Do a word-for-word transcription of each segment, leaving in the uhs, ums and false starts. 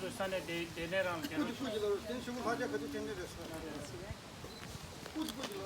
ས་ནས་བསྡད་བསྡད་ནས་རང་ལ་རྒྱ་ནག་ཆུ་ཆུ་ལ་རུ་སྟེང་ཆུ་བོ་ལྷ་རྒྱ་ག་ཚོད་ཅན་ནས་རེད་སོ། ཀུ་ཀུ་ལ།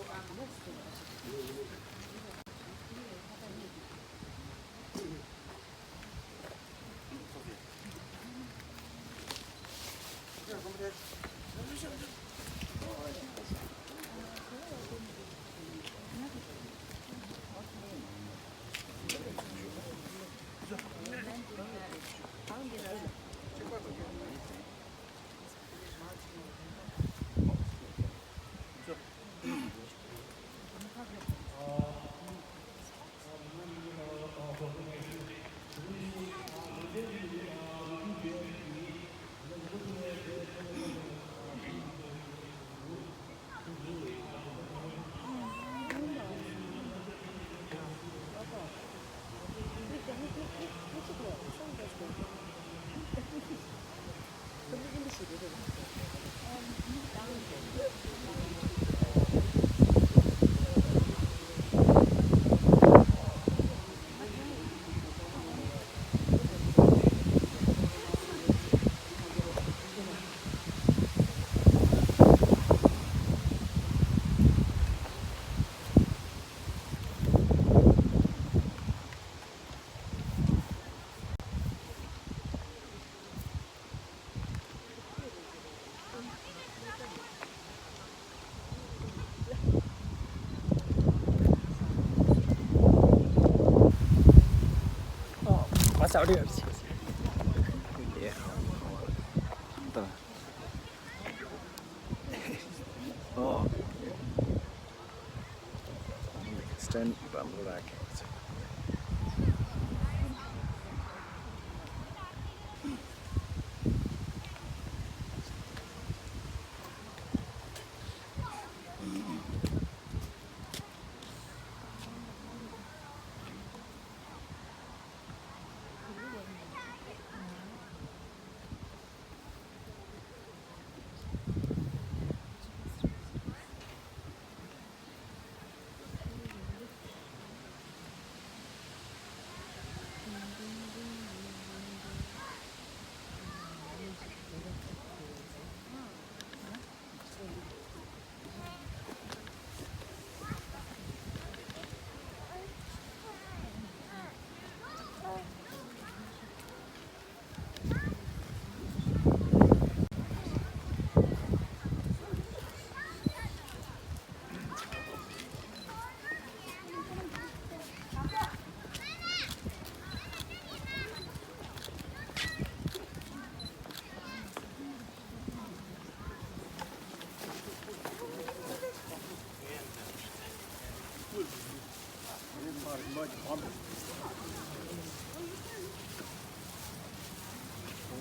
Stand bamboo racket.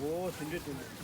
ཨོ། དེ་འདྲས་དེ་འདྲས།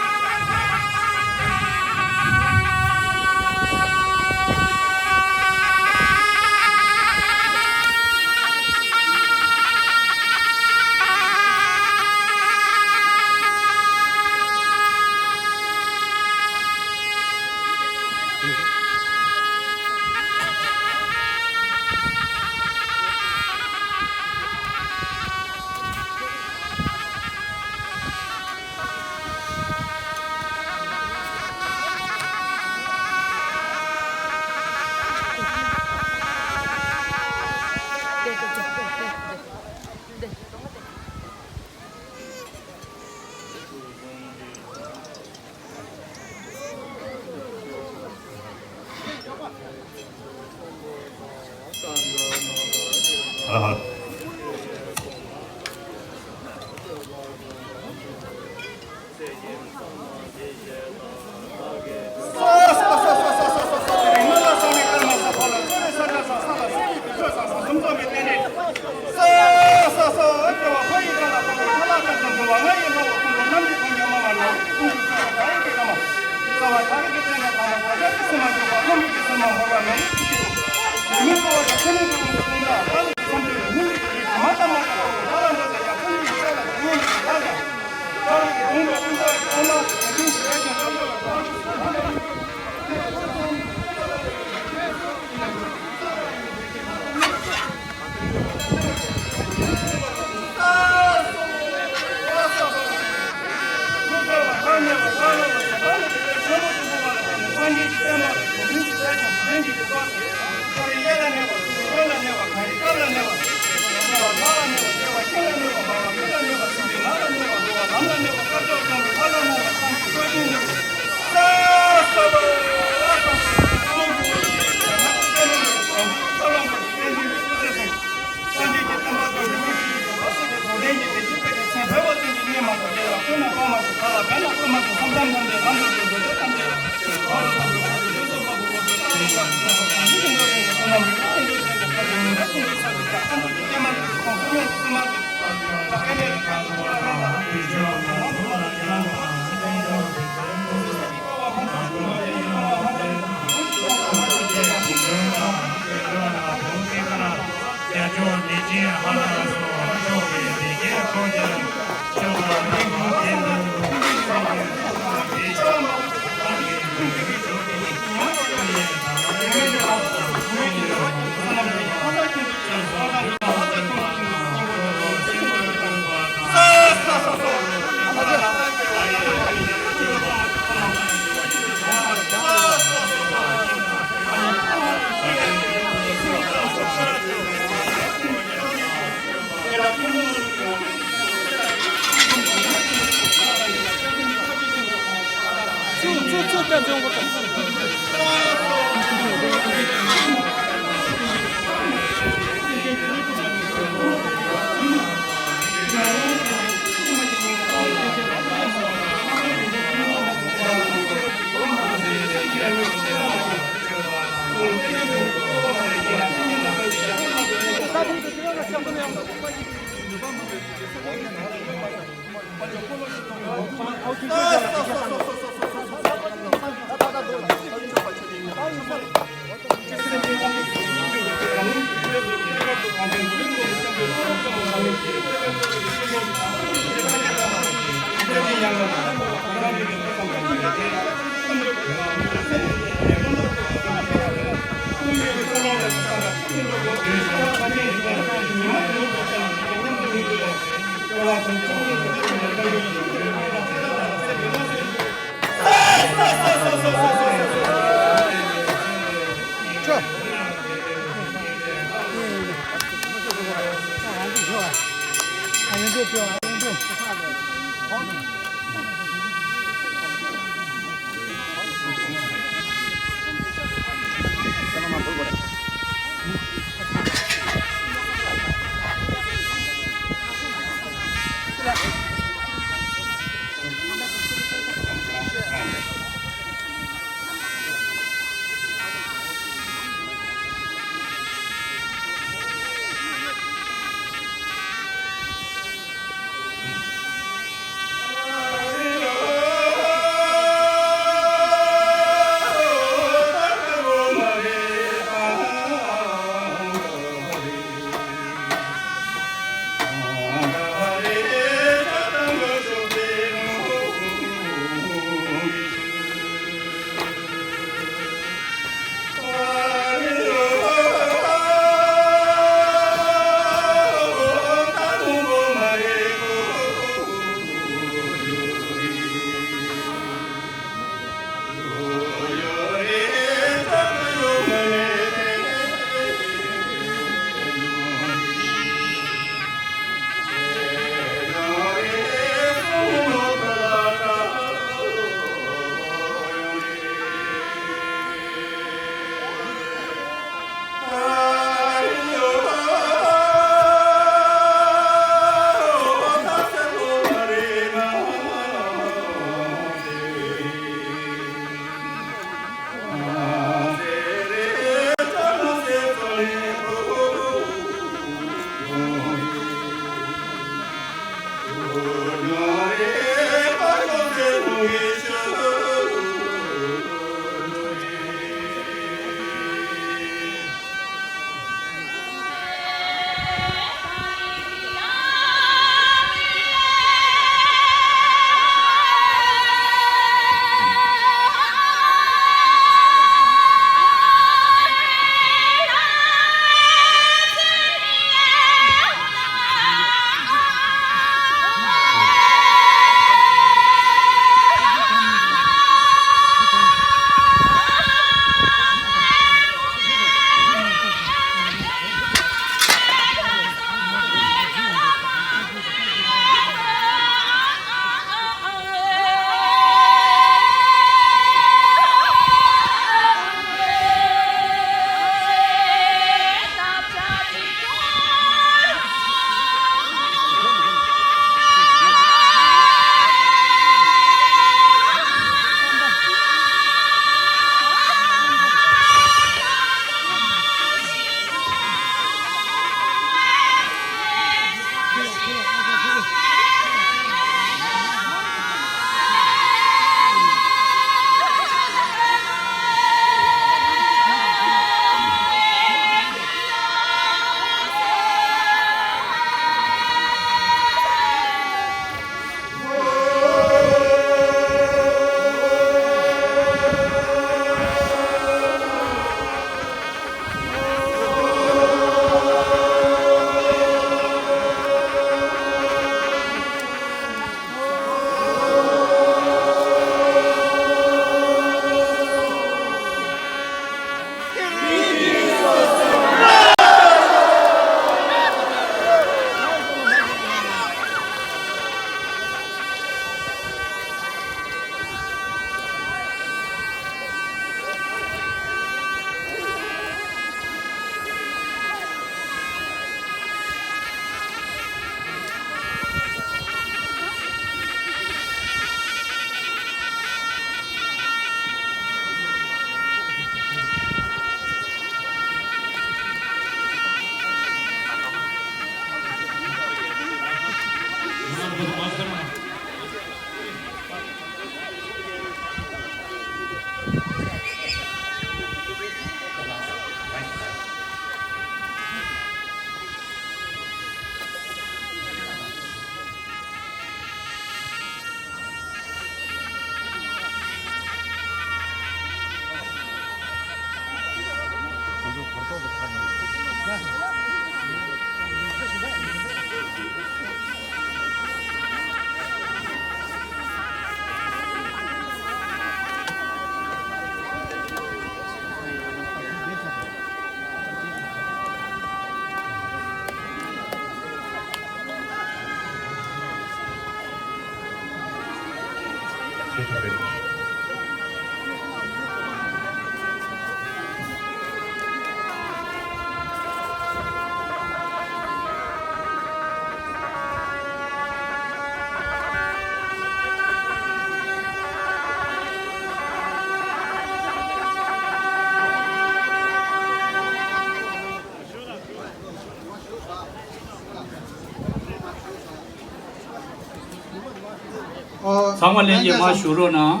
ཚང་མ་ལྷན་རྒྱས་མར་བཞུགས་རོགས་གནང་།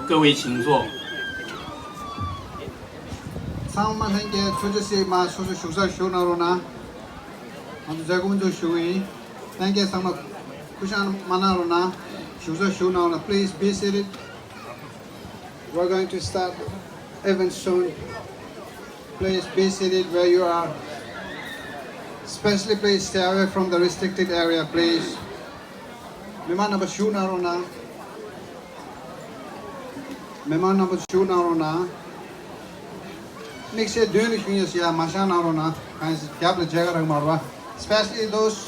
བཀའ་དབུས་བྱིན་རྫོགས། ཚང་མ་ལྷན་རྒྱས་ཐུགས་རྗེ་གཟིགས། མར་སོ་སོ་བཞུགས་སར་བཞུགས་གནང་རོགས་གནང་། ང་ཚོ་མཛད་སྒོ་མཇུག་བཞུགས་ཡིན། ལྷན་རྒྱས་ཚང་མ་སྐུ་བཞེངས་མ་གནང་རོགས་གནང་། བཞུགས་སར་བཞུགས་གནང་རོགས་གནང་། Please be seated. We're going to start even soon. Please be seated where you are. Especially, please stay away from the restricted area, please. མི་མང་རྣམ་པ་བཞུགས་གནང་རོགས་གནང་། མི་མང་རྣམ་པ་བཞུགས་གནང་རོགས་གནང་། དམིགས་བསལ་མདུན་ལ་བཞུགས་མཁན་ཡ་མར་བཞེངས་གནང་རོགས་གནང་། གང་ཡིན་ཟེར་རྒྱབ་ལ་མཇལ་ཁ་རག་མ་རེད་པ། Especially those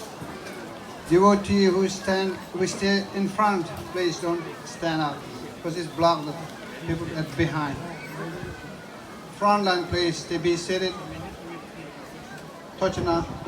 devotee who stand, who stay in front, please don't stand up, because it's block the people at behind. Front line, please, to be seated. ཐུགས་རྗེ་གནང་།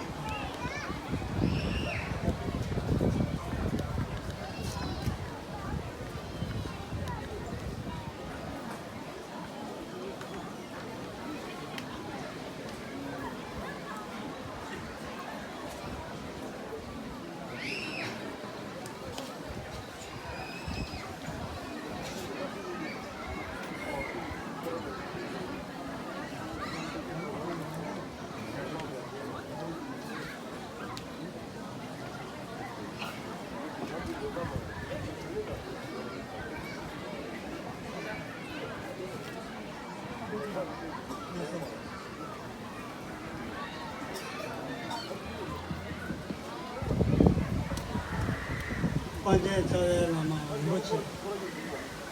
དཔལ་ལྡན་རྩ་བའི་བླ་མ་རིན་པོ་ཆེ།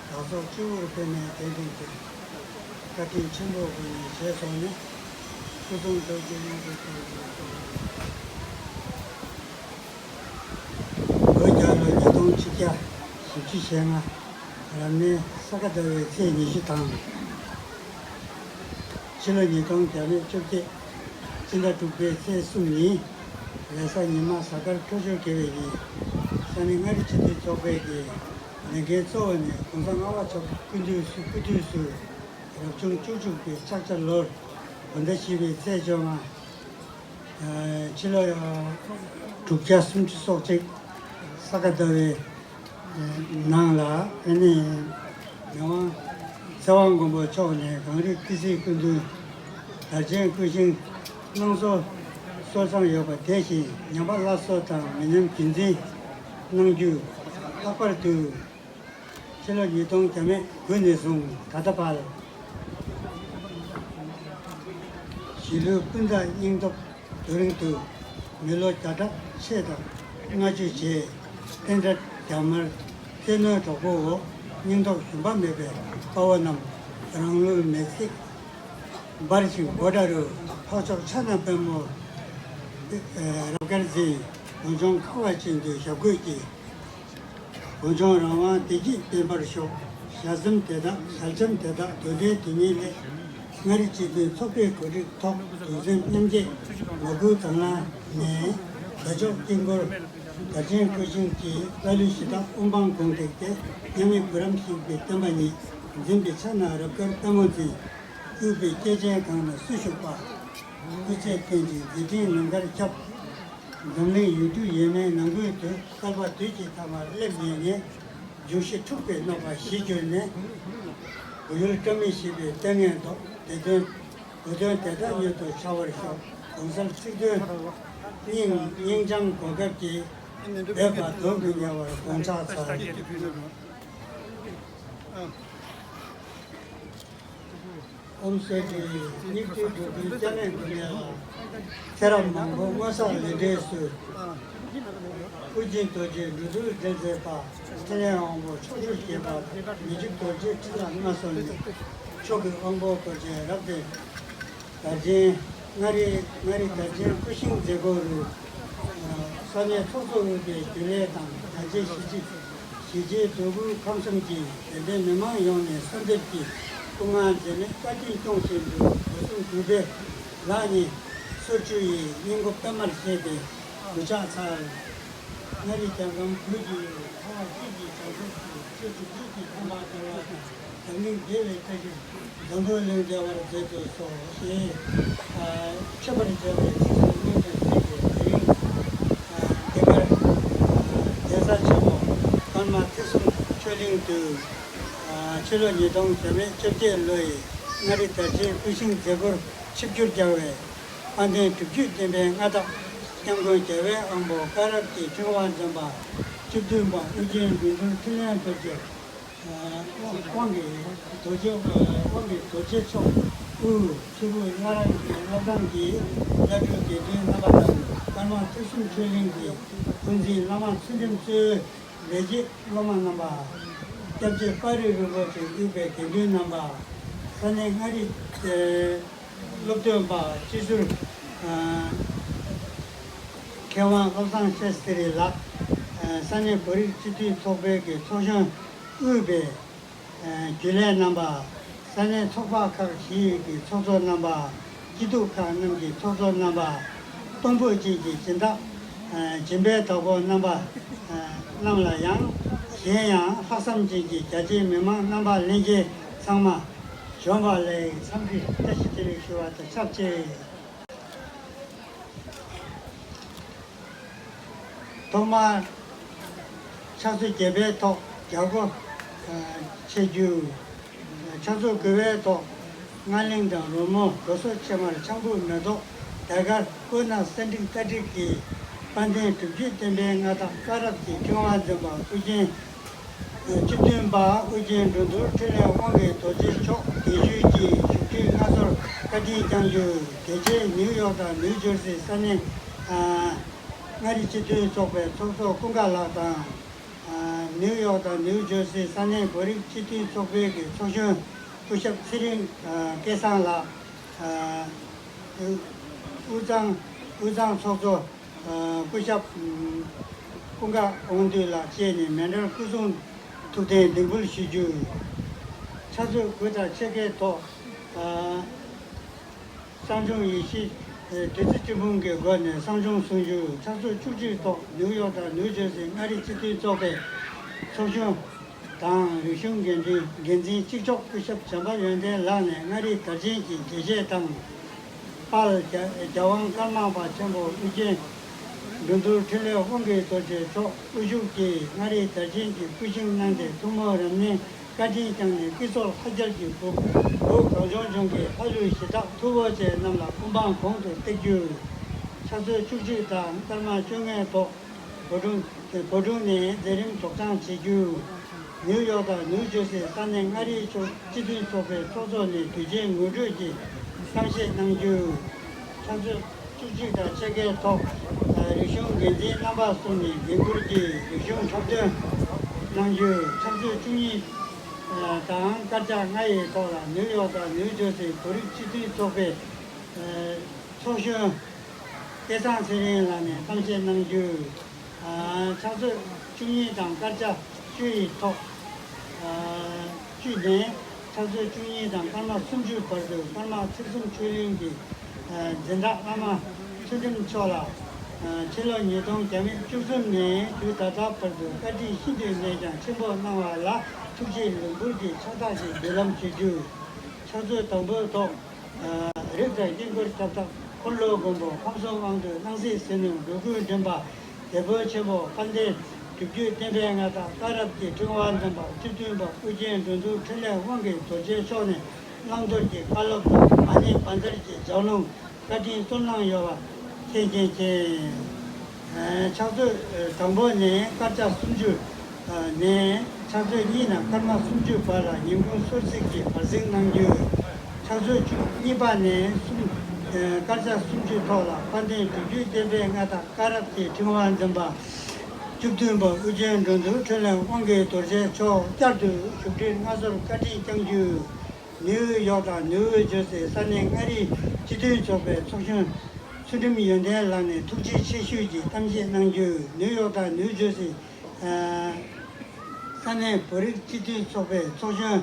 བདག་སོགས་སྤྱི་བོར་ཕེབས་ནས་བདེན་དོན་གྱི་བཀའ་དྲིན་ཆེན་པོ་ཀུན་ནས་བཞེས་སོང་ནས། སྐུ་གསུང་ཐུགས་ཀྱི་དངོས་གྲུབ་ཐོབ། ལོ་བརྒྱ་ལོ་ཉིས་སྟོང་ཆིག་བརྒྱ་བཞི་བཅུ་ཞེ་ལྔ། རབ་གནས་ས་ག་ཟླ་བའི་ཚེས་ཉི་ཤུ་དང་། ཕྱི་ལོ་ཉིས་སྟོང་བརྒྱ་མེད་བཅོ་བརྒྱད། སྤྱི་ཟླ་དྲུག་པའི་ཚེས་གསུམ་ཉིན། ལེ་ས་ཉི་མ་གཟའ་སྐར་འཕྲོད་སྦྱོར་དགེ་བའི་ཉིན། ས་གནས་མངའ་རིས་སྤྱི་མཐུན་ཚོགས་པའི་གི་ལས་འགན་གཙོ་བོ་ནས་༸གོང་ས་ལྔ་པ་མཆོག་སྐུ་མདུན་སྐུ་དུས་སུ་རབ་བྱུང་བཅུ་དྲུག་པའི་ལྕགས་བྱ་ལོར་བོད་ཟླ་བཞི་པའི་ཚེས་བཅོ་ལྔ། ཕྱི་ལོ་དྲུག་བརྒྱ་སུམ་ཅུ་སོ་གཅིག་ས་ག་ཟླ་བའི་ནང་ལ་ཨ་ནི་ངག་དབང་ཚེ་དབང་མགོན་པོ་མཆོག་ནས་གངས་རི་ཏི་སེའི་སྐུ་མདུན་དར་ཆེན་སྐུ་བཞེངས་གནང་སྲོལ་སྲོལ་བཟང་ཡོད་པ་དེ་བཞིན་ཉམས་པ་སླར་གསོ་དང་མི་ཉམས་རྒྱུན་འཛིན་གནང་རྒྱུ། ལྷག་པར་དུ་ཕྱི་ལོ་ཉིས་སྟོང་བརྒྱ་མེད་དགུ་ནས་བཟུང་ད་ལྟ་བར་གཞིས་ལུས་སྤུན་ཟླ་སྙིང་སྟོབས་རྡོ་རིང་དུ་མི་ལོ་བརྒྱ་ཕྲག་ཕྱེད་དང་ལྔ་བཅུ་རྗེས་བསྟན་དགྲ་རྒྱ་དམར་བཙན་གནོན་གྲོགས་པོའོ། སྙིང་སྟོབས་ཞུམ་པ་མེད་པའི་དཔའ་བོ་རྣམས་རང་ལུས་མེར་བསྲེགས་འབར་ཞིང་སྒོ་འདྲ་རུ་འཕགས་མཆོག་ཕྱག་ན་པདྨོ་རབ་དཀར་འཛིན་གངས་ལྗོངས་ཁ་བ་ཅན་དུ་ཞབས་བཀོད་ཀྱིས། གངས་ལྗོངས་རང་དབང་བདེ་སྐྱིད་བརྟན་པར་ཤོག་ཞལ་འཛོམས་དེ་དག་ཞལ་འཆམ་དེ་དག་དོན་ལྡན་དོན་གཉེར་ལས། མངའ་རིས་སྤྱི་མཐུན་ཚོགས་པའི་གོ་སྒྲིག་ཐོག་གདུང་སེམས་མཉམ་སྐྱེད་ངོ་རྒོལ་དང་བླངས་ནས་བདེ་མཆོག་དཀྱིལ་འཁོར་དར་ཆེན་སྐུ་བཞེངས་ཀྱི་ལྷ་ལུས་ཞི་བདག་དབུ་འཕང་དགུང་བཏེགས་ཏེ་མཉམ་མེད་བུ་རམ་གཤེགས་པའི་བསྟན་པ་ཉིད། འཛིན་པའི་ཕྱག་ན་རབ་དཀར་པདྨོ་འཛིན། དབུས་པའི་སྐྱེས་ཆེན་གང་ན་སུ་བཞུགས་པ། སྐུ་ཚེ་བརྟན་ཅིང་མཛད་འཕྲིན་ལང་ཀར་ཁྱབ། འཛམ་གླིང་ཡུལ་གྲུ་ཡས་མས་ནང་ཁུལ་དུ་བསྐལ་པ་དུས་ཀྱི་ཐ་མར་སླེབས་ཉེ་ནས། འབྱུང་བཞི་འཁྲུགས་པའི་གནོད་པ་ཞི་གྱུར་ནས། བོད་ཡུལ་བཀྲ་མི་ཤིས་པའི་ལྟས་ངན་ཟློག་བདེ་དོན་བུ་དོན་དེ་དག་མྱུར་དུ་འཆར་བར་ཤོག་གོང་གསལ་ཚིག་དོན་སྙིང་སྙིང་བཅངས་གོ་སྐབས་ཀྱིས། འབད་པ་དོན་དུ་གཉེར་བར་དགོངས་འཆར་འཚལ། ཨོཾ་སྭསྟི། སྙིགས་དུས་འགྲོ་ཀུན་སྐྱབས་གནས་སྐུ་གཉེར་ལ། ཚེ་རབས་མང་པོ་སྔོན་བསགས་ལས་འབྲས་སུ། ཨོ་རྒྱན་རྡོ་རྗེ་འགྲོ་འདུལ་འདྲེན་མཛད་པ། ཕྲིན་ལས་དབང་པོ་ཕྱོགས་བཅུར་རྒྱས་པ། མི་འཇིགས་རྡོ་རྗེ་ཕྲིན་ལས་མངའ་གསོལ་ནས། མཆོག་གི་དབང་པོ་འཁོར་ཆེན་རབ་བརྟན། དར་ཆེན་མངའ་རིས་མངའ་རིས་དར་ཆེན་སྐུ་བཞེངས་མཛད་སྒོ་རུ། ས་གནས་ཚོགས་གཙོ་དབུས་པའི་རྒྱུན་ལས་དང་དར་རྒྱས་གཞིས་བྱེས་གཞིས་བྱེས་འདོད་དགུའི་ཁམས་གསུམ་གྱི་དད་ལྡན་མི་མང་ཡོངས་ནས་གསོལ་འདེབས་ཀྱིས་སྐུ་ངལ་འཛེམས་མེད་བཀའ་དྲིན་སྐྱོང་བཞིན་དུ་སྒོ་གསུམ་གུས་པས་ལག་གཉིས་སོར་བཅུ་ཡིས་སྙིང་པོ་པད་མར་བཞེས་ཏེ་གུས་ཕྱག་འཚལ། མངའ་རིས་རྒྱལ་ཁམས་བོད་ཀྱི་ཁ་བ་ཅན་གྱི་བྱང་ཕྱོགས་སུ་ཆོས་དྲུག་ཅུ་གི་ཐོག་མར་བསྟར་བ་དང་། འཛམ་གླིང་བདེ་བའི་བཀྲ་ཤིས་འཛམ་བུ་གླིང་བདེ་བར་མཛད་དུ་གསོལ་ཞེས། མཆོད་པར་བརྗོད་པའི་ཚིག་གསུམ་སྔོན་དུ་བརྗོད་ཀྱི་དེ་རིང་། འདི་གར་གདན་ས་ཆེན་མོ་ཀརྨ་ཐེག་གསུམ་ཆོས་ གླིང་དུ། ཕྱི་ལོ་ཉིས་སྟོང་བརྒྱ་མེད་བཅོ་བརྒྱད་ལོ་ཡི་མངའ་རིས་དར་ཆེན་སྐུ་ཞིང་མཛད་སྒོར་ཆིབས་བསྒྱུར་རྒྱག་པའི་དཔལ་ལྡན་སྒྲུབ་བརྒྱུད་བསྟན་པའི་མངའ་བདག་སྐྱབས་མགོན་རྒྱལ་བའི་དབང་པོ་བཀའ་རབ་ཀྱི་ཕྲེང་བ་འཛིན་པ་བཅུ་བདུན་པ་ཨོ་རྒྱན་འགྲོ་འདུལ་འཕྲིན་ལས་རྡོ་རྗེ། དབང་གི་རྡོ་རྗེ། དབང་གི་རྡོ་རྗེ་མཆོག་དབུས་ཆུ་བོ་སྔ་རབས་ཀྱི་སློབ་ཁང་གི་བླ་སྤྲུལ་དགེ་འདུན་རྣམ་པ་དང་། ཀརྨ་ཐེག་གསུམ་ཆོས་གླིང་གི་དབུ་འཛིན་བླ་མ་ཚུལ་ཁྲིམས་གཙོས་ལས་བྱེད་སློབ་མ་རྣམ་པ། སྐྱབས་རྗེ་དཔའ་རིས་རིན་པོ་ཆེ་དབུས་པའི་དགེ་འདུན་རྣམ་པ། ས་གནས་མངའ་རིས་སློབ་སྟོན་པ་སྤྱི་ཟུར། མཁས་དབང་བློ་བཟང་ཤཱསྟྲི་ལགས། ས་གནས་བོད་རིགས་སྤྱི་མཐུན་ཚོགས་པའི་གི་ཚོགས་གཞོན་དབུས་པའི་རྒྱུན་ལས་རྣམ་པ། ས་གནས་ཚོགས་པ་ཁག་བཞིའི་གི་ཚོགས་གཙོ་རྣམ་པ། སྐྱིད་སྡུག་ཁག་རྣམས་ཀྱི་ཚོགས་གཙོ་རྣམ་པ། གཏོང་ཕོད་ཅན་གྱི་སྦྱིན་བདག་སྦྱིན་པའི་བདག་པོ་རྣམ་པ་རྣམས་ལ་ཡང་། གཞན་ཡང་ལྷག་བསམ་ཅན་གྱི་རྒྱ་ཆེའི་མི་མང་རྣམ་པ་ལྷན་རྒྱས་ཚང་མ་གཞོན་པ་ལ་འཚམས་འདྲི་བཀྲ་ཤིས་བདེ་ལེགས་ཞུ་བ་དང་ཆབས་ཅིག་ཐོག་མར་ཕྱག་ཚོད་བརྒྱད་པའི་ཐོག་རྒྱལ་སྒོ་ཕྱེ་རྒྱུ། ཕྱག་ཚོད་དགུ་པའི་ཐོག་རྔ་གླིང་དང་རོལ་མོ། རྡོ་སོལ་ཕྱེ་མར་ཆང་བུ་མེ་ཏོག་དར་དཀར་སྤོས་སྣ་གསེར་བྲིས་རྟ་བྲིས་ཀྱི་དཔལ་ལྡན་སྒྲུབ་བརྒྱུད་བསྟན་པའི་མངའ་བདག་བཀའ་རབ་ཀྱི་ཕྲེང་བ་འཛིན་པ་ཨོ་རྒྱན་བཅུ་བདུན་པ་ཨོ་རྒྱན་འགྲོ་འདུལ་འཕྲིན་ལས་དབང་གི་རྡོ་རྗེ་མཆོག་རྒྱལ་གཞུང་གི་བཞུགས་ཁྲི་མངའ་གསོལ་བཀའ་དྲིན་བསྐྱངས་རྒྱུ། དེ་རྗེས་ནིའུ་ཡོག་དང་ནིའུ་ཇར་སི་ས་གནས་མངའ་རིས་སྤྱི་མཐུན་ཚོགས་པའི་ཚོགས་གཙོ་ཀུན་དགའ་ལགས་དང་། ནིའུ་ཡོག་དང་ནིའུ་ཇར་སི་ས་གནས་བོད་རིགས་སྤྱི་མཐུན་ཚོགས་པའི་གི་ཚོགས་གཞོན་སྐུ་ཞབས་ཚེ་རིང་སྐལ་བཟང་ལགས། དབུས་གཙང་དབུས་གཙང་ཚོགས་གཙོ་སྐུ་ཞབས་ཀུན་དགའ་དབང་འདུས་ལགས་བཅས་ནས་མཎྜལ་སྐུ་གསུང་ཐུགས་རྟེན་ལྡིང་ཕུལ་ཞུ་རྒྱུ། ཕྱག་ཚོད་དགུ་དང་ཕྱེད་ཀའི་ཐོག་གསང་སྦྱོང་ཡེ་ཤེས་བདུད་རྩི་སྤྲིན་ཕུང་གི་སྒོ་ནས་གསང་སྦྱོང་གསུང་རྒྱུ། ཕྱག་ཚོད་བཅུ་གཅིག་ཐོག་ནིའུ་ཡོག་དང་ནིའུ་ཇར་སི་མངའ་རིས་སྤྱི་མཐུན་ཚོགས་པའི་ཚོགས་གཞོན་དང་རིག་གཞུང་འགན་འཛིན་འགན་འཛིན་གཅིག་ལྕོགས་སྐུ་ཞབས་བྱམས་པ་ཡོན་ཏན་ལགས་ནས་མངའ་རིས་དར་ཆེན་གྱི་དགྱེས་བཞེས་དང་། དཔལ་རྒྱལ་རྒྱལ་དབང་ཀརྨ་པ་ཆེན་པོ་ཨོ་རྒྱན་འགྲོ་འདུལ་འཕྲིན་ལས་དབང་གི་རྡོ་རྗེ་མཆོག་དབུ་བཞུགས་ཀྱིས་མངའ་རིས་དར་ཆེན་གྱི་སྐུ་བཞེངས་གནང་སྟེ་ཐུགས་སྨོན་རབ་གནས་བཀའ་དྲིན་བསྐྱངས་ནས་སྐུ་གསོལ་ལྷ་རྒྱལ་གྱི་བུ་བུ་གངས་ལྗོངས་ལྗོངས་ཀྱི་ལྷ་ཀླུ་གཞི་བདག་ཐུ་བོ་བཅས་རྣམས་ལ་སྐུ་འབངས་གོང་དུ་བཏེག་རྒྱུ། ཕྱག་ཚོད་བཅུ་གཅིག་དང་སྐར་མ་བཅོ་ལྔའི་ཐོག་བོད་ལྗོངས་བོད་ལྗོངས་ནས་མཛད་རིམ་རྫོགས་བྱང་བྱེད་རྒྱུ། ནིའུ་ཡོག་དང་ནིའུ་ཇར་སི་ས་གནས་མངའ་རིས་ཕྱོགས་སྤྱི་མཐུན་ཚོགས་པའི་ཚོགས་གཙོ་ནས་དུས་ཆེན་ངོ་སྤྲོད་ཀྱི་གཏམ་བཤད་གནང་རྒྱུ། ཕྱག་ཚོད་བཅུ་གཅིག་དང་ཕྱེད་ཀའི་ཐོག་རིག་གཞུང་འགན་འཛིན་རྣམ་པ་གསུམ་ནས་འགན་འཁུར་གྱིས་རིག་གཞུང་འཁྲབ་སྟོན་གནང་རྒྱུ། ཕྱག་ཚོད་བཅུ་གཉིས་དང་སྐར་ཆ་ལྔ་ཡི་ཐོག་ལ་ནིའུ་ཡོག་དང་ནིའུ་ཇར་སི་བོད་རིགས་སྤྱི་མཐུན་ཚོགས་པའི་ཚོགས་གཞོན་སྐལ་བཟང་ཚེ་རིང་ལགས་ནས་གཏམ་བཤད་གནང་རྒྱུ། ཕྱག་ཚོད་བཅུ་གཉིས་དང་སྐར་ཆ་བཅུ་ཡི་ཐོག་བཅུ་ནས་ཕྱག་ཚོད་བཅུ་གཉིས་དང་སྐར་མ་སུམ་ཅུ་བར་དུ་ཀརྨ་ཚེ་གསུམ་ཆོས་གླིང་གི་འཛིན་བདག་བླ་མ་ཚུལ་ཁྲིམས་མཆོག་ལ། ཕྱི་ལོ་ཉིས་སྟོང་བརྒྱ་མེད་བཅུ་གསུམ་ནས་དུས་ད་ལྟ་བར་དུ་བཀའ་དྲིན་ཤིན་ཏུ་ནས་ཀྱང་ཆེན་པོ་གནང་བ་ལ་ཐུགས་རྗེ་ལེགས་འབུལ་གྱི་ཕྱག་རྟགས་ཀྱི་འབུལ་ལམ་ཞུ་རྒྱུ། ཕྱག་ཚོད་དང་པོའི་ཐོག་རིགས་དང་དཀྱིལ་འཁོར་ཁྱབ་བདག་འཁོར་ལོ་མགོན་པོ་ཁམས་གསུམ་དབང་སྡུད་སྣང་སྲིད་ཟིལ་གནོན་འགྲོ་ཀུན་འདྲེན་པ་རྒྱལ་པོ་ཆེན་པོ་དཔལ་ལྡན་སྒྲུབ་བརྒྱུད་བསྟན་པའི་མངའ་བདག་བཀའ་རབ་ཀྱི་ཕྲེང་བ་འཛིན་པ་བཅུ་བདུན་པ་ཨོ་རྒྱན་འགྲོ་འདུལ་འཕྲིན་ལས་དབང་གི་རྡོ་རྗེ་མཆོག་ནས་བླང་དོར་གྱི་བཀའ་སློབ་དང་མ་ཎི་བཛྲ་གི་ལྗགས་ལུང་བཀའ་དྲིན་སྩོལ་གནང་ཡོད་པ་མཁྱེན་མཁྱེན་མཁྱེན། ཕྱག་ཚོད་དང་པོ་ནས་སྐར་ཆ་སུམ་ཅུ་ནས་ཕྱག་ཚོད་གཉིས་དང་སྐར་མ་སུམ་ཅུ་བར་ལ་ཉིན་གུང་གསོལ་ཚིགས་ཀྱི་བར་གསེང་གནང་རྒྱུ། ཕྱག་ཚོད་བཅུ་གཉིས་པ་ནས་གསུམ་སྐར་ཆ་སུམ་ཅུ་ཐོག་ལ་དཔལ་ལྡན་སྒྲུབ་བརྒྱུད་བསྟན་པའི་མངའ་བདག་བཀའ་རབ་ཀྱི་ཕྲེང་བ་འཛིན་པ་བཅུ་བདུན་པ་ཨོ་རྒྱན་འགྲོ་འདུལ་འཕྲིན་ལས་དབང་གི་རྡོ་རྗེ་མཆོག་བསྐྱར་དུ་བཞུགས་ཁྲིར་མངའ་གསོལ་བཀའ་དྲིན་བསྐྱངས་རྒྱུ། ནིའུ་ཡོག་དང་ནིའུ་ཇར་སི་ས་གནས་མངའ་རིས་སྤྱི་མཐུན་ཚོགས་པའི་ཚོགས་གཞོན་ཚུལ་ཁྲིམས་ཡོན་ཏན་ལགས་ནས་ཐུགས་རྗེ་ཆེ་ཞུས་ཀྱི་གཏམ་བཤད་གནང་རྒྱུ། ནིའུ་ཡོག་དང་ནིའུ་ཇར་སི་ས་གནས་བོད་རིགས་སྤྱི་མཐུན་ཚོགས་པའི་ཚོགས་གཞོན།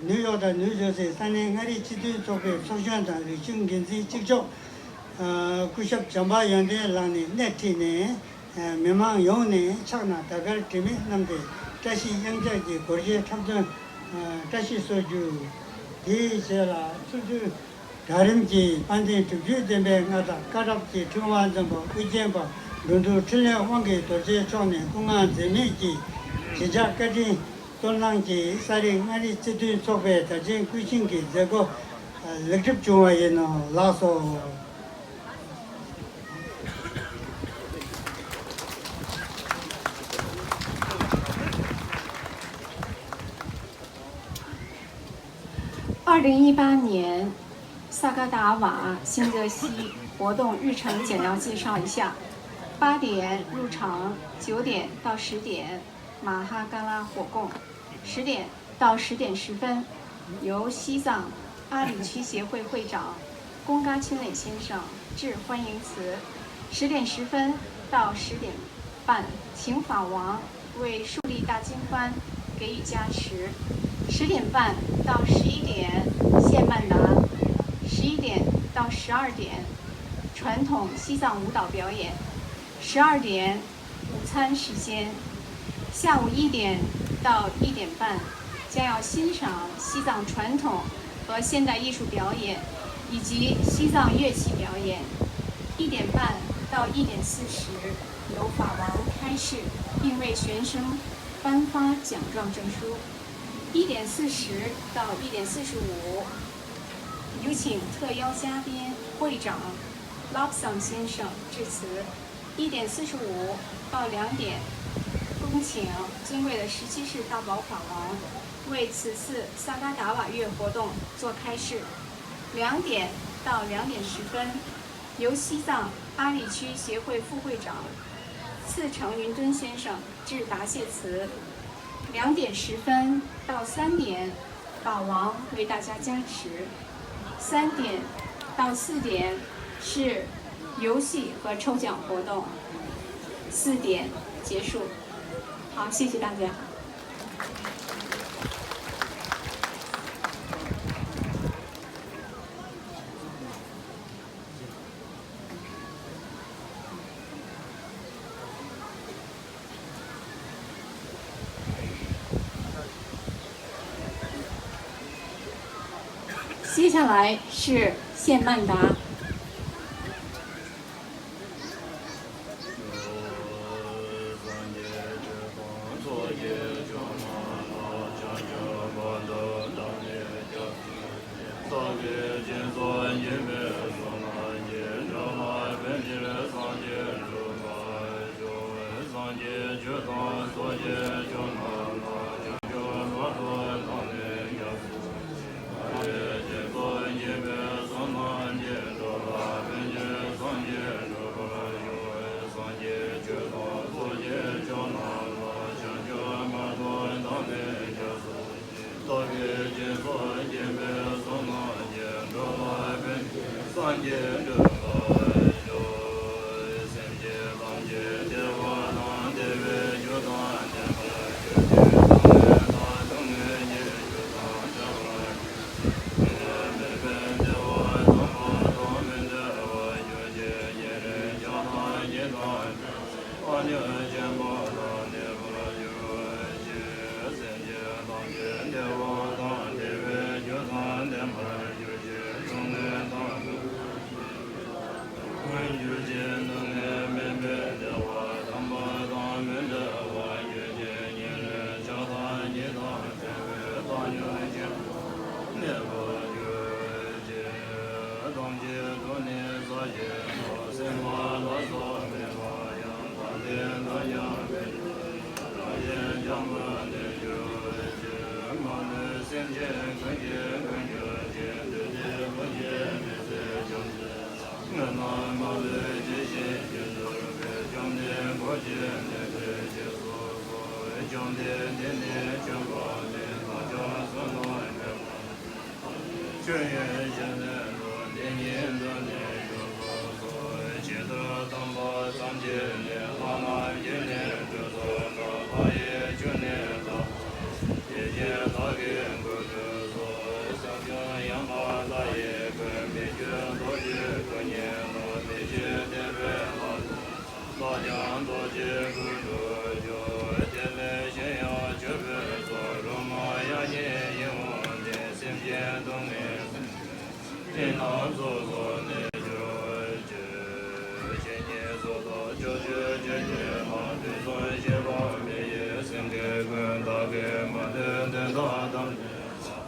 ནིའུ་ཡོག་དང་ནིའུ་ཇར་སི་ས་གནས་མངའ་རིས་སྤྱི་མཐུན་ཚོགས་པའི་ཚོགས་གཞོན་དང་རིག་གཞུང་འགན་འཛིན་གཅིག་ལྕོགས། སྐུ་ཞབས་བྱམས་པ་ཡོན་ཏན་ལགས་ནས་སྣེ་ཁྲིད་ནས། མི་མང་ཡོངས་ནས་ཕྱག་ན་དར་དཀར་དྲི་མེད་བསྣམས་ཏེ་བཀྲ་ཤིས་གཡང་འཛོམས་ཀྱི་སྒོར་གཞས་འཁྲབ་སྟོན་བཀྲ་ཤིས་གསོལ་རྒྱུ། དེའི་རྗེས་ལ་ཚུར་འདུས་གྲལ་རིམ་གྱིས་དཔལ་ལྡན་སྒྲུབ་བརྒྱུད་བསྟན་པའི་མངའ་བདག་བཀའ་རབ་ཀྱི་ཕྲེང་བ་འཛིན་པ་ཨོ་རྒྱན་པ་འགྲོ་འདུལ་འཕྲིན་ལས་དབང་གི་རྡོ་རྗེ་མཆོག་ནས་སྐུ་ངལ་འཛེམས་མེད་ཀྱིས་ གཞིས་ཆགས་བཀའ་དྲིན་བསོད་ནམས་ཀྱིས་ས་རིག་མངའ་རིས་རྩེ་མཐུན་ཚོགས་པའི་དར་ཆེན་སྐུལ་ཆིངས་ཀྱི་མཛད་སྒོ་ལེགས་གྲུབ་བྱུང་བ་ཡིན་ནོ། ལགས་སོ། 二零一八年 萨嘎达瓦新泽西活动日程简要介绍一下：八点入场，九点到十点马哈嘎拉火供，十点到十点十分由西藏阿里区协会会长贡嘎钦磊先生致欢迎词，十点十分到十点半请法王为树立大经幡给予加持，十点半到十一点献曼达，十一点到十二点传统西藏舞蹈表演，十二点午餐时间，下午一点到一点半将要欣赏西藏传统和现代艺术表演以及西藏乐器表演。一点半到一点四十由法王开示，并为学生颁发奖状证书。一点四十到一点四十五有请特邀嘉宾会长 Lobsang 先生致辞。一点四十五到两点恭请尊贵的十七世大宝法王为此次萨嘎达瓦月活动做开示。两点到两点十分由西藏阿里区协会副会长次成云敦先生致答谢词。两点十分到三点法王为大家加持。三点到四点是游戏和抽奖活动。四点结束。好，谢谢大家。 接下来是献曼达。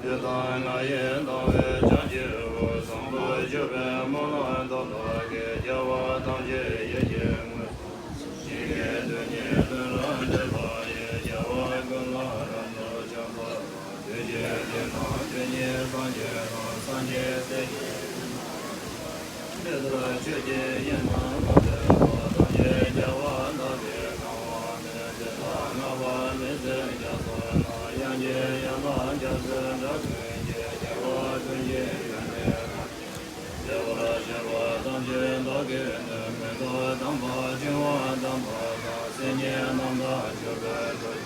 དང་ང་ཡི་དང་བའི་ཕྱག་རྒྱའོ། བཟང་པོ་སྤྱོད་པའི་སྨོན་ལམ་བཏབ་པ་གིས། རྒྱལ་བ་ཐམས་ཅད་ཡིད་ཀྱིས་མངོན། ཞིང་གི་རྡུལ་སྙེད་ལྷུན་གྲུབ་སྤྲུལ་པ་ཡིས། རྒྱལ་བ་ཀུན་ལ་རབ་ཏུ་ཕྱག་འཚལ་ལོ། དུས་གཅིག་དེ་ན་དུས་གཉིས་སངས་རྒྱས་དང་། སངས་རྒྱས་སྲས་ཀྱི་དེ་ལྟར་ཆོས་ཀྱི་དབྱིངས་རྣམས་ལ་ཕེབས་པ། ཐམས་ཅད་རྒྱལ་བ་དག་གིས་གང་བ་མོས། དེ་དག་བསྔགས་པ་མི་ཟད་རྒྱ་མཚོ་ན། དབྱངས་ཀྱི་ཡན་ལག་རྒྱ་མཚོའི་སྒྲ་ཀུན་གྱིས། རྒྱལ་བ་ཀུན་གྱི་ཡོན་ཏན་རབ་བརྗོད་པ། བདེ་བར་གཤེགས་པ་ཐམས་ཅད་བདག་གིས་ནོད། མི་ལྡོག་དམ་པ་བྱིང་བ་དམ་པ་དང་། སེམས་ཉིད་རྣམ་དག་སྤྱོད་པའི་མཐུ།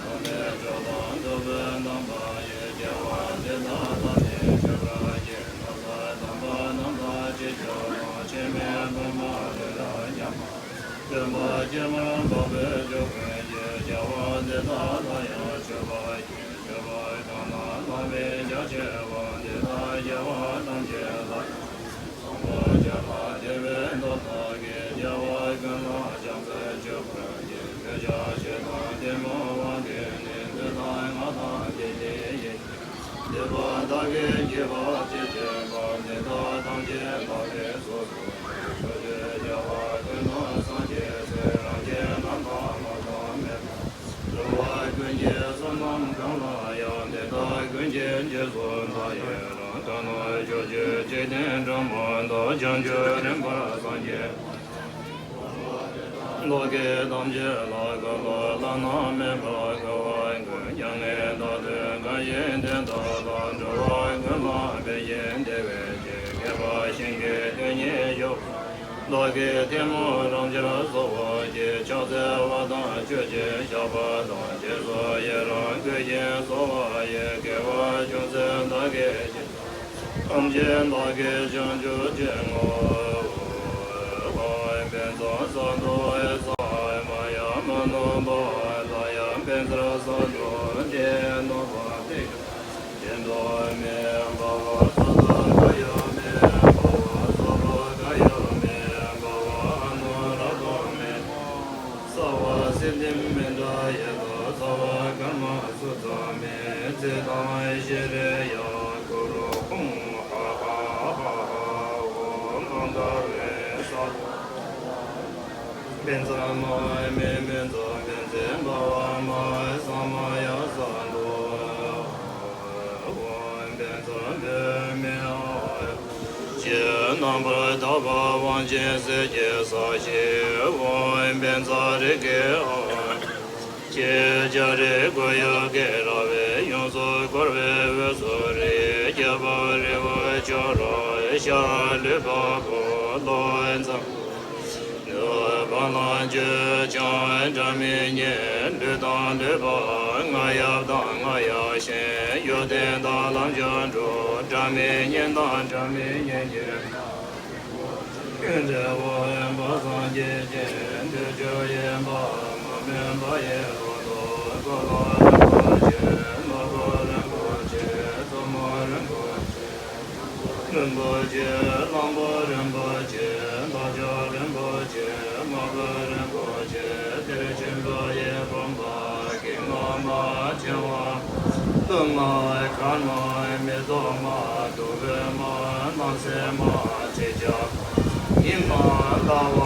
བླ་མེད་གྲོགས་དང་ཐུབ་པའི་དམ་པ་ཡིས། རྒྱལ་བ་འདི་དག་བདག་ནི་སྤྱོད་པར་བགྱི། ནོར་ལ་དམ་པ་རྣམས་དང་ཅི་འབྱོར་དང་། ཕྱིར་མི་ལྡོག་མ་ལུས་རབ་འབྱམས་པ། སྟོན་པ་ཀྱེ་མ་འཕགས་པའི་མཆོག་ཀུན་གྱིས། རྒྱལ་བ་འདི་དག་ལ་ཡང་མཆོད་པར་བགྱི། མཆོད་པ་གང་དག་བླ་མེད་རྒྱ་ཆེ་བ། འདི་དག་རྒྱལ་བ་ཐམས་ཅད་ལ། བཟང་པོ་སྤྱོད་པ་བདེ་བའི་མདོ་དག་གིས། རྒྱལ་བ་ཀུན་ལ་སྦྱིན་པའི་མཆོད་པར་བགྱི། འདོད་ཆགས་ཞེ་སྡང་གཏི་མུག་དབང་གིས་ནི། འདོད་དང་ང་དང་དེ་ཉིད་ཡིན། འདོད་པ་དག་གིས་བགྱིས་པ་ཅི་བྱེད་པ། འདི་དག་ཐམས་ཅད་བདག་གིས་སོ་སོར་བགྱི། ཕྱོགས་བཅུའི་རྒྱལ་བ་ཀུན་དང་སངས་རྒྱས་སྲས། རང་གི་རྣམ་པ་མ་ལྡན་མེད་པ། འགྲོ་བ་ཀུན་གྱི་བསོད་ནམས་གང་ལ་ཡང་། དེ་དག་ཀུན་གྱི་རྗེས་སུ་བདག་ཡི་རང་། ཐོབ་ནས་ཕྱོགས་བཅུའི་འཇིག་རྟེན་དྲི་མ་དག་བྱང་ཆུབ་རིམ་པར་སངས་རྒྱས། བདག་གིས་ཐམས་ཅད་ལ་བཀའ་སློབ། བླ་ན་མེད་པ་དགའ་བ་ཀུན། མྱ་ངན་འདའ་སྟོན་གང་ཞིག་དེ་དག་ལ། འགྲོ་བ་ཀུན་ལ་ཕན་ཞིང་བདེ་བའི་ཕྱིར། བསྐལ་པ་ཞིང་གི་དོན་གཉེར་ཤོག། བདག་གིས་གཏི་མུག་རབ་སྦྱར་གསོལ་བ་བགྱི། ཕྱག་འཚལ་བ་དང་མཆོད་ཅིང་བཤགས་པ་དང་། རྗེས་སུ་ཡི་རང་བསྐུལ་ཞིང་གསོལ་བ་ཡི། དགེ་བ་ཅུང་ཟད་བདག་གིས་བགྱིས། ཐམས་ཅད་བདག་གིས་བྱང་ཆུབ་ཕྱིར་བསྔོའོ། ཨོཾ་བཛྲ་ས་ཏྭ་ས་མ་ཡ་མ་ནུ་པ་ཏཱ་ཡ། བཛྲ་ས་ཏྭ་དྷེ་ནུ་པ་ཏཱི། ཏེ་ནོ་མེ་བྷ་བ་སྭ་ཏཱ་ག་ཡ་མེ་བྷ་བ་སརྦ་ག་ཡ་མེ་བྷ་བ་ཨ་ནུ་རཱ་ཏ་མེ། སརྦ་སིདྡྷི་མི་ཏྲ་ཡེ་ཏ། སརྦ་ཀརྨ་སུ་ཙ་མེ། ཙི་ཏཱ་ཤྲི་ཡ་གུ་རུ་ཧཱུྃ་ཧ་ཧ་ཧ་ཧ། ཨོཾ་ཨ་ཏ་རེ་ས། བཛྲ་མ་ཧཱ་མེ་མི་ཛ། བཛྲ་བྷ་བ་མ་ཧཱ་ས་མ་ཡ་ས་ཏྭ། ཨོཾ་བཛྲ་བྷ་མེ་ཨཱ་ཡ། ཅེས་རྣམ་པར་དག་པ་དབང་ཆེན་གསེར་གྱི་ས་གཞི། ཨོཾ་བཛྲ་རེ་ཁེ་ཨཱ་ཡ། ཅེས་ལྕགས་རི་གུ་ཡུ་གེ་ར་བས་ཡོངས་སུ་བསྐོར་བའི་དབུས་སུ་རིགས་བརྒྱད་པ་རི་བོ་ཅོག་ར། ཤར་ལུས་འཕགས་པོ། ལྷོ་ཛམ། ནུབ་བ་ལང་སྤྱོད་འཆང་སྒྲ་མི་སྙན། ལུས་དང་ལུས་འཕགས་རྔ་ཡབ་དང་རྔ་ཡབ་གཤེན། གཡོ་ལྡན་དང་ལམ་མཆོག་འགྲོ། སྒྲ་མི་སྙན་དང་སྒྲ་མི་སྙན་གྱི། ཀུན་གྲོལ་དབང་ཡོད་པ་སངས་རྒྱས་ཀྱི། འདོད་ཆགས་ཡེ་འབར་མ་མུན་པ་ཡི་ལོ་ཏོག། གོ་ལ་རིན་པོ་ཆེ། ནོར་བུ་རིན་པོ་ཆེ། ཐུར་མ་རིན་པོ་ཆེ། རིན་པོ་ཆེ། གླང་པོ་རིན་པོ་ཆེ། ལྷ་ལྕགས་རིན་པོ་ཆེ། མ་བུ་རིན་པོ་ཆེ། གཏེར་ཆེན་པོ་ཡི་བུམ་པ། གིང་ང་མ། ཕྲེང་བ། གླུ་མ། གར་མ། མེ་ཏོག་མ། དུ་བའི་མ། སྣང་གསལ་མ། ཚེས་བཅད་ཉི་མ། ལྷ་བ།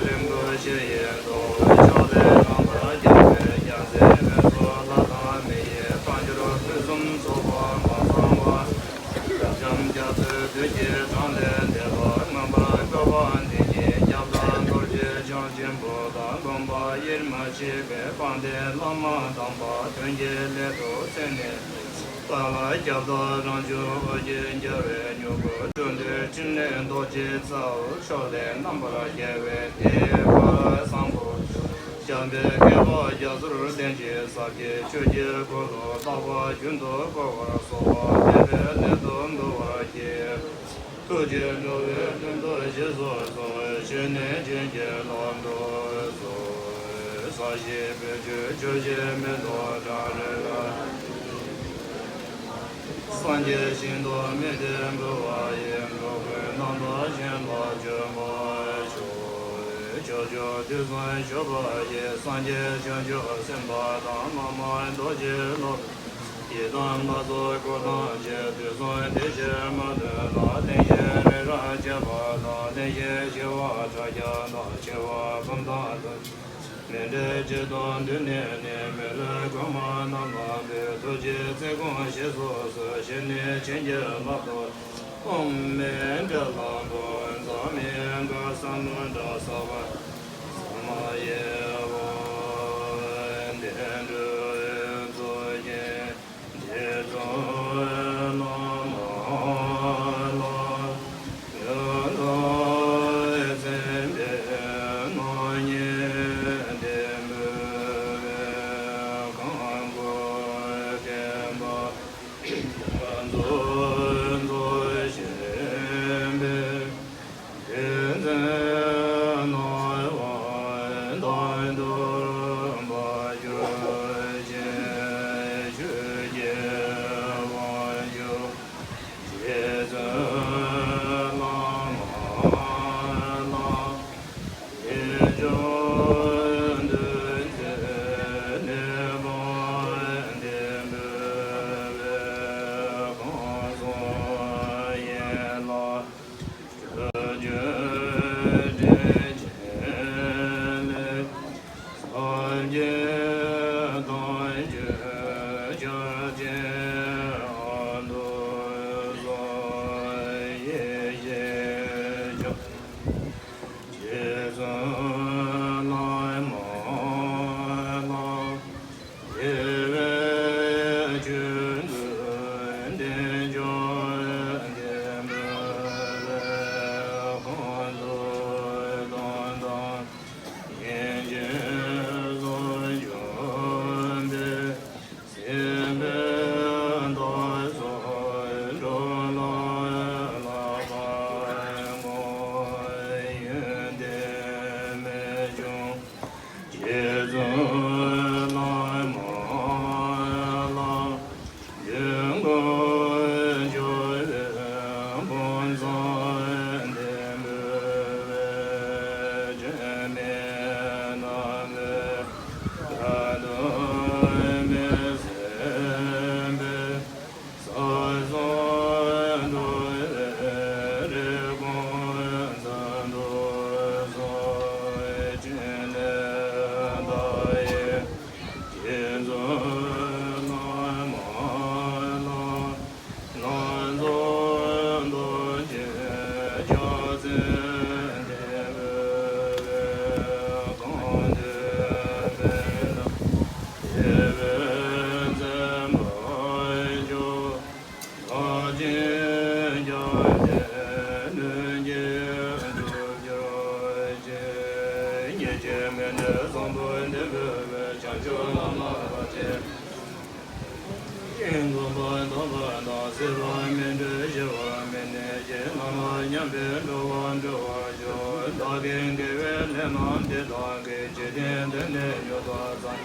རིན་པོ་ཆེ་ཡི་མདོག་ཕྱག་ལེན་རྣམ་པར་རྒྱལ་བའི་རྒྱལ་མཚན་དངོས་སུ་ལྷ་དང་མི་ཡི་དཔལ་འབྱོར་ཕུན་སུམ་ཚོགས་པ་མ་ཚང་བ། རབ་འབྱམས་རྒྱ་མཚོའི་མདུན་གྱི་གྲངས་ལས་འདས་པ། མངོན་པར་བསྐལ་པ་འདི་ཉིད་ཁྱབ་བདག་རྡོ་རྗེ་འཆང་ཆེན་པོ་དང་། དགོངས་པ་དབྱེར་མ་ཕྱེ་བའི་དཔལ་ལྡན་བླ་མ་དམ་པ། དོན་གྱི་སླད་དུ་སེམས་ནི། དཔལ་ཁྱབ་བདག་རང་བྱུང་ཨོ་རྒྱན་རྒྱལ་བའི་མྱུ་གུ། འགྲོ་འདུལ་ཕྲིན་ལས་རྡོ་རྗེའི་ཚ། ཕྱག་ལེན་རྣམ་པར་རྒྱལ་བའི་དེ་ཕར་བཟང་པོ། བྱམས་པའི་བསྐལ་པ་རྒྱ་མཚོར་བརྟེན་ཅིང་ཟབ་རྒྱས་ཆོས་ཀྱི་འཁོར་ལོ་རྟག་པ་རྒྱུན་དུ་བསྐོར་བར་གསོལ་བ་འདེབས་པའི་སླད་དུ་འབུལ་བར་བགྱི། ཐུགས་རྗེས་འགྲོ་བའི་ཕན་བདེ་རྗེས་སུ་བཟུང་། བཞེད་ནས་བྱིན་གྱིས་བརླབ་ཏུ་གསོལ། ས་གཞི་སྤོས་ཆུས་ཆོས་བཞིན་མེ་ཏོག་བཀྲ་རོལ་པ། སངས་རྒྱས་ཞིང་དུ་དམིགས་ཏེ་འབུལ་བ་ཡིས། འགྲོ་ཀུན་རྣམ་དག་ཞིང་ལ་སྤྱོད་པར་ཤོག། ཕྱོགས་བཅུ་དུས་གསུམ་བཞུགས་པ་ཡི། སངས་རྒྱས་བྱང་ཆུབ་སེམས་དཔའ་དང་། བླ་མ་རྡོ་རྗེ་སློབ། ཡི་དམ་ལྷ་ཚོགས་འཁོར་དང་བཅས། དུས་གསུམ་བདེ་ཆེན་མ་ལུས་ལ། བརྟན་ཞིང་རིང་རབ་གཅེས་པ་དང་། བརྟན་ཞིང་ཞི་བ་ཕྲག་བརྒྱ་དང་། ཆེ་བ་འབུམ་ཐང་དུ། མི་འབྲལ་སྤྱི་དང་མཐུན་ནས་ནི། མི་ལུས་གོང་མ་རྣམས་ལ་འབུལ། ཐུགས་རྗེས་བརྩེ་སྐོང་ཞེས་སོགས་སུ། བཞེས་ནས་བྱིན་གྱིས་བརླབ་ཏུ། ཨོཾ་མཎྜལ་པུཥྚ་ཛྙཱ་ན་ཀ་ས་མུ་དྲ་སརྦ་ས་མ་ཡེ་བ་ཏིཥྛ་ཙོ་ཀྱེ། རྗེ་བཙུན་བླ་མ་ལ་ཡོན་དང་མཚན་དཔེའི་སྣང་བརྙན་ལྡན་པའི་གང་བཀུར་མཁན་པོ། རྫོགས་རྫོགས་ཆེན་པོའི་རིག་འཛིན་རྣམ་པར་དག་ཏུ་འབར་གྱུར་ཅིག་ཆོས་ཀྱི་དབང་ཕྱུག་རྗེ་བཙུན་བླ་མ་ལ། ཡིད་འབྱུང་འདུ་འཛི་ནད་པ་འདི་འབུལ་བའི་གང་ཟག་ཡིན་ལ། སྤྱོད་འཇུག་དྲིན་ཅན་ལས། སངས་རྒྱས་དང་ཆོས་ཕྱག་རྒྱའི་ཨ་ཏུ་སོགས་ཡེ་ཤེས་ཕྱོགས། རྗེ་བཙུན་བླ་མ་ལ། དེ་བས་ཆོས་འདུལ་བསྟན་སྐྱོང་བསྟན་པའི་ཁོངས་སུ་གཏོགས་དང་། ཡིད་ཆེས་སུ་འབྱུང་བའི་སྲིད་པའི་མཐའ་སོགས་འགྲོ་ལ་བསླབ་པར་བསྔོ། ཡོན་ཏན་རྨད་བྱུང་རྗེ་བཙུན་བླ་མ་ལ། དུས་ཀུན་འབྱོར་པའི་ཕུན་སུམ་འདེབས་འབུལ་བའི། དྲི་མེད་ནམ་མཁའི་མཐའ་སྟོང་མི་ཟད་པའི། ས་གསུམ་འགྲོ་བའི་རིགས་ཀུན་ཚང་དུ་སོགས། ཕྲིན་ལས་མཐའ་ཡས་རྗེ་བཙུན་བླ་མ་ལ། ལམ་གཙོ་རྡོ་རྗེ་ཕྱག་མཚན་འདི་འབུལ་བའི། གང་འདུལ་བའི་ལམ་བདེ་བའི་མཛད་པ་མཆོག་ལག་ལེན་བརྒྱ་ཆེན་ལྷུན་གྱིས་གྲུབ་གྱུར་ཅིག་ཉེས་བྱས་མི་འབྲལ་བཟང་པོ་འདི་འབུལ་བའི། བྱང་ཆུབ་ལམ་ལ་བར་ཆད་ཀུན་སྤངས་པ་དམ་པ་དང་། སྲིད་པ་མི་འཁྲུལ་ཞི་བ་མི་གནས་ཀྱི། ནམ་མཁའ་མཉམ་པའི་འགྲོ་བ་སྒྲོལ་བར་ཤོག་བདག་གི་དགེ་བའི་ལས་རྣམས་འདི་དག་གིས། འཇིག་རྟེན་དོན་ནི་མྱུར་དུ་བསམ།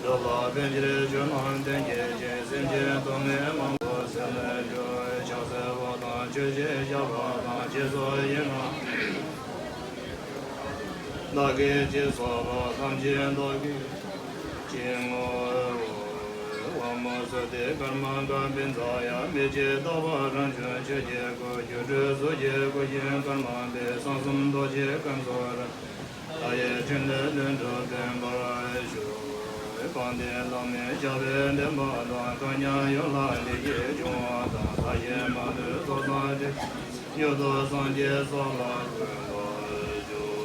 འགྲོ་ལ་ཕན་ཕྱིར་ཆོས་རྣམས་བསྟན་བགྱིད་ཅིང་། སེམས་ཅན་སྡུག་བསྔལ་མང་པོ་སེལ་བར་ཤོག་ཕྱག་འཚལ་བ་དང་མཆོད་ཅིང་བཤགས་པ་དང་། རྗེས་སུ་ཡི་རང་བདག་གིས་ཅི་བསགས་པ་ཐམས་ཅད་བདག་གིས་ཅི་བསྔོ་བ་མོ་སོ་ཏི་ཀརྨ་ཀ་པིཛཛ་ཡ། མི་ཕྱེད་རྟག་པ་རང་བྱུང་ཆོས་ཀྱི་སྐུ། སྒྱུ་འཕྲུལ་གཟུགས་ཀྱི་སྐུ་བཞི་ཀརྨ་པའི། གསང་གསུམ་རྡོ་རྗེའི་སྐུ་མཚོན་རབ། མཐའ་ཡས་ཕྲིན་ལས་ལྷུན་གྲུབ་སྟོན་པར་ཤོག་དཔལ་ལྡན་བླ་མའི་ཞབས་པད་བརྟན་པ་དང་། ཐུགས་ཉིད་ཡོངས་ལ་བདེ་སྐྱིད་འབྱུང་བ་དང་། ལྷ་ཞིང་མ་ལུས་རྫོགས་སངས་རྒྱས། མྱུར་དུ་སངས་རྒྱས་ས་ལ་འཁོད་པར་ཤོག་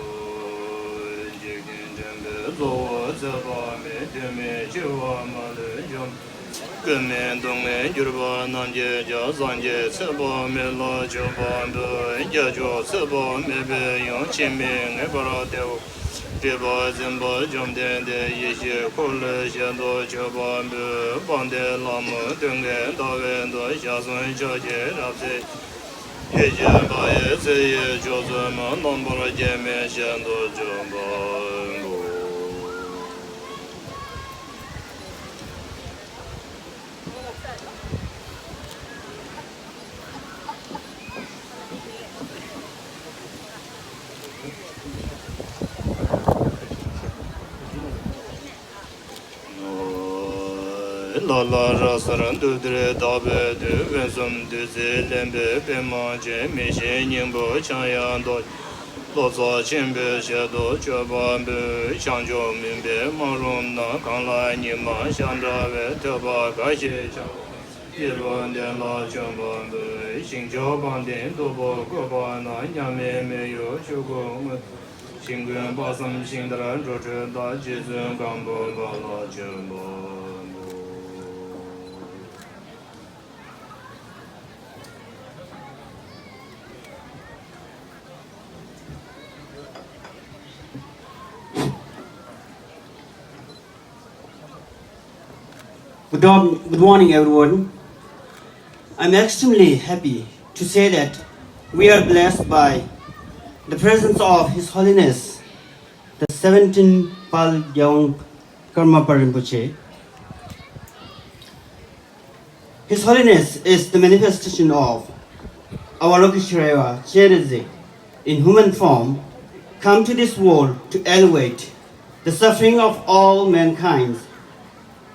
འཇིག་རྟེན་འདྲེན་པའི་གཙོ་བོ་ཚེ་དཔག་མེད། དུས་མིན་འཆི་བ་མ་ལུས་འཇོམས། ཀུན་མིན་སྡུག་བསྔལ་གྱུར་པ་རྣམས་ཀྱི་རྒྱལ། སངས་རྒྱས་ཚེ་དཔག་མེད་ལ་མཆོད་པ་འབུལ། རྒྱལ་མཆོག་ཚེ་དཔག་མེད་པའི་དབྱངས། འཆི་མེད་ངེས་པར་བདེ་བ། སྲིད་པ་འཛིན་པ་བཅོམ་ལྡན་འདས། ཡེ་ཤེས་འཁོར་ལོའི་ཞལ་དུ་མཆོད་པ་འབུལ། དཔལ་ལྡན་ལྷ་མོ་སྟོན་ཀའི་ཟླ་བའི་མདོག་ཞལ་གསུང་ཕྱག་རྒྱའི་རབ་གསལ། ཡེ་ཤེས་དཔལ་ཡེ་ཚེ་ཡི་མཆོག་ཚོལ་མ། རྣམ་པར་རྒྱལ་མའི་ཞལ་དུ་མཆོད་པ་འབུལ། ལ་ལ་ར་གསར་འདུས་དེར་བདག་པོའི་དུས། དབེན་གསུམ་བདུད་རྩིས་བརླན་པའི་པདྨ་ཅན། མི་ཤེས་སྙིང་པོ་འཆང་ཡང་འདོད། ལོ་ཙཱ་ཆེན་པོའི་ཞལ་དུ་མཆོད་པ་འབུལ། བྱང་ཆུབ་སྨིན་པའི་སྨག་རུམ་ན། གང་ལ་ཉི་མ་ཤར་འདྲ་བའི། ཐོས་པ་འགའ་ཞིག་འཆར་བ། སྐྱེས་བུ་དེ་ལ་བྱོན་པ་འབུལ། ཞིང་སྐྱོང་དཔལ་ལྡན་སྟུག་པོ་བཀོད་པ་ན། མཉམ་མེད་མི་གཡོ་ཆོས་སྐུ་དངོས། ཞིང་ཀུན་དཔག་བསམ་ཤིང་རྟར་འགྲོ་འཕྲུལ་དག་རྗེ་བཙུན་སྒམ་པོ་པ་ལ་བྱོན་པ་འབུལ། Good, good morning, everyone. I'm extremely happy to say that we are blessed by the presence of His Holiness, the seventeenth Pal Gyawang Karmapa Rinpoche. His Holiness is the manifestation of Avalokiteshvara Chenrezig in human form, come to this world to elevate the suffering of all mankind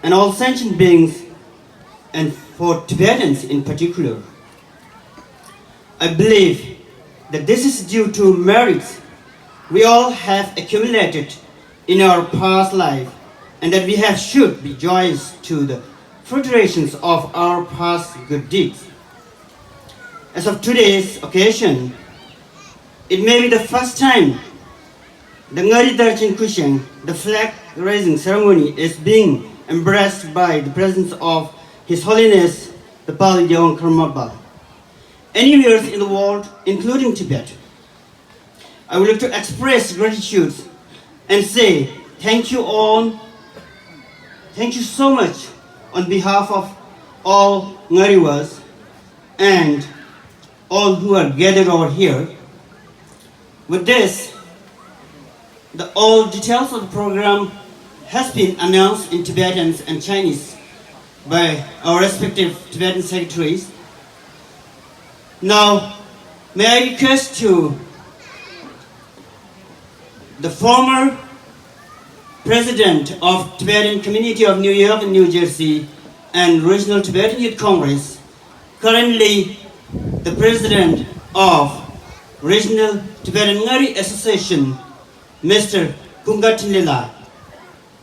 and all sentient beings, and for Tibetans in particular. I believe that this is due to merits we all have accumulated in our past life, and that we have should be joyous to the frustrations of our past good deeds. As of today's occasion, it may be the first time the Ngari Darchen Kusheng, the flag raising ceremony, is being embraced by the presence of His Holiness the Pal Gyawang Karmapa. Anywhere in the world, including Tibet, I would like to express gratitude and say thank you all, thank you so much on behalf of all Ngarivas and all who are gathered over here. With this, the all details of the program has been announced in Tibetan and Chinese by our respective Tibetan secretaries. Now, may I request to the former president of Tibetan Community of New York and New Jersey and Regional Tibetan Youth Congress, currently the president of Regional Tibetan Ngari Association, Mister Kunga Thinley Lar.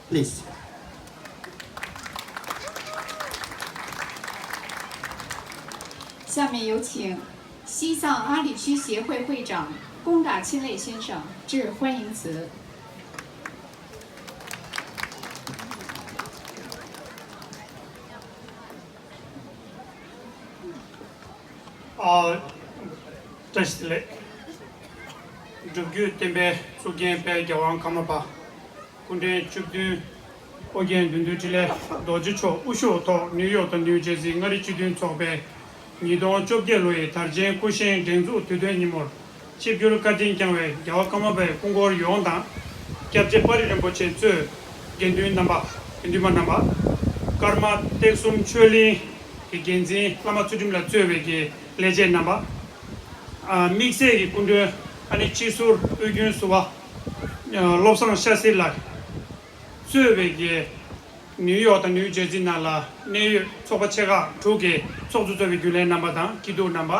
Please. 下面有请西藏阿里区协会会长宫嘎钦类先生致欢迎词。 ཨ། བཀྲ་ཤིས་བདེ་ལེགས། སྒྲུབ་བརྒྱུད་བསྟན་པའི་གཙུག་རྒྱན་དཔལ་རྒྱལ་དབང་ཀརྨ་པ། སྐུ་ཕྲེང་བཅུ་བདུན། ཨོ་རྒྱན་བདུད་འདུལ་འཕྲིན་ལས་རྡོ་རྗེ་མཆོག་དབུ་བཞུགས་ཐོག་ནིའུ་ཡོག་དང་ནིའུ་ཇེར་སི་མངའ་རིས་སྤྱི་མཐུན་ཚོགས་པའི་ཉིས་སྟོང་བཅོ་བརྒྱད་ལོ་ཡི་དར་ཆེན་སྐུ་བཞེངས་སྒྲེང་འཛུགས་དུས་སྟོན་ཉིན་མོར། ཆིབས་བསྒྱུར་བཀའ་དྲིན་བསྐྱངས་པའི་རྒྱལ་བ་ཀརྨ་པའི་སྐུ་འཁོར་ཡོངས་དང་། སྐྱབས་རྗེ་དཔའ་རིས་རིན་པོ་ཆེ་གཙོས་དགེ་འདུན་རྣམ་པ། དགེ་འདུན་པ་རྣམ་པ། ཀརྨ་སྟེགས་གསུམ་ཆོས་གླིང་གི་འགན་འཛིན་བླ་མ་ཚུལ་ཁྲིམས་ལགས་གཙོས་པའི་གི་ལས་བྱེད་རྣམ་པ། ཨ། དམིགས་བསལ་གྱི་སྐུ་མགྲོན་ཨ་ནི་སྤྱི་ཟུར་དབུས་རྒྱུན་ཟུར་པ། ཨ། བློ་བཟང་ཤཱ་སྟྲི་ལགས་གཙོས་པའི་གི་ནིའུ་ཡོག་དང་ནིའུ་ཇེར་སི་ནང་ལ་གནད་ཡོད་ཚོགས་པ་ཆེ་ཁག་དྲུག་གི་ཚོགས་གཙོ་གཙོས་པའི་རྒྱུན་ལས་རྣམ་པ་དང་སྐྱིད་སྡུག་རྣམ་པ།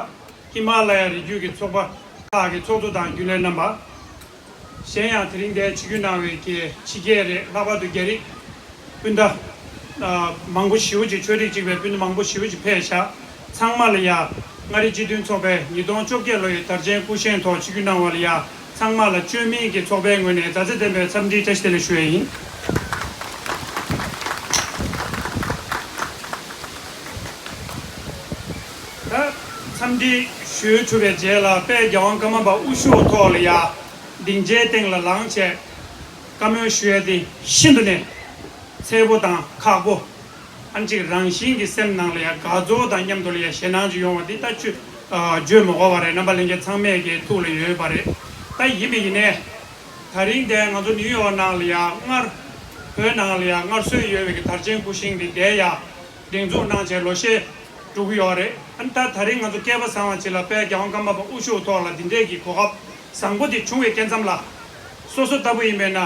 ཧི་མ་ལ་ཡ་རི་རྒྱུད་ཀྱི་ཚོགས་པ་ཁག་གི་ཚོགས་གཙོ་དང་རྒྱུན་ལས་རྣམ་པ། གཞན་ཡང་དེ་རིང་འདིར་ཆིབས་བསྒྱུར་གནང་བའི་གི་ཕྱི་རྒྱལ་རེད། ལྷག་པར་དུ་རྒྱ་རིགས་སྤུན་ཟླ་མང་པོ་ཞེ་པོ་ཅིག་ཆོས་རིགས་གཅིག་པའི་སྤུན་ཟླ་མང་པོ་ཞེ་པོ་ཅིག་ཕེབས་ཤག་ཚང་མ་ལ་ཡ། མངའ་རིས་སྤྱི་མཐུན་ཚོགས་པའི་ཉིས་སྟོང་བཅོ་བརྒྱད་ལོ་ཡི་དར་ཆེན་སྐུ་བཞེངས་ཐོག་ཆིབས་བསྒྱུར་གནང་བ་ལ་ཡ། ཚང་མ་ལ་བཅོས་མིན་གྱི་ཚོགས་པའི་ངོས་ནས་མཛའ་བརྩེ་ལྡན་པའི་འཚམས་འདྲིའི་བཀྲ་ཤིས་བདེ་ལེགས་ཞུ་ཡས་ཡིན། ད་འཚམས་འདྲི་ཞུ་གྲུབ་པའི་རྗེས་ལ་དཔལ་རྒྱལ་དབང་ཀརྨ་པ་དབུ་བཞུགས་ཐོག་ལ་ཡ། སྡིངས་ཆའི་སྟེང་ལ་ལངས་བྱས། བཀའ་མོལ་ཞུ་ཡས་དེ་ཤིན་ཏུ་ནས་གསལ་པོ་དང་ཁག་པོ། ཨ་ནི་ཅིག་རང་བཞིན་གྱི་སེམས་ནང་ལ་ཡ་དགའ་ཚོར་དང་མཉམ་དུ་ལ་ཡ་ཞེད་སྣང་ཅིག་ཡོང་བ་འདི་ད་ཆུ་ཨ་བརྗོད་མི་དགོས་པ་རེད། རྣམ་པ་ལྷན་རྒྱས་ཚང་མས་ཀྱི་ཐུགས་ལ་ཡོད་པ་རེད། ད་ཡིན་པ་ཡིན་ནའི་ད་རིང་འདིར་ང་ཚོ་ནིའུ་ཡོག་ནང་ལ་ཡ་སྔར་བོད་ནང་ལ་ཡ་སྔར་སྲོལ་ཡོད་པའི་གི་དར་ཆེན་སྐུ་བཞེངས་འདི་འདིར་ཡ་སྒྲེང་འཛུགས་གནང་བྱས་ལོ་ཤས་འགྲོ་གི་ཡོད་རེད། ཨ་ནི་ད་ད་རིང་ང་ཚོ་སྐལ་པ་བཟང་བ་ཅིག་ལ་དཔལ་རྒྱལ་དབང་ཀརྨ་པ་དབུ་བཞུགས་ཐོག་ལ་འདི་འདྲས་ཀྱི་གོ་སྐབས་བཟང་པོ་འདི་བྱུང་བའི་སྐབས་མཚམས་ལ། སོ་སོ་ལྟ་བུ་ཡིན་པས་ན།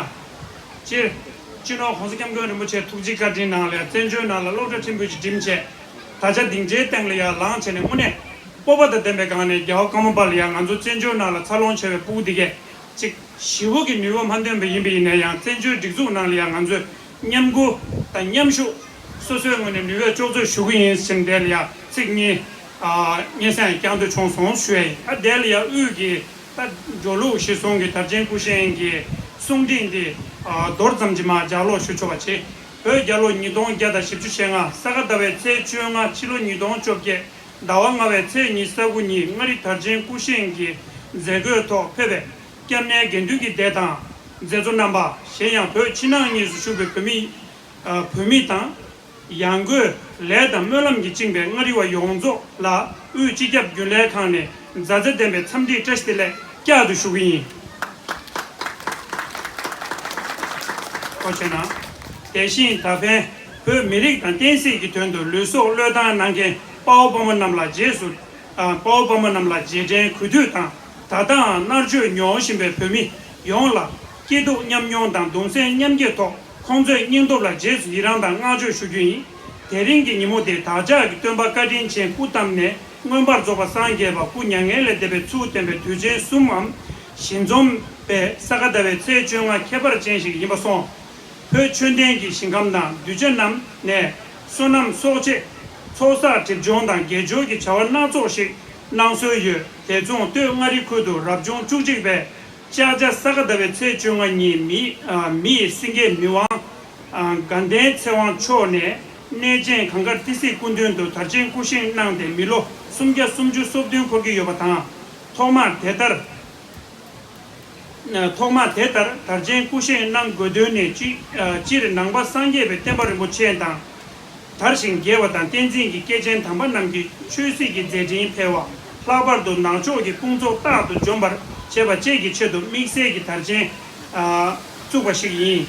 སྤྱིར་ སྤྱི་ནོར་༸གོང་ས་༸སྐྱབས་མགོན་རིན་པོ་ཆེ་ཐུགས་རྗེ་བཀའ་དྲིན་ནང་ལ་ཡང་བཙན་བྱོལ་ནང་ལ་སློབ་གྲྭ་ཕྲན་བུ་ཞིག་འགྲིམས་བྱས། ད་ཆ་སྡིངས་ཆའི་སྟེང་ལ་ཡང་ལངས་བྱས་ནས་དངོས་གནས་སྤོབས་པ་དང་ལྡན་པའི་སྒང་ནས་རྒྱལ་བ་ཀརྨ་པ་ལ་ཡང་ང་ཚོ་བཙན་བྱོལ་ནང་ལ་འཚར་ལོངས་བྱས་པའི་སྤུ་གུ་འདི་གས་ཅིག་ཞི་བ་གི་ནུས་པ་མ་འདོན་པ་ཡིན་པ་ཡིན་ན་ཡང་བཙན་བྱོལ་སྒྲིག་འཛུགས་ནང་ལ་ཡང་ང་ཚོས་མཉམ་འགུལ་དང་མཉམ་ཞུགས་སོ་སོའི་ངོས་ནས་ནུས་པས་ལྕོགས་ཚོད་ཞུ་གི་ཡིན་ཟེར་འདས་ལ་ཡང་ཚིག་གཉིས་སྙན་སེང་བསྐྱང་འདོད་བྱུང་སོང་ཞུ་ཡ་ཡིན། ཨ་དེ་ལ་ཡང་དབུས་ཀྱི་ད་འགྲོ་ལུགས་གཞིར་བཟུང་གི་དར་ཆེན་སྐུ་བཞེངས་ཀྱི་གསུང་འཕྲིན་འདི་མདོར་ཙམ་ཅིག་མར་ལྗགས་ཀློག་ཞུ་ཆོག་པ་བྱེད། བོད་རྒྱལ་ལོ་ཉིས་སྟོང་བརྒྱ་དང་བཞི་བཅུ་ཞེ་ལྔ་ས་ག་ཟླ་བའི་ཚེས་བཅོ་ལྔ་ཕྱི་ལོ་ཉིས་སྟོང་བཅོ་བརྒྱད་ཟླ་བ་ལྔ་པའི་ཚེས་ཉི་ཤུ་རྩ་དགུ་ཉིན་མངའ་རིས་དར་ཆེན་སྐུ་བཞེངས་ཀྱི་མཛད་སྒོའི་ཐོག་ཕེབས་པའི་སྐྱབས་གནས་དགེ་འདུན་གྱི་སྡེ་དང་མཛད་གཙོ་རྣམ་པ་གཞན་ཡང་བོད་ཕྱི་ནང་གཉིས་སུ་བཞུགས་པའི་བོད་མི་བོད་མི་དང་། ཡང་སྒོས་ལས་དང་སྨོན་ལམ་གྱིས་བཅིངས་པའི་མངའ་རིས་པ་ཡོངས་རྫོགས་ལ་དབུས་སྤྱི་ཁྱབ་རྒྱུན་ལས་ཁང་ནས་མཛའ་བརྩེ་ལྡན་པའི་འཚམས་འདྲིའི་བཀྲ་ཤིས་བདེ་ལེགས་བསྐྱར་དུ་ཞུ་གི་ཡིན། ཐུགས་རྗེ་གནང་། དེ་བཞིན་ད་ཕན་བོད་མི་རིགས་དང་བསྟན་སྲིད་ཀྱི་དོན་དུ་ལུས་སྲོག་བློས་བཏང་གནང་མཁན་དཔའ་བོ་དཔའ་མོ་རྣམས་ལ་རྗེས་སུ་དཔའ་བོ་དཔའ་མོ་རྣམས་ལ་རྗེས་དྲན་གུས་འདུད་དང་ད་ལྟའང་མནར་གཅོད་མྱོང་བཞིན་པའི་བོད་མི་ཡོངས་ལ་སྐྱིད་སྡུག་མཉམ་མྱོང་དང་གདུང་སེམས་མཉམ་སྐྱེད་ཐོག་ཁོང་ཚོའི་སྙིང་སྟོབས་ལ་རྗེས་སུ་ཡི་རང་དང་བསྔགས་བརྗོད་ཞུ་རྒྱུ་ཡིན། དེ་རིང་གི་ཉིན་མོ་དེ་བདག་ཅག་གི་སྟོན་པ་བཀའ་དྲིན་ཅན་སྐུ་བལྟམས་ནས་མངོན་པར་རྫོགས་པ་སངས་རྒྱས་པ་སྐུ་མྱ་ངན་ལས་འདས་པའི་ཚུལ་བསྟན་པའི་དུས་ཆེན་གསུམ་མམ་ཞལ་འཛོམས་པའི་ས་ག་ཟླ་བའི་ཚེས་བཅོ་ལྔ་ཁྱད་པར་ཅན་ཞིག་ཡིན་པ་སོང་། བོད་ཆོས་ལྡན་གྱི་ཞིང་ཁམས་དང་གདུལ་བྱ་རྣམས་ནས་བསོད་ནམས་གསོག་ཆེད་ཚོགས་བསགས་སྒྲིབ་སྦྱོང་དང་དགེ་སྦྱོར་གྱི་བྱ་བ་སྣ་ཚོགས་ཤིག་གནང་སྲོལ་ཡོད། དེ་མཚུངས་སྟོད་མངའ་རིས་ཁུལ་དུ་རབ་བྱུང་བཅུ་གཅིག་པའི་ལྕགས་བྱ་ས་ག་ཟླ་བའི་ཚེས་བཅོ་ལྔ་ཉིན་མི་མི་ཡི་སེང་གེ་མི་དབང་དགའ་ལྡན་ཚེ་དབང་མཆོག་ནས་གནས་ཆེན་གངས་དཀར་ཏི་སེའི་སྐུ་མདུན་དུ་དར་ཆེན་སྐུ་བཞེངས་གནང་སྟེ་མི་ལོ་སུམ་བརྒྱ་སུམ་ཅུ་སོ་བདུན་འཁོར་གྱི་ཡོད་པ་དང་། ཐོག་མར་དེ་ལྟར། ཐོག་མ་དེ་ལྟར་དར་ཆེན་སྐུ་བཞེངས་གནང་དགོས་དོན་ནི་སྤྱི་སྤྱིར་ནང་པ་སངས་རྒྱས་པའི་བསྟན་པ་རིན་པོ་ཆེ་དང་། དར་ཞིང་རྒྱས་པ་དང་བསྟན་འཛིན་གྱི་སྐྱེས་ཆེན་དམ་པ་རྣམས་ཀྱི་ཆོས་སྲིད་ཀྱི་མཛད་འཕྲིན་འཕེལ་བ། ལྷག་པར་དུ་ནང་ཆོས་ཀྱི་དཔུང་ཚོགས་རྟག་ཏུ་འཇོམས་པར་བྱེད་པ་བཅས་ཀྱི་ཆེད་དུ་དམིགས་བསལ་གྱི་དར་ཆེན་བཙུགས་པ་ཞིག་ཡིན།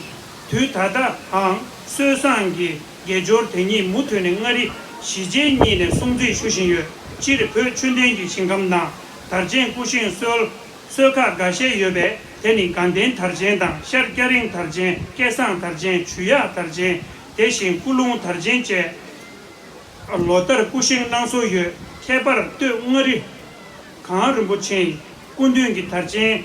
དུས་ད་ལྟའང་སྲོལ་བཟང་གི་དགེ་སྦྱོར་དེ་ཉིད་མུ་མཐུད་ནས་མངའ་རིས་གཞིས་བྱེས་གཉིས་ནས་སྲུང་བརྩི་ཞུ་བཞིན་ཡོད། སྤྱིར་བོད་ཆོས་ལྡན་གྱི་ཞིང་ཁམས་ནང་དར་ཆེན་སྐུ་བཞེངས་སྲོལ། སྲོལ་ཁག་འགའ་ཤས་ཡོད་པས། དེ་ནི་དགའ་ལྡན་དར་ཆེན་དང་ཤར་སྐྱ་རེངས་དར་ཆེན། སྐལ་བཟང་དར་ཆེན། ཆུ་ཡག་དར་ཆེན། དེ་བཞིན་སྐུ་རླུང་དར་ཆེན་བཅས་ལོ་ལྟར་སྐུ་བཞེངས་གནང་སྲོལ་ཡོད། ཁྱད་པར་སྟོད་མངའ་རིས་གངས་རིན་པོ་ཆེའི་སྐུ་མདུན་གྱི་དར་ཆེན་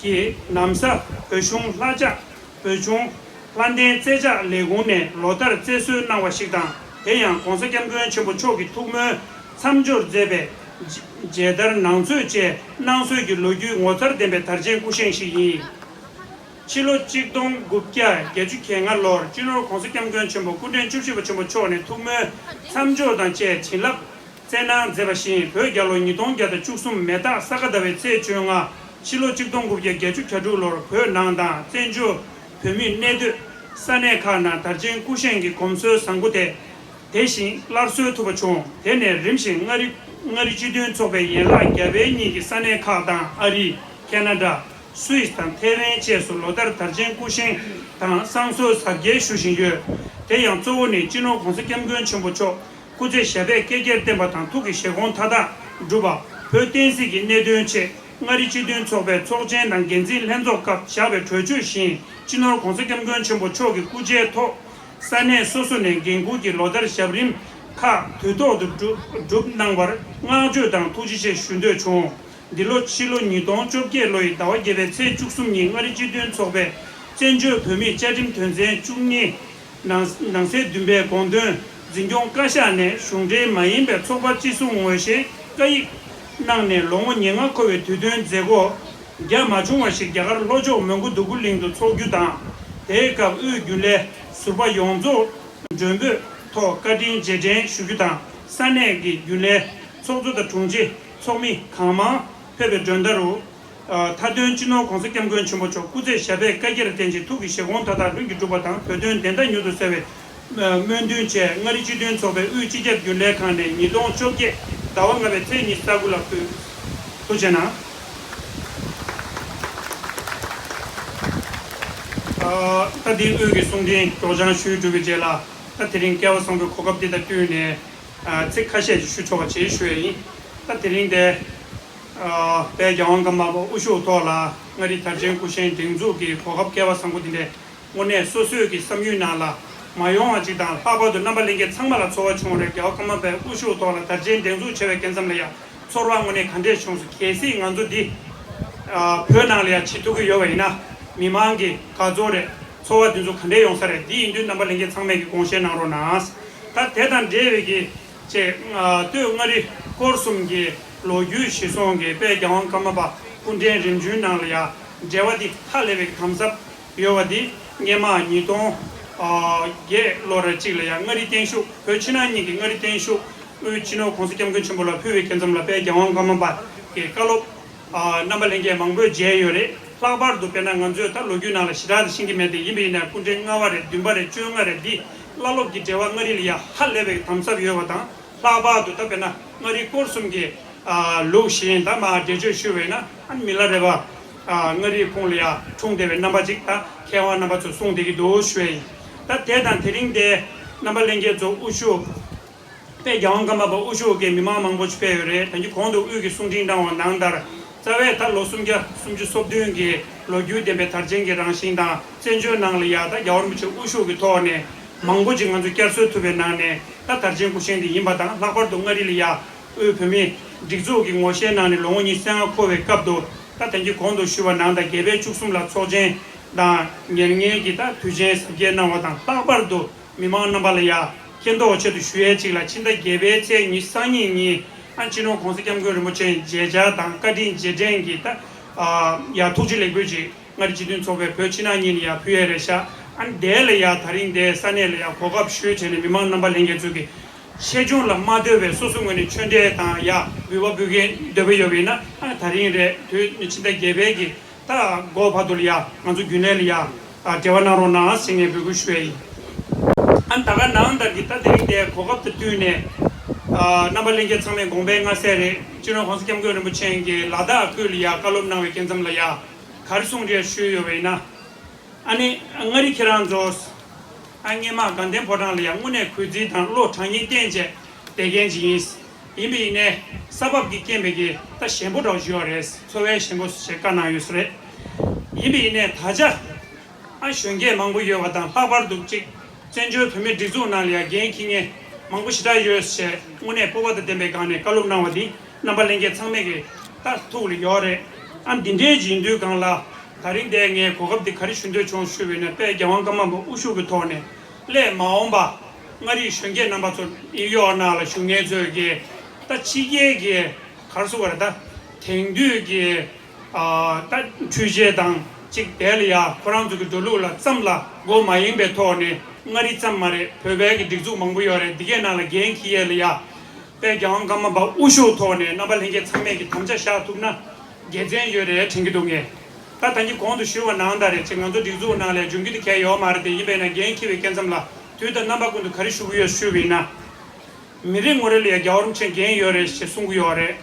གྱི་ན་བཟའ་བོད་གཞུང་ལྷ་ལྕགས། བོད་གཞུང་ལྷ་ལྡན་རྩེ་ལྕགས་ལས་ཁུངས་ནས་ལོ་ལྟར་རྩེ་སྲོལ་གནང་བ་ཞིག་དང་། དེ་ཡང་༸གོང་ས་༸སྐྱབས་མགོན་ཆེན་པོ་མཆོག་གིས་ཐུགས་སྨོན་མཚམས་སྦྱོར་མཛད་པའི་མཇལ་དར་ནང་ཚོད་བཅས་གནང་སྲོལ་གྱི་ལོ་རྒྱུས་ངོ་མཚར་ལྡན་པའི་དར་ཆེན་སྐུ་བཞེངས་ཤིག་ཡིན། ཕྱི་ལོ་གཅིག་སྟོང་དགུ་བརྒྱ་བརྒྱད་ཅུ་གྱ་ལྔ་ལོར་སྤྱི་ནོར་༸གོང་ས་༸སྐྱབས་མགོན་ཆེན་པོ་སྐུ་ཕྲེང་བཅུ་བཞི་པ་ཆེན་པོ་མཆོག་ནས་ཐུགས་སྨོན་མཚམས་སྦྱོར་དང་བཅས་བྱིན་རླབས་སྩལ་གནང་མཛད་པ་བཞིན། བོད་རྒྱལ་ལོ་ཉིས་སྟོང་བརྒྱ་དང་བཅུ་གསུམ་མེ་སྟག་ས་ག་ཟླ་བའི་ཚེས་བཅོ་ལྔ། ཕྱི་ལོ་གཅིག་སྟོང་དགུ་བརྒྱ་བརྒྱད་ཅུ་གྱ་དྲུག་ལོར་བོད་ནང་དང་བཙན་བྱོལ་བོད་མིའི་གནས་སྡོད་ས་གནས་ཁག་ནང་དར་ཆེན་སྐུ་བཞེངས་ཀྱི་གོམས་སྲོལ་བཟང་པོ་དེ་དེ་བཞིན་སླར་གསོ་ཐུབ་པ་བྱུང་། དེ་ནས་རིམ་བཞིན་མངའ་རིས་མངའ་རིས་སྤྱི་མཐུན་ཚོགས་པའི་ཡན་ལག་རྒྱ་བལ་གཉིས་ཀྱི་ས་གནས་ཁག་དང་ཨ་རི། ཁེ་ན་ཌ། སུད་སི་དང་ཐེ་ཝན་བཅས་སུ་ལོ་ལྟར་དར་ཆེན་སྐུ་བཞེངས་དང་བསང་གསོལ་གཟབ་རྒྱས་ཞུ་བཞིན་ཡོད། དེ་ཡང་གཙོ་བོ་ནི་སྤྱི་ནོར་༸གོང་ས་༸སྐྱབས་མགོན་ཆེན་པོ་མཆོག་སྐུ་ཚེ་ཞབས་པད་བསྐལ་བརྒྱར་བརྟན་པ་དང་ཐུགས་ཀྱི་བཞེད་དགོངས་མཐའ་དག་འགྲུབ་པ། བོད་བསྟན་སྲིད་ཀྱི་གནད་དོན་ཆེད་མངའ་རིས་སྤྱི་མཐུན་ཚོགས་པའི་ཚོགས་ཆེན་དང་འགན་འཛིན་ལྷན་ཚོགས་སྐབས་བཞག་པའི་གྲོས་ཆོད་བཞིན། སྤྱི་ནོར་༸གོང་ས་༸སྐྱབས་མགོན་ཆེན་པོ་མཆོག་གི་སྐུ་ཕྱྭའི་ཐོག་ས་གནས་སོ་སོ་ནས་འགན་འཁུར་གྱི་ལོ་ལྟར་ཞབས་རིམ་ཁག་དུས་ཐོག་ཏུ་བསྒྲུབས་གནང་བར་བསྔགས་བརྗོད་དང་ཐུགས་རྗེ་ཆེ་ཞུ་འདོད་བྱུང་། འདི་ལོ་ཕྱི་ལོ་ཉིས་སྟོང་བཅོ་བརྒྱད་ལོ་ཡི་ཟླ་བ་བརྒྱད་པའི་ཚེས་བཅུ་གསུམ་ཉིན་མངའ་རིས་སྤྱི་མཐུན་ཚོགས་པས་བཙན་བྱོལ་བོད་མིའི་བཅའ་ཁྲིམས་དོན་ཚན་བཅུ་གཉིས་ནང་ནང་གསེས་བདུན་པའི་དགོངས་དོན་འཛིན་སྐྱོང་བཀའ་ཤག་ནས་གཞུང་འབྲེལ་མ་ཡིན་པའི་ཚོགས་པ་སྤྱི་སྲུང་ངོས་བཞེས་བཀའ་ཡིག་གནང་ནས་ལོ་ངོ་ཉེར་ལྔ་འཁོར་བའི་དུས་སྟོན་མཛད་སྒོ་རྒྱ་མ་ཆུང་བ་ཞིག་རྒྱ་གར་ལྷོ་ཕྱོགས་མོན་གྷོ་འདུ་ཁུལ་གླིང་དུ་འཚོགས་རྒྱུ་དང་། དེའི་སྐབས་དབུས་རྒྱུན་ལས་ཟུར་པ་ཡོངས་རྫོགས་མགྲོན་འབོད་ཐོག་བཀའ་དྲིན་རྗེས་དྲན་ཞུ་རྒྱུ་དང་། ས་གནས་ཀྱི་རྒྱུན་ལས་ཚོགས་གཙོ་དང་དྲུང་ཆེ་ཚོགས་མི་གང་མང་ཕེབས་པའི་མགྲོན་བརྡ་རུ། མཐའ་དོན་སྤྱི་ནོར་༸གོང་ས་༸སྐྱབས་མགོན་ཆེན་པོ་མཆོག་སྐུ་ཚེ་ཞབས་པད་བསྐལ་བརྒྱར་བརྟན་ཅིང་ཐུགས་ཀྱི་བཞེད་དགོངས་མཐའ་དག་ལྷུན་གྱིས་འགྲུབ་པ་དང་བོད་དོན་བདེན་མཐའ་མྱུར་དུ་གསལ་བའི་སྨོན་འདུན་བཅས་མངའ་རིས་སྤྱི་མཐུན་ཚོགས་པའི་དབུས་སྤྱི་ཁྱབ་རྒྱུན་ལས་ཁང་ནས་ཉིས་སྟོང་བཅོ་བརྒྱད་ཟླ་བ་ལྔ་པའི་ཚེས་ཉི་ཤུ་རྩ་དགུ་ལ་ཕུལ། ཐུགས་རྗེ་གནང་། ད་འདི་དབུས་ཀྱི་གསུང་འཕྲིན་སྒྲོག་སྦྱང་ཞུས་གྲུབ་པའི་རྗེས་ལ། ད་དེ་རིང་སྐལ་བ་བཟང་པོའི་གོ་སྐབས་འདི་དང་བསྟུན་ནས། ཚིག་ཁ་ཤས་ཤིག་ཞུ་ཆོག་པ་བྱེད་ཞུ་ཡས་ཡིན། ད་དེ་རིང་དེ། དཔལ་རྒྱལ་དབང་ཀརྨ་པ་དབུ་བཞུགས་ཐོག་ལ་མངའ་རིས་དར་ཆེན་སྐུ་བཞེངས་སྒྲེང་འཛུགས་ཀྱི་གོ་སྐབས་སྐལ་བ་བཟང་པོ་འདི་འདྲས་ དངོས་གནས་སོ་སོའི་གི་བསམ་ཡུལ་ནང་ལ་མ་ཡོང་བ་ཅིག་དང་། ལྷག་པར་དུ་རྣམ་པ་ལྷན་རྒྱས་ཚང་མ་ལ་ཚོར་བ་བྱུང་རེད། རྒྱལ་བ་ཀརྨ་པའི་དབུ་བཞུགས་ཐོག་ལ་དར་ཆེན་སྒྲེང་འཛུགས་བྱས་པའི་སྐབས་ཙམ་ལ་ཡང་ཚོར་བ་དངོས་གནས་ག་འདྲས་བྱུང་སོང་། གལ་སྲིད་ང་ཚོ་འདི་ཨ་བོད་ནང་ལ་ཡང་བྱེད་ཐུབ་ཀྱི་ཡོད་པ་ཡིན་ན། མི་མང་གི་དགའ་ཚོར་རེད། ཚོར་བ་འདི་ཚོ་ག་འདྲས་ཡོང་ས་རེད། འདི་ཡིན་དུས་རྣམ་པ་ལྷན་རྒྱས་ཚང་མས་ཀྱི་དགོངས་བཞེས་གནང་རོགས་གནང་། ད་དེ་དང་འབྲེལ་བའི་གི་ཅེས་ཨ་སྟོད་མངའ་རིས་སྐོར་གསུམ་གྱི་ལོ་རྒྱུས་གཞིར་བཟུང་གི་དཔལ་རྒྱལ་དབང་ཀརྨ་པ་སྐུ་ཕྲེང་རིམ་བྱོན་ནང་ལ་ཡང་འབྲེལ་བ་འདི་ཧ་ལས་པའི་གི་དམ་ཟབ་ཡོད་པ་འདི་སྔས་མ་ཉིས་སྟོང་བརྒྱད་ལོ་རེ་གཅིག་ལ་ཡང་མངའ་རིས་བརྟན་བཞུགས། བོད་ཕྱི་ནང་གཉིས་ཀྱི་མངའ་རིས་བརྟན་བཞུགས་དབུས་སྤྱི་ནོར་༸གོང་ས་༸སྐྱབས་མགོན་ཆེན་པོ་ལ་ཕུལ་བའི་སྐབས་ཙམ་ལ། དཔལ་རྒྱལ་དབང་ཀརྨ་པ་གི་བཀའ་སློབ་རྣམ་པ་ལྷན་རྒྱས་མང་པོས་མཇལ་ཡོད་རེད། ལྷག་པར་དུ་དཔེར་ན་ང་ཚོས་ད་ལོ་རྒྱུས་ནང་ལ་ཞེ་དྲག་ཏུ་ཤེས་ཀྱི་མེད་དེ། ཡིན་པ་ཡིན་ན་སྐུ་ཕྲེང་ལྔ་པ་རེད། བདུན་པ་རེད། བཅོ་ལྔ་རེད། འདི་བླ་སློབ་ཀྱི་འབྲེལ་བ་མངའ་རིས་ལ་ཡང་ཧ་ལས་པའི་དམ་ཟབ་ཡོད་པ་དང་། ལྷག་པར་དུ་ད་དཔེར་ན་མངའ་རིས་སྐོར་གསུམ་གྱི་ལུགས་བཞིན་ད་མར་འགྲེལ་བརྗོད་ཞུས་པ་ཡིན་ན། ཨ་ནི་མི་ལ་རས་པ་མངའ་རིས་ཁོངས་ལ་ཡང་འཁྲུངས་བསྡད་པའི་རྣམ་པ་ཅིག་ད་མཁས་དབང་རྣམ་པ་ཚོས་གསུངས་བསྡད་ཀྱི་འདུག་ཞུ་བ་ཡིན། ད་དེ་དང་དེ་རིང་དེ་རྣམ་པ་ལྷན་རྒྱས་ཚོ་དབུ་བཞུགས་དཔལ་རྒྱལ་དབང་ཀརྨ་པ་དབུ་བཞུགས་ཀྱིས་མི་མང་མང་པོ་ཞིག་ཕེབས་ཡོད་རེད། ད་གིན་གོང་དུ་དབུས་ཀྱི་གསུང་འཕྲིན་བཏང་བ་ནང་ལྟར། རྩ་བའི་ད་ལོ་སུམ་བརྒྱ་སུམ་ཅུ་སོ་བདུན་གྱི་ལོ་རྒྱུས་ལྡན་པའི་དར་ཆེན་གྱི་རང་བཞིན་དང་། བཙན་བྱོལ་ནང་ལ་ཡང་ད་རྒྱལ་བ་རིན་པོ་ཆེ་དབུ་བཞུགས་ཀྱི་ཐོག་ནས་མང་པོ་ཅིག་ང་ཚོ་བསྐྱར་གསོ་ཐུབ་པའི་ནང་ནས། ད་དར་ཆེན་སྐུ་བཞེངས་དེ་ཡིན་པ་དང་། ལྷག་པར་དུ་མངའ་རིས་ལ་ཡང་དབུས་བོད་མིའི་སྒྲིག་འཛུགས་ཀྱི་ངོ་ཤེས་ནང་ནས་ལོ་ངོ་ཉི་ཤུ་རྩ་ལྔ་འཁོར་བའི་སྐབས་དུ། ད་ད་གིན་གོང་དུ་ཞུས་པ་ནང་ལྟར་རྒྱལ་པོའི་བཅུ་གསུམ་ལ་ཚོགས་ཆེན་དང་ཉེར་ལྔའི་གི་ད་དུས་ཆེན་གཟབ་རྒྱས་གནང་བ་དང་། ལྷག་པར་དུ་མི་མང་རྣམ་པ་ལ་ཡང་མཁྱེན་རྟོགས་ཆེད་དུ་ཞུ་ཡས་ཅིག་ལ། ཕྱི་ཟླ་བརྒྱད་པའི་ཚེས་ཉི་ཤུ་རྩ་གཉིས་ཉིན་ཨ་སྤྱི་ནོར་༸གོང་ས་༸སྐྱབས་མགོན་རིན་པོ་ཆེའི་མཇལ་བཅར་དང་བཀའ་དྲིན་རྗེས་དྲན་གྱི་ད་ཡ་ཐུགས་རྗེ་ལེགས་འབུལ་ཅིག་མངའ་རིས་སྤྱི་མཐུན་ཚོགས་པས་བོད་ཕྱི་ནང་གཉིས་ནས་ཡར་ཕུལ་ཡས་རེད་ཤག་ཨ་ནི་དེ་ལ་ཡང་ད་རིང་དེ་ས་གནས་ལ་ཡང་གོ་སྐབས་ཞུས་བྱས་ནས། མི་མང་རྣམ་པ་ལྷན་རྒྱས་ཚོ་གི་ཆེ་ཆུང་ལ་མ་ལྟོས་པའི་སོ་སོ་ངོས་ནས་ཆོས་འབྲེལ་དང་ཡ་འབུལ་བ་འབུལ་མཁན་འདོད་པ་ཡོད་པ་ཡིན་ན། ཨ་ནི་ད་རིང་རེད། དུས་ཕྱི་ཟླ་བརྒྱད་པའི་གི་ད་འགོ་བར་དུ་ལ་ཡ་ང་ཚོ་རྒྱུན་ལས་ལ་ཡ་ཨ་འབྲེལ་བ་གནང་རོགས་གནང་ཟེར་ངས་འབོད་སྐུལ་ཞུ་ཡས་ཡིན། ཨ་ནི་ད་ག་ནང་ལྟར་གྱི་ད་དེ་རིང་དེ་གོ་སྐབས་དང་བསྟུན་ནས། ཨ་རྣམ་པ་ལྷན་རྒྱས་ཚང་མས་དགོངས་པ་མངའ་གསལ་རེད། སྤྱི་ནོར་༸གོང་ས་༸སྐྱབས་མགོན་རིན་པོ་ཆེ་གིས་ལ་དྭགས་ཁུལ་ལ་ཡ་བཀའ་སློབ་གནང་བའི་སྐབས་ཙམ་ལ་ཡ་ག་རེ་གསུང་བཤད་ཞུས་ཡོད་པ་ཡིན་ན། ཨ་ནི་མངའ་རིས་ཁྱེད་རང་ཚོ་ཨ་སྔས་མ་དགའ་ལྡན་ཕོ་བྲང་ལ་ཡ་དངོས་གནས་གུས་བརྩི་དང་བློ་དྲང་སྙིང་བསྟེན་བྱས་བསྡད་མཁན་ཅིག་ཡིན། ཡིན་པ་ཡིན་ནའི་ས་བབ་ཀྱི་རྐྱེན་པས་ཀྱི་ད་ཞན་པོ་འདྲ་བོ་ཞིག་ཡོད་རེད། འཚོ་བའི་ཞན་པོ་ཞེས་བཀའ་གནང་ཡོད་ས་རེད། ཡིན་པ་ཡིན་ནའི་ད་ཆ་ཨ་གཞོན་སྐྱེས་མང་པོ་ཡོད་པ་དང་། ལྷག་པར་དུ་གཅིག་བཙན་བྱོལ་བོད་མིའི་སྒྲིག་འཛུགས་ནང་ལ་ཡ་འགན་འཁྱེར་མཁན་མང་པོ་ཞེ་དྲག་ཡོད་ཅེས་དངོས་གནས་སྤོབས་པ་དང་ལྡན་པའི་སྒང་ནས་བཀའ་སློབ་གནང་བ་འདི་རྣམ་པ་ལྷན་རྒྱས་ཚང་མས་ཀྱི་ད་ཐུགས་ལ་ཡོད་རེད། ཨ་འདི་འདྲའི་ཡིན་དུས་སྒང་ལ། ད་རིང་དེ་ངས་གོ་སྐབས་འདི་ག་རེ་ཞུ་འདོད་བྱུང་ཞུས་པ་ཡིན་ན། དཔལ་རྒྱལ་དབང་ཀརྨ་པ་དབུ་བཞུགས་ཀྱི་ཐོག་ནས་སླད་མ་འོངས་པ་མངའ་རིས་གཞོན་སྐྱེས་རྣམ་པ་ཚོ་ནིའུ་ཡོག་ནང་ལ་བཞུགས་མཁན་ཚོས་ཀྱི་ད་ཕྱི་རྒྱལ་གྱི་ག་རེ་ཟེར་དགོས་རེད། ད་དེང་དུས་ཀྱི་ཨ་ད་འཕྲུལ་ཆས་དང་གཅིག་དེ་ལ་ཡ་ཁོ་རང་ཚོ་གི་འགྲོ་ལུགས་ལ་ཙམ་ལ་མགོ་མ་གཡེང་པའི་ཐོག་ནས། མངའ་རིས་ཙམ་མ་རེད། བོད་པའི་གི་སྒྲིག་འཛུགས་མང་པོ་ཡོད་རེད། འདི་གའི་ནང་ལ་འགན་འཁྱེར་ཡས་ལ་ཡ་དཔལ་རྒྱལ་དབང་ཀརྨ་པ་དབུ་བཞུགས་ཐོག་ནས་རྣམ་པ་ལྷན་རྒྱས་ཚང་མས་ཀྱི་དམ་བཅའ་བཞག་ཐུབ་ན་དགེ་མཚན་ཡོད་རེད་དྲན་གྱི་འདུག་ངས། ད་ད་གིན་གོང་དུ་ཞུས་པ་ནང་ལྟར་རེད། ཅེས་ང་ཚོ་སྒྲིག་འཛུགས་ནང་ལ་འབྱུང་རྒྱུ་དེ་གལ་ཡོད་མ་རེད་དེ། ཡིན་པས་ན་འགན་འཁྱེར་བའི་སྐབས་ཙམ་ལ་དུས་དང་རྣམ་པ་ཀུན་ཏུ་ག་རེ་ཞུ་གི་ཡོད་ཞུས་པ་ཡིན་ན། མི་རེ་ངོ་རེ་ལ་ཡ་རྒྱལ་བ་རིན་པོ་ཆེ་འགན་ཡོད་རེད་ཅེས་གསུང་གི་ཡོད་རེད།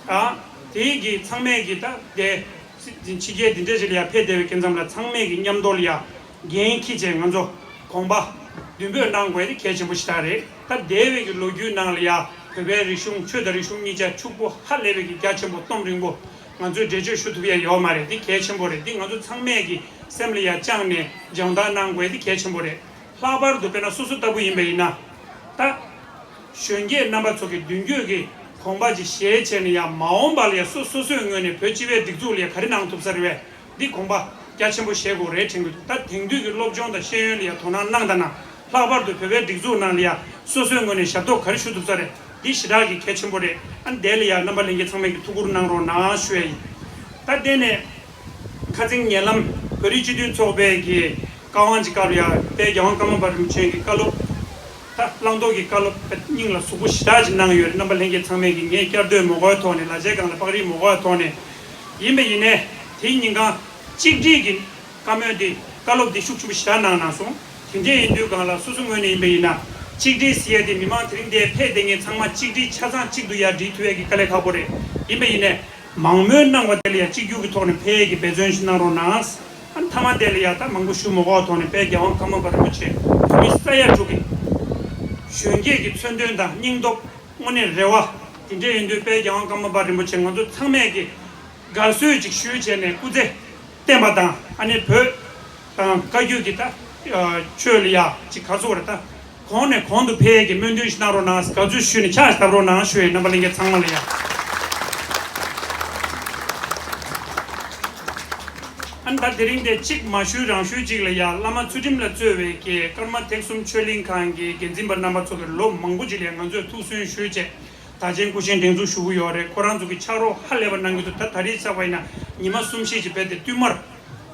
ཨ་དེའི་གི་ཚང་མས་ཀྱི་ད་དེ་ཕྱི་རྒྱལ་འདི་འདྲ་ཞིག་ལ་ཡ་ཕེབས་བསྡད་པའི་སྐབས་ཙམ་ལ་ཚང་མས་ཀྱི་མཉམ་དུ་ལ་ཡ་འགན་འཁྱེར་བྱས་ང་ཚོ་གོམ་པ་མདུན་སྤོས་གནང་དགོས་དེ་གལ་ཆེན་པོ་ཞེ་དྲག་རེད། ད་འདས་པའི་གི་ལོ་རྒྱུས་ནང་ལ་ཡ་བོད་པའི་རིག་གཞུང་། ཆོས་དང་རིག་གཞུང་གཉིས་ཆ་ཕྱུག་པོ་ཧ་ལས་པའི་གི་རྒྱ་ཆེན་པོ། གཏོང་རིང་པོ། ང་ཚོས་འགྲེལ་བརྗོད་ཞུ་ཐུབ་ཡ་ཡོད་མ་རེད། འདི་གལ་ཆེན་པོ་རེད། འདི་ང་ཚོ་ཚང་མས་ཀྱི་སེམས་ལ་ཡ་བཅངས་ནས་སྦྱོང་བརྡར་གནང་དགོས་དེ་གལ་ཆེན་པོ་རེད། ལྷག་པར་དུ་དཔེར་ན་སོ་སོ་ལྟ་བུ་ཡིན་པ་ཡིན་ན། ད་གཞོན་སྐྱེས་རྣམ་པ་ཚོ་གི་མདུན་སྐྱོད་ཀྱི་གོམ་པ་ཅིག་བཞེས་བྱས་ནས་ཡ་མ་འོངས་པ་ལ་ཡ་སོ་སོ་སོའི་ངོས་ནས་བོད་སྤྱི་པའི་སྒྲིག་འཛུགས་ལ་ཡ་ག་རེ་གནང་ཐུབ་ས་རེད་པས། འདི་གོམ་པ་རྒྱ་ཆེན་པོ་བཞེས་དགོས་རེད་དྲན་གྱི་འདུག་ད་དེང་དུས་ཀྱི་སློབ་སྦྱོང་དང་ཤེས་ཡོན་ལ་ཡ་དོ་སྣང་གནང་དང་ན། ལྷག་པར་དུ་བོད་པའི་སྒྲིག་འཛུགས་ནང་ལ་ཡ་སོ་སོའི་ངོས་ནས་ཞབས་ཏོག་ག་རེ་ཞུ་ཐུབ་ས་རེད། འདི་ཞེ་དྲག་གི་གལ་ཆེན་པོ་རེད། ཨ་ནི་དེ་ལ་ཡ་རྣམ་པ་ལྷན་རྒྱས་ཚང་མས་ཀྱི་ཐུགས་ཁུར་གནང་རོགས་གནང་ཞུ་ཡ་ཡིན། ད་དེ་ནས་ཁ་སང་ཉེ་ལམ་བོད་རིགས་སྤྱི་མཐུན་ཚོགས་པའི་གི་བཀའ་དབང་ཅིག་སྐབས་ལ་ཡ་དཔལ་རྒྱལ་དབང་ཀརྨ་པ་རིན་པོ་ཆེ་གི་བཀའ་སློབ། ད་བླང་དོར་གྱི་བཀའ་སློབ་སྙིང་ལ་ཟུག་པོ་ཞེ་དྲག་ཅིག་གནང་ཡོད་རེད། རྣམ་པ་ལྷན་རྒྱས་ཚང་མས་ཀྱིས་ངས་བསྐྱར་ཟློས་མ་དགོས་ཐོག་ནས། ལག་ཆའི་སྒང་ལ་པགས་རིགས་མ་དགོས་ཐོག་ནས། ཡིན་པ་ཡིན་ནའི་དེའི་ཉིན་གང་གཅིག་སྒྲིལ་གྱི་བཀའ་མོལ་འདི། བཀའ་སློབ་འདི་ཤུགས་ཆེན་པོ་ཞེ་དྲག་གནང་གནང་སོང་། དེ་འདྲས་ཡིན་དུས་སྒང་ལ་སོ་སོ་ངོས་ནས་ཡིན་པ་ཡིན་ན། གཅིག་སྒྲིལ་ཟེར་ཡ་དེ་མི་མང་དེ་རིང་འདིར་ཕེབས་བསྡད་མཁན་ཚང་མ་གཅིག་སྒྲིལ་ཆ་ཚང་གཅིག་ཏུ་ཡར་སྒྲིལ་ཐུབ་ཡ་གི་དཀའ་ལས་ཁག་པོ་རེད། ཡིན་པ་ཡིན་ནའི་མང་མོས་གནང་བ་དེ་ལ་ཡ་གཅིག་གྱུར་གྱི་ཐོག་ནས་ཕེབས་ཡས་ཀྱི་འབད་བརྩོན་ཞིག་གནང་རོགས་གནང་། ཨ་ནི་མཐའ་མ་དེ་ལ་ཡ་ད་མང་པོ་ཞུ་མ་དགོས་ཐོག་ནས་དཔལ་རྒྱལ་དབང་ཀརྨ་པ་རིན་པོ་ཆེ་བོད་མི་ས་ཡ་དྲུག་གི་གཞོན་སྐྱེས་ཀྱི་མཚོན་དོན་དང་སྙིང་སྟོབས། དངོས་གནས་རེ་བ། དེ་འདྲས་ཡིན་དུས་དཔལ་རྒྱལ་དབང་ཀརྨ་པ་རིན་པོ་ཆེ་ང་ཚོ་ཚང་མས་ཀྱི་དགའ་བསུ་ཅིག་ཞུས་བྱས་ནས་སྐུ་ཚེ་བརྟན་པ་དང་། ཨ་ནི་བོད་དང་བཀའ་བརྒྱུད་ཀྱི་ད་ ཆོས་ལ་ཡ་ཅིག་ག་ཚོད་རེད་ད། གོང་ནས་གོང་དུ་འཕེལ་ཡས་ཀྱི་སྨོན་འདུན་ཞིག་གནང་རོགས་གནང་། དགའ་བསུ་ཞུས་ནས་ཕྱག་ཞིག་བརྡབ་རོགས་གནང་ཞུ་ཡས། རྣམ་པ་ལྷན་རྒྱས་ཚང་མ་ལ་ཡ། ཨ་ནི་ད་དེ་རིང་དེ་གཅིག་མ་ཞུས་རང་ཞུས་གཅིག་ལ་ཡ། བླ་མ་ཚུལ་ཁྲིམས་ལ་གཙོས་པའི་གི་ཀརྨ་ཐེག་གསུམ་ཆོས་གླིང་ཁང་གི་འགན་འཛིན་པ་རྣམ་པ་ཚོ་གི་ལོ་མང་པོ་ཅིག་ལ་ང་ཚོས་ཐུགས་སུན་ཞུས་བྱས། དར་ཆེན་སྐུ་ཆེན་སྒྲེང་འཛུགས་ཞུ་གི་ཡོད་རེད། ཁོ་རང་ཚོ་གི་ཕྱག་རོགས་ཧ་ལས་པ་གནང་གི་འདུག་ད་ད་རེས་བསགས་པ་ཡིན་ན་ཉི་མ་གསུམ་བཞི་ཅིག་རྦད་དེ་བསྟུད་མར་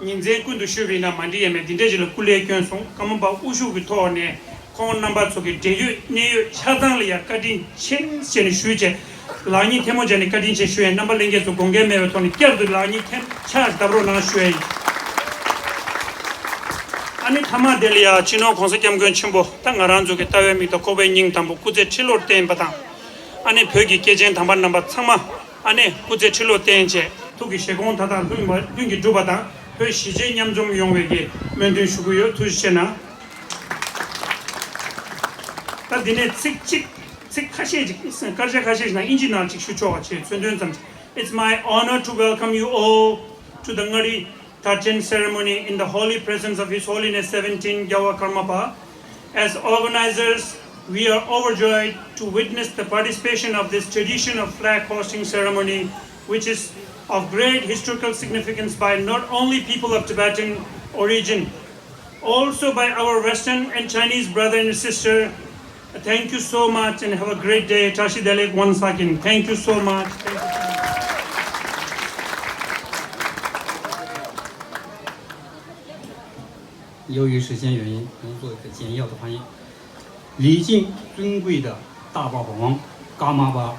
ཉིན་མཚན་ཀུན་ཏུ་ཞུས་པ་ཡིན་ན་མ་འགྲིག་ཡས་མེད། འདི་འདྲས་ཅིག་ལ་སྐུ་ལས་བསྐྱོན་སོང་། ཀརྨ་པ་དབུ་བཞུགས་ཀྱི་ཐོག་ནས་ཁོང་རྣམ་པ་ཚོ་གི་འབྲེལ་ཡོད་གནད་ཡོད་ཆ་ཚང་ལ་ཡང་བཀའ་དྲིན་ཆེ་ཞེས་ནས་ཞུས་བྱས། ལག་གཉིས་ཐལ་མོ་སྦྱར་ནས་བཀའ་དྲིན་ཆེ་ཞུ་ཡས། རྣམ་པ་ལྷན་རྒྱས་ཚོ་དགོངས་འགལ་མེད་པའི་ཐོག་ནས་བསྐྱར་དུ་ལག་གཉིས་ཐལ་ཕྱག་བརྡབ་རོགས་གནང་ཞུ་ཡས་ཡིན། ཨ་ནི་མཐའ་མ་དེ་ལ་ཡང་སྤྱི་ནོར་༸གོང་ས་༸སྐྱབས་མགོན་ཆེན་པོ་ད་ང་རང་ཚོ་གི་ལྟ་བའི་མིག་ཏོ་ཁོག་པའི་སྙིང་དང་པོ་སྐུ་ཚེ་ཁྲི་ལོར་བརྟན་པ་དང་། ཨ་ནི་བོད་ཀྱི་སྐྱེས་ཆེན་དམ་པ་རྣམ་པ་ཚང་མ་ཨ་ནི་སྐུ་ཚེ་ཁྲི་ལོར་བརྟན་བྱས། ཐུགས་ཀྱི་བཞེད་དགོངས་མཐའ་དག་ལྷུན་པ་ལྷུན་གྱིས་གྲུབ་པ་དང་བོད་གཞིས་བྱེས་མཉམ་འཛོམས་ཡོང་བའི་གི་སྨོན་འདུན་ཞུ་གི་ཡོད། ཐུགས་རྗེ་ཆེ་གནང་། ད་འདི་ནས་ཚིག་གཅིག་ཚིག་ཁ་ཤས་ཅིག་སྐར་ཆ་ཁ་ཤས་ཤིག་ནང་དབྱིན་ཇི་ནང་ཅིག་ཞུ་ཆོག་པ་བྱས། མཚོན་དོན་ཙམ་ཅིག It's my honor to welcome you all to the Ngari Tarchen ceremony in the holy presence of His Holiness seventeen Gyawa Karmapa. As organizers, we are overjoyed to witness the participation of this tradition of flag hoisting ceremony, which is of great historical significance by not only people of Tibetan origin, also by our Western and Chinese brother and sister. Thank you so much and have a great day. Tashi Delek once again. Thank you so much. Thank you so much. 由于时间原因，我做一个简要的翻译。礼敬尊贵的大宝法王噶玛巴，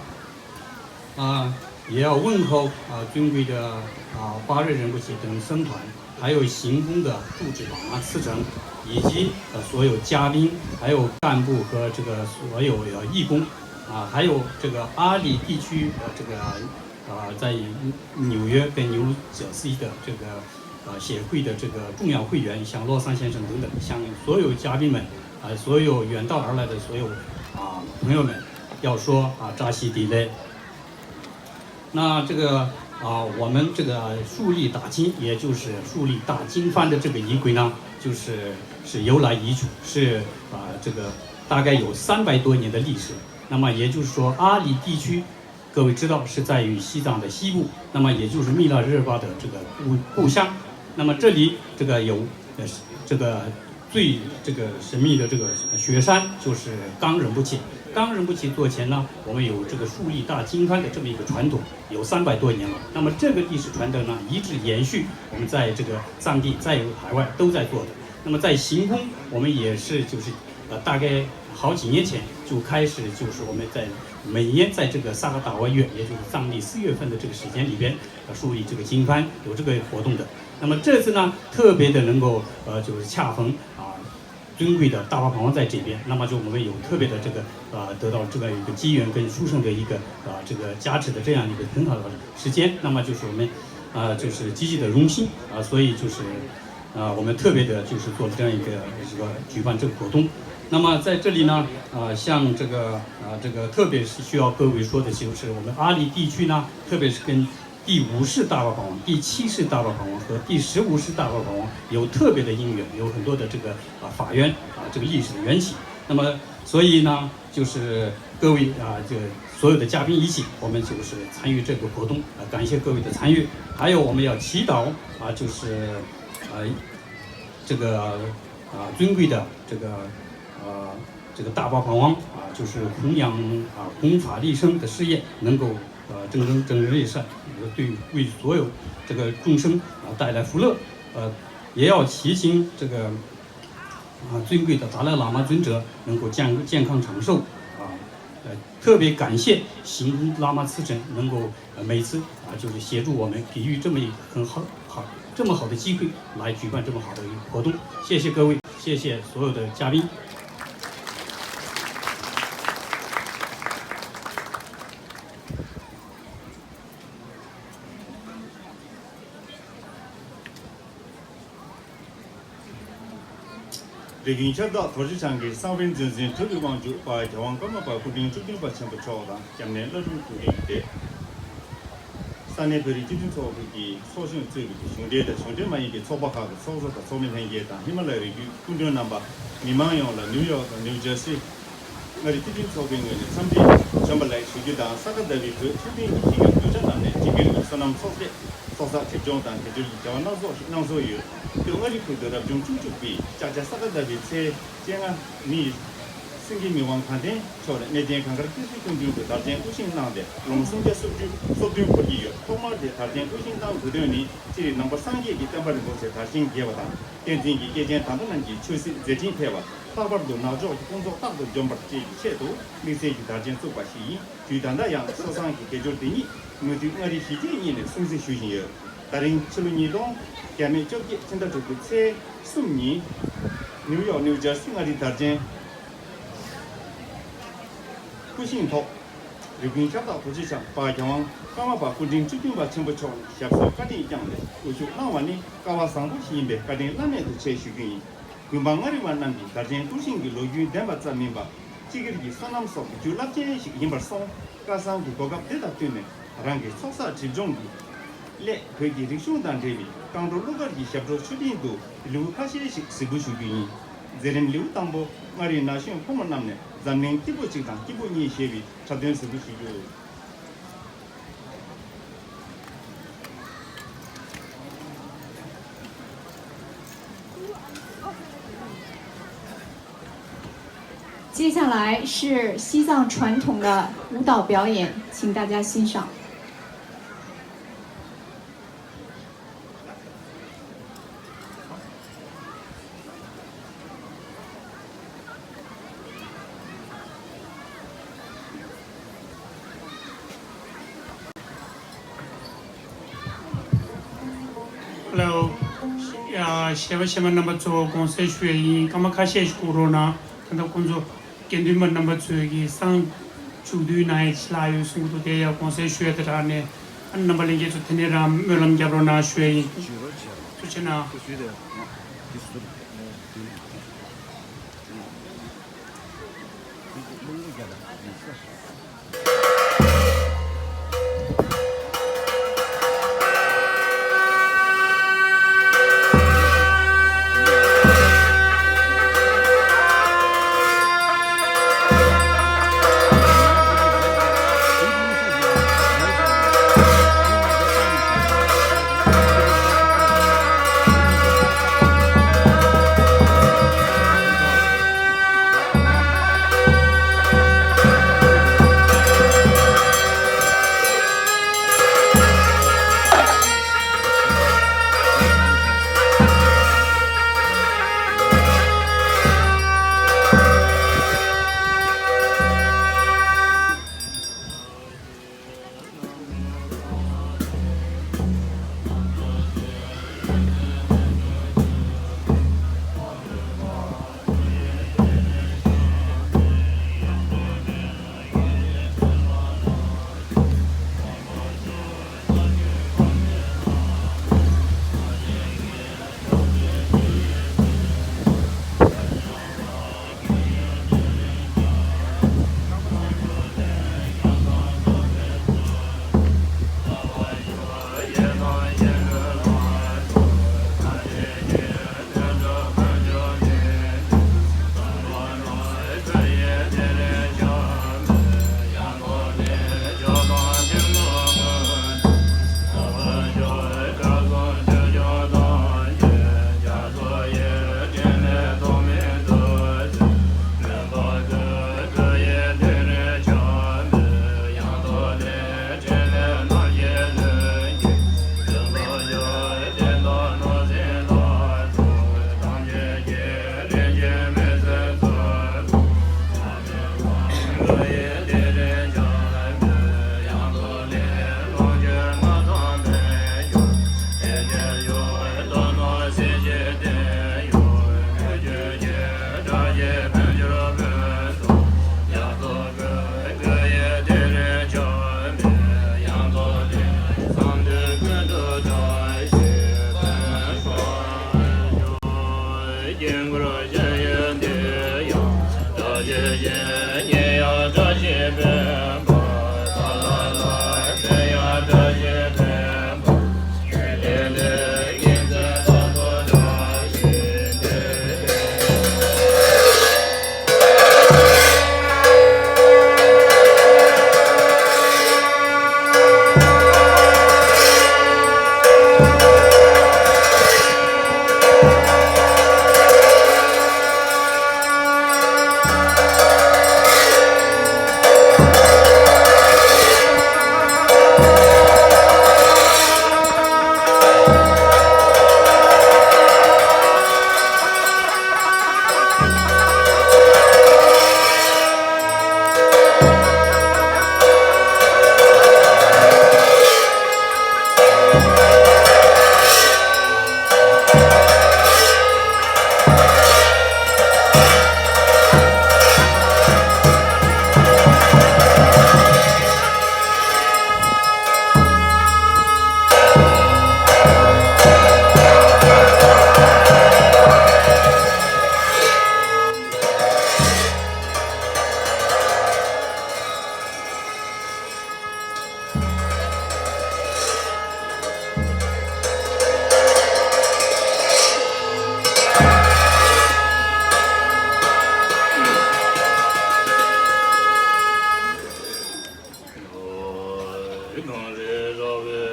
啊，也要问候啊尊贵的啊巴日仁波切等僧团，还有行宫的住持喇嘛慈诚，以及呃所有嘉宾，还有干部和这个所有的义工，啊，还有这个阿里地区的这个啊在纽约跟牛泽西的这个。 呃，协会的这个重要会员，像洛桑先生等等，向所有嘉宾们，啊，所有远道而来的所有啊朋友们，要说啊，扎西地雷。那这个啊，我们这个树立大经，也就是树立大经幡的这个仪轨呢，就是是由来已久，是啊，这个大概有三百多年的历史。那么也就是说，阿里地区 各位知道是在于西藏的西部，那么也就是密勒日巴的这个故故乡。那么这里这个有呃这个最这个神秘的这个雪山就是冈仁波齐。冈仁波齐座前呢，我们有这个树立大经幡的这么一个传统，有三百多年了。那么这个历史传统呢，一直延续，我们在这个藏地，在海外都在做的。那么在行宫，我们也是就是呃大概好几年前就开始，就是我们在每年在这个萨哈达瓦月，也就是藏历四月份的这个时间里边，呃，树立这个经幡，有这个活动的。那么这次呢，特别的能够呃，就是恰逢啊，尊贵的大巴法王在这边，那么就我们有特别的这个呃，得到这个一个机缘跟殊胜的一个啊、这个加持的这样一个很好的时间，那么就是我们啊、就是极其的荣幸啊、所以就是。 啊，我们特别的就是做了这样一个这个举办这个活动。那么在这里呢，啊，像这个啊，这个特别是需要各位说的，就是我们阿里地区呢，特别是跟第五世大巴法王、第七世大巴法王和第十五世大巴法王有特别的因缘，有很多的这个啊法缘啊这个历史的缘起。那么所以呢，就是各位啊，这个所有的嘉宾一起，我们就是参与这个活动啊，感谢各位的参与。还有我们要祈祷啊，就是呃。 这个啊尊贵的这个呃这个大巴法王啊，就是弘扬啊弘法利生的事业能够呃蒸蒸蒸蒸日上，对为所有这个众生啊带来福乐。呃，也要祈请这个啊尊贵的达赖喇嘛尊者能够健健康长寿啊。呃，特别感谢行宫喇嘛慈诚能够呃每次啊就是协助我们，给予这么一个很好好这么好的机会来举办这么好的一个活动。谢谢各位，谢谢所有的嘉宾。 རིག་གཞུང་ཁྱབ་བདག་རྡོ་རྗེ་འཆང་གི་གསང་བའི་མཛོད་འཛིན་དྲུག་གི་དབང་ཕྱུག་པ་རྒྱལ་དབང་ཀརྨ་པ་སྐུ་ཕྲེང་བཅུ་བདུན་པ་ཆེན་པོ་མཆོག་དང་། སྐྱབས་གནས་བླ་སྤྲུལ་སྐུ་ཕྲེང་སྡེ། ས་གནས་བོད་རིགས་སྤྱི་མཐུན་ཚོགས་པ་ཁག་གི་ཚོགས་གཞོན་གཙོས་པའི་གཞུང་འབྲེལ་དང་གཞུང་འབྲེལ་མ་ཡིན་པའི་ཚོགས་པ་ཁག་གི་ཚོགས་གཙོ་དང་ཚོགས་མི་ལྷན་རྒྱས་དང་ཧི་མ་ལ་ཡའི་རི་རྒྱུད་སྐུ་མགྲོན་རྣམ་པ། མི་མང་ཡོངས་ལ་ནིའུ་ཡོག་དང་ནིའུ་ཇར་སི། མངའ་རིས་སྤྱི་མཐུན་ཚོགས་པའི་ངོས་ནས་འཚམས་འདྲི་བྱོན་པ་ལེགས་ཞུ་རྒྱུ་དང་། ས་ག་ཟླ་བའི་བོད་ཆོས་ལྡན་གྱི་གཞིས་ཀའི་གདུལ་བྱ་རྣམས་ནས་སྒྲིག་འགལ་གྱི་སོ་ནམ་ཚོགས་སྡེ་ཚོགས་བསགས་ཁེབས་སྐྱོང་དང་དེ་འབྲེལ་གྱི་བྱ་བ་སྣ་ཚོགས་ཤིག་གནང་སྲོལ་ཡོད། ཁོས་མངའ་རིས་ཁུལ་དུ་རབ་བྱུང་བཅུ་གཅིག་པའི་ལྕགས་བྱ་ས་ག་ཟླ་བའི་ཚེས་བཅོ་ལྔ་ཉིན། སེང་གེ་མི་དབང་དགའ་ལྡན་མཆོག་ནས་གནས་བརྟན་གངས་དཀར་སྐྱིད་གཤོངས་སྐུ་མདུན་དུ་དར་ཆེན་སྐུ་བཞེངས་གནང་སྟེ་ལོ་ངོ་སུམ་བརྒྱ་སོ་བདུན་སོ་བདུན་འཁོར་གྱི་ཡོད། ཐོག་མར་དེ་དར་ཆེན་སྐུ་བཞེངས་གནང་དགོས་དོན་ནི། སྤྱིར་ནང་པ་སངས་རྒྱས་ཀྱི་བསྟན་པ་རིན་པོ་ཆེ་དར་ཞིང་རྒྱས་པ་དང་། བསྟན་འཛིན་གྱི་སྐྱེས་ཆེན་དམ་པ་རྣམས་ཀྱི་ཆོས་སྲིད་མཛད་འཕྲིན་འཕེལ་བ། ལྷག་པར་དུ་ནག་ཕྱོགས་ཀྱི་དཔུང་ཚོགས་རྟག་ཏུ་འཇོམས་པར་བཅས་ཀྱི་ཆེད་དུ་དམིགས་བསལ་གྱི་དར་ཆེན་བཙུགས་པ་ཞིག་ཡིན། དུས་ད་ལྟ་ཡང་སོ་བཟང་གི་དགེ་སྦྱོར་འདི་ཉིད་མུ་མཐུད་མངའ་རིས་གཞིས་བྱེས་གཉིས་ནས་སྲུང་བརྩི་ཞུ་བཞིན་ཡོད། ད་རིང་ཕྱི་ལོ་ཉིས་སྟོང་བརྒྱ་མེད་བཅོ་བརྒྱད་ཕྱི་ཟླ་དྲུག་པའི་ཚེས་གསུམ་ཉིན། ནིའུ་ཡོག་ནིའུ་ཇར་སི་མངའ་རིས་དར་ཆེན་སྐུ་བཞེངས་ཐོག་རིག་ཀུན་ཁྱབ་བདག་རྡོ་རྗེ་འཆང་དཔལ་རྒྱལ་དབང་ཀརྨ་པ་སྐུ་ཕྲེང་བཅུ་བདུན་པ་ཆེན་པོ་མཆོག་ནས་ཞབས་སོར་བཀའ་དྲིན་བསྐྱངས་ནས་དབུ་བཞུགས་གནང་བ་ནི་སྐལ་བ་བཟང་པོ་ཞིག་ཡིན་པའི་བཀའ་དྲིན་བླ་མེད་དུ་ཆེ་ཞུ་རྒྱུ་ཡིན། དགོན་པ་མངའ་རིས་པ་རྣམས་ཀྱིས་དར་ཆེན་སྐུ་བཞེངས་ཀྱི་ལོ་རྒྱུས་བདེན་པ་ཙམ་མིན་པར། སྤྱི་སྒེར་གྱི་སོ་ནམ་སོགས་ཀྱི་རྒྱུ་རླབས་ཆེན་ཞིག་ཡིན་པར་སོང་། སྐལ་བཟང་གི་གོ་སྐབས་འདི་དང་བསྟུན་ནས་རང་གི་ཚོགས་བསགས་སྒྲིབ་སྦྱོང་གི་སླད་བོད་ཀྱི་རིག་གཞུང་དང་འབྲེལ་བའི་རྐང་བྲོ་གླུ་གར་གྱི་ཞབས་བྲོ་མཆོད་སྤྲིན་དུ་ལེའུ་ཁ་ཤས་ཤིག་གཟིགས་འབུལ་ཞུ་རྒྱུ་ཡིན། མཛད་རིམ་ལེའུ་དང་པོ། མངའ་རིས་ན་གཞོན་ཕོ་མོ་རྣམས་ནས་འཛམ་གླིང་སྐྱིད་པོ་གཅིག་དང་སྐྱིད་པོ་གཉིས་ཞེས་པའི་འཁྲབ་སྟོན་གཟིགས་འབུལ་ཞུ་རྒྱུ། 接下来是西藏传统的舞蹈表演，请大家欣赏。 Hello. ཡ། གཞས་པ་གཞས་མ་རྣམ་པ་ཚོ་དགོངས་སེལ་ཞུ་ཡ་ཡིན། སྐར་མ་ཁ་ཤས་ཤིག་སྒུག་རོགས་གནང་། ད་ལྟ་ཁོང་ཚོ་དགེ་འདུན་པ་རྣམ་པ་ཚོས་ཀྱི་བསང་མཇུག་བསྡུ་གནང་ཡས་ཅིག་ལྷག་ཡོད་གསུང་གི་འདུག་དེ་ཡ་དགོངས་སེལ་ཞུ་ཡ་དེ་རག་ནས། ཨ་ནི་རྣམ་པ་ལྷན་རྒྱས་ཚོ་དེ་ནས་རང་སྨོན་ལམ་རྒྱབ་རོགས་གནང་ཞུ་ཡ་ཡིན། ཐུགས་རྗེ་གནང་།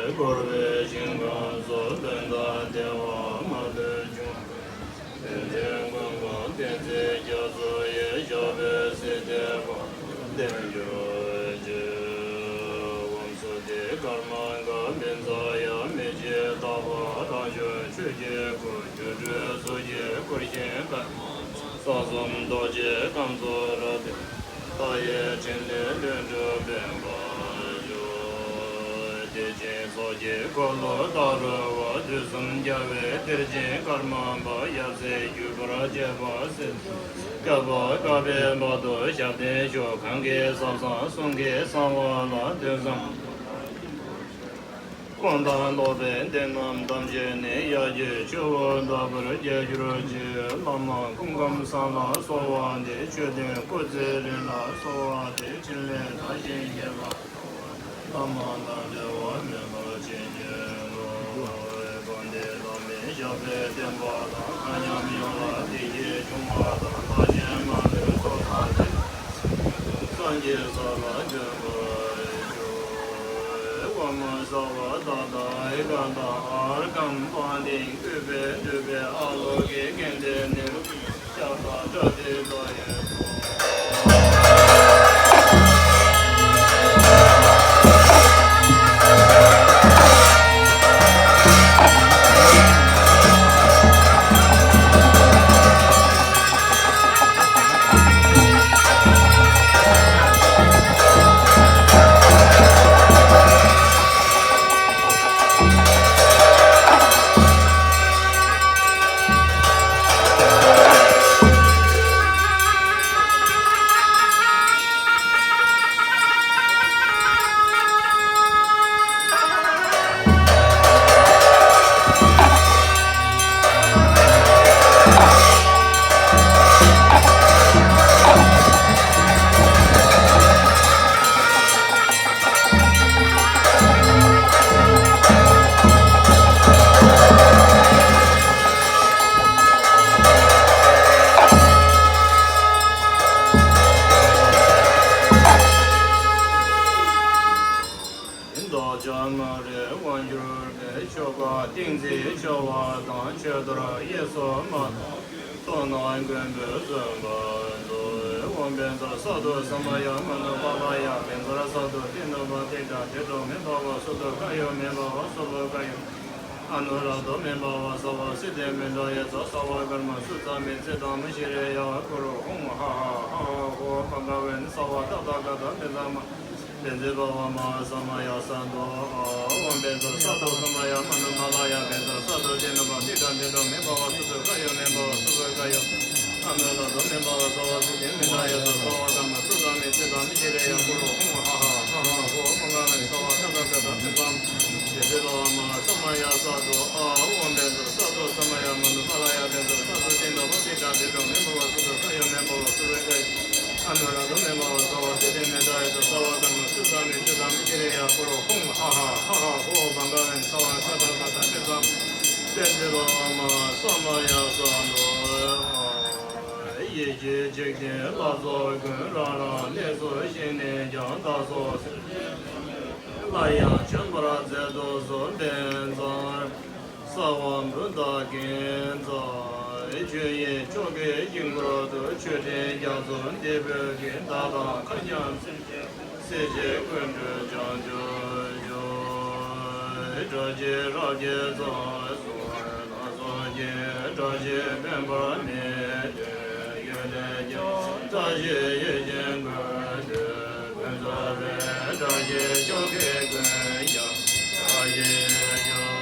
བསྐོར་བའི་ཞིང་ཁམས་སུ། དོན་དམ་བདེ་བ་མ་ལུས་འབྱུང་བའི། དེ་འདྲའི་མགོན་པོ་བསྟན་འཛིན་རྒྱ་མཚོ་ཡི། ཞབས་པད་སྲིད་མཐའི་བར་དུ་བརྟན་གྱུར་ཅིག། ཨོཾ་སྭསྟི་ཀརྨ་ག་པིཛྫ་ཡ། མི་ཕྱེད་རྟག་པ་རང་བྱུང་ཆོས་ཀྱི་སྐུ། སྒྱུ་འཕྲུལ་གཟུགས་ཀྱི་སྐུར་བཞེངས་པདྨ་འབྱུང་། ས་གསུམ་རྡོ་རྗེའི་ཁམས་སུ་རབ་བརྟན། མཐའ་ཡས་ཕྲིན་ལས་ལྷུན་གྲུབ་འཕེལ་བར་ཤོག། དེ་བཞིན་ཚོགས་ཀྱི་འཁོར་ལོ་ལྟ་རུ་བ། དུས་གསུམ་རྒྱལ་བའི་གཏེར་ཆེན་ཀརྨ་པ། ཡབ་སྲས་བརྒྱུད་པར་བཅས་པ་སྲིད་པའི། བསྐལ་པ་བསྐལ་པའི་བར་དུ་ཞབས་བརྟན་ཤོག། གང་གིས་ཟབ་གསང་གསུང་གི་གསང་བ་ལ། དུས་གསུམ་དུ་ཡང་དག་པར་མཁྱེན། ཀུན་དང་རྟོག་པའི་གཏེར་རྣམས་ཐམས་ཅད་ནི། ཡབ་ཀྱི་ཆུ་བོ་ལྟ་བུར་རྒྱས་གྱུར་ཅིག། བླ་མ་སྐུ་ཁམས་བཟང་ལ་གསོལ་བ་འདེབས། ཆོས་དོན་སྐུ་ཚེ་རིང་ལ་གསོལ་བ་འདེབས། ཕྲིན་ལས་དར་ཞིང་རྒྱས་པ་ལ་གསོལ་བ་འདེབས། བླ་མ་དང་འབྲལ་བ་མེད་པར་བྱིན་གྱིས་རློབས། དགོངས་ཏེ་བླ་མའི་ཞབས་པད་བརྟན་པ་དང་། མཁའ་མཉམ་ཡོངས་ལ་བདེ་སྐྱིད་འབྱུང་བ་དང་། ལྷ་ཆེན་མ་ལུས་ཚོགས་དང་བཅས། སངས་རྒྱས་ས་ལ་འབྱོན་པར་ཤོག། ཨོཾ་སརྦ་ཏ་ཏཱ་ཨེ་ཀ་ཏ་ཨརྒྷཾ་པཱ་ཎིཾ་ཨུཏྤལ་བདུག་པའི་ཨ་ལོ་ཀེ་ཀནྡྷེ་ནིར་བྷཱ་ཎ་ཤ་ཏ་ཏྲ་ཏི་ཏོ་ཡེ། བདག་ཅག་མ་རིག་དབང་གྱུར་པའི། ཆོས་འཁོར་གཏིང་འཛིན་འཆི་བ་དང་། ཆོས་རྡོར་གཡས་སུ་མ་ཐོན། ཐོབ་ནས་མགོན་པོས་གསོན་པར་མཛོད། ཨོཾ་བཛྲ་སཏྭ་ས་མ་ཡ་མ་ནུ་པཱ་ལ་ཡ། བཛྲ་སཏྭ་ཏེ་ནུ་པ་ཏེ་ཏྲ་ཏེ་ཏྲོ་མེ་བྷ་ཝ། སུ་ཏོ་ཀ་ཡོ་མེ་བྷ་ཝ། སུ་བྷོ་ཀ་ཡོ། ཨ་ནུ་ར་དྷོ་མེ་བྷ་ཝ། སརྦ་སིདྡྷི་མེ་ཌཱ་ཡ་ཙྪ། སརྦ་ཀརྨ་སུ་ཙ་མེ། ཙིཏྟ་མ་ཥི་རེ་ཡ། ཀུ་རུ་ཧཱུྃ་ཧ་ཧ་ཧ་ཧ་ཧོ། བྷ་ག་ཝན་སརྦ་ཏ་ཐཱ་ག་ཏ་བཛྲ་མ་བཛྲ་བྷ་ཝ་མ་ཧཱ་ས་མ་ཡ་སཏྭ། ཨོཾ་བཛྲ་སཏྭ་ས་མ་ཡ་མ་ནུ་པཱ་ལ་ཡ། བཛྲ་སཏྭ་ཏེ་ནུ་པ་ཏེ་ཏྲ་ཏེ་ཏྲོ་མེ་བྷ་ཝ། སུ་ཏོ་ཀ་ཡོ་མེ་བྷ་ཝ། སུ་བྷོ་ཀ་ཡོ། ཨ་ནུ་ར་དྷོ་མེ་བྷ་ཝ། སརྦ་སིདྡྷི་མེ་ཌཱ་ཡ་ཙྪ། སརྦ་ཀརྨ་སུ་ཙ་མེ། ཙིཏྟ་མ་ཥི་རེ་ཡ། ཀུ་རུ་ཧཱུྃ་ཧ་ཧ་ཧ་ཧ་ཧོ། བྷ་ག་ཝན་སརྦ་ཏ་ཐཱ་ག་ཏ་བཛྲ་མ་བཛྲ་བྷ་ཝ་མ་ཧཱ་ས་མ་ཡ་སཏྭ། ཨོཾ་བཛྲ་སཏྭ་ས་མ་ཡ་མ་ནུ་པཱ་ལ་ཡ། བཛྲ་སཏྭ་ཏེ་ནུ་པ་ཏེ་ཏྲ་ཏེ་ཏྲོ་མེ་བྷ་ཝ། སུ་ཏོ་ཀ་ཡོ་མེ་བྷ་ཝ། སུ་བྷོ་ཀ་ཡོ། ཨ་ནུ་ར་དྷོ་མེ་བྷ་ཝ། སརྦ་སིདྡྷི་མེ་ཌཱ་ཡ་ཙྪ། སརྦ་ཀརྨ་སུ་ཙ་མེ། ཙིཏྟ་མ་ཥི་རེ་ཡ། ཀུ་རུ་ཧཱུྃ་ཧ་ཧ་ཧ་ཧ་ཧོ། བྷ་ག་ཝན་སརྦ་ཏ་ཐཱ་ག་ཏ་བཛྲ་མ་བཛྲ་བྷ་ཝ་མ་ཧཱ་ས་མ་ཡ་སཏྭ། ཡེ་ཤེས་འཇིག་རྟེན་ལྷ་ཚོགས་ཀུན། རང་རང་གནས་སུ་གཤེགས་ནས་ཀྱང་། བདག་སོགས་སེམས་ཅན་སླར་ཡང་འབྱོན་པར་མཛད་དུ་གསོལ། བཛྲ་སརྦ་བུདྡྷ་ཀཾ་ཙྪ། ཆོས་དབྱིངས་ཕྱོགས་ཀྱི་དཀྱིལ་འཁོར་དུ། མཆོད་སྤྲིན་རྒྱ་མཚོ་འདི་འབུལ་གྱིས། བདག་དང་མཁའ་མཉམ་སེམས་ཅན། སྲིད་ཞིའི་ཀུན་འཁྲུལ་བྱང་ཆུབ་ཤོག། བཀྲ་ཤིས་རབ་རྒྱས་རྩ་གསུམ་ལ། སངས་རྒྱས་བཀྲ་ཤིས་འཕེན་པར་མཛད། གཡོན་ལས་ཀྱང་བཀྲ་ཤིས་ཡེ་ཤེས་ཀུན་འདུས། ཕན་ཚུན་བརྗེ་བའི་བཀྲ་ཤིས་ཕྱོགས་ཀུན་ཀུན་ཀྱང་བཀྲ་ཤིས་ཤོག།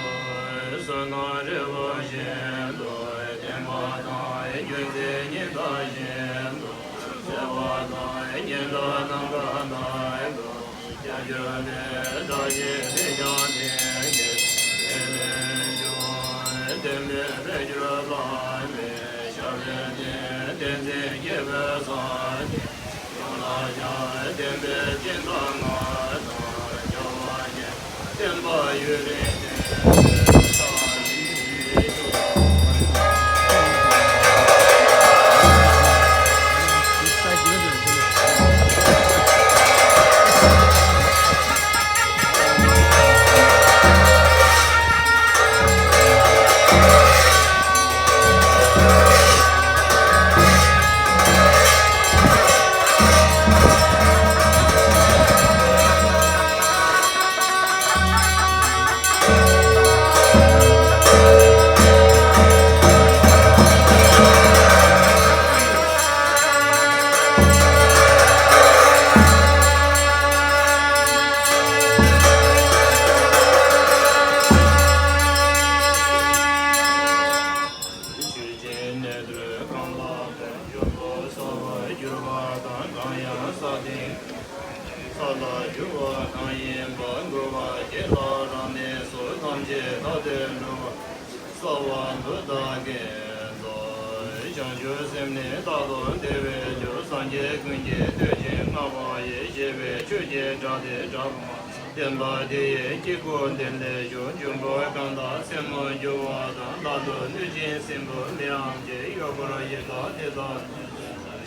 བསོད་ནམས་རི་བོ་བཞིན་དུ་བརྟན་པ་དང་། རྒྱུ་མཚན་ཉི་ཟླ་བཞིན་དུ་གསལ་བ་དང་། སྙན་གྲགས་ནམ་མཁའ་ལྟར་དུ་ཁྱབ་གྱུར་ནས། བཀྲ་ཤིས་དེས་ཀྱང་དེང་འདིར་བརྟན་ལྷིང་ཤོག། བསྟན་པའི་འཕེལ་འགྱུར་བླ་མེད་ཞབས་པད་བརྟན། བསྟན་འཛིན་རྒྱལ་པོའི་སངས་རྒྱས་ཡུམ་ལ་ཡང་། བསྟན་པའི་སྦྱིན་བདག་ང་དང་རྒྱལ་བ་ཡི། བསྟན་པ་ཡུན་རིང་གནས་པའི་བཀྲ་ཤིས་ཤོག། ཐམས་ཅད་བདག་ལྟར་འགྲོ་བ། གསོལ་བ་འདི་བདག་གིས་འདོན། བྱང་ཆུབ་སེམས་ནི་རྟག་ཏུ་བདེ་བའི་རྒྱུ། སངས་རྒྱས་ཀུན་གྱི་བསྟོད་ཅིང་བསྔགས་པ་ཡི། ཞི་བའི་ཆོས་ཀྱི་སྒྲ་དེ་སྒྲ་སྒོ་མང་། བདེན་པ་དེ་ཡི་དཀྱིལ་འཁོར་ལྡན་ལས་བྱུང་། འབྱུང་པོ་གང་དག་སེན་མོ་རྒྱུ་བ་དང་། རྟག་ཏུ་གནོད་ཅིང་སྲིན་བུ་མི་འམ་ཅི། གཡོག་འཁོར་ཡི་དྭགས་དེ་དག་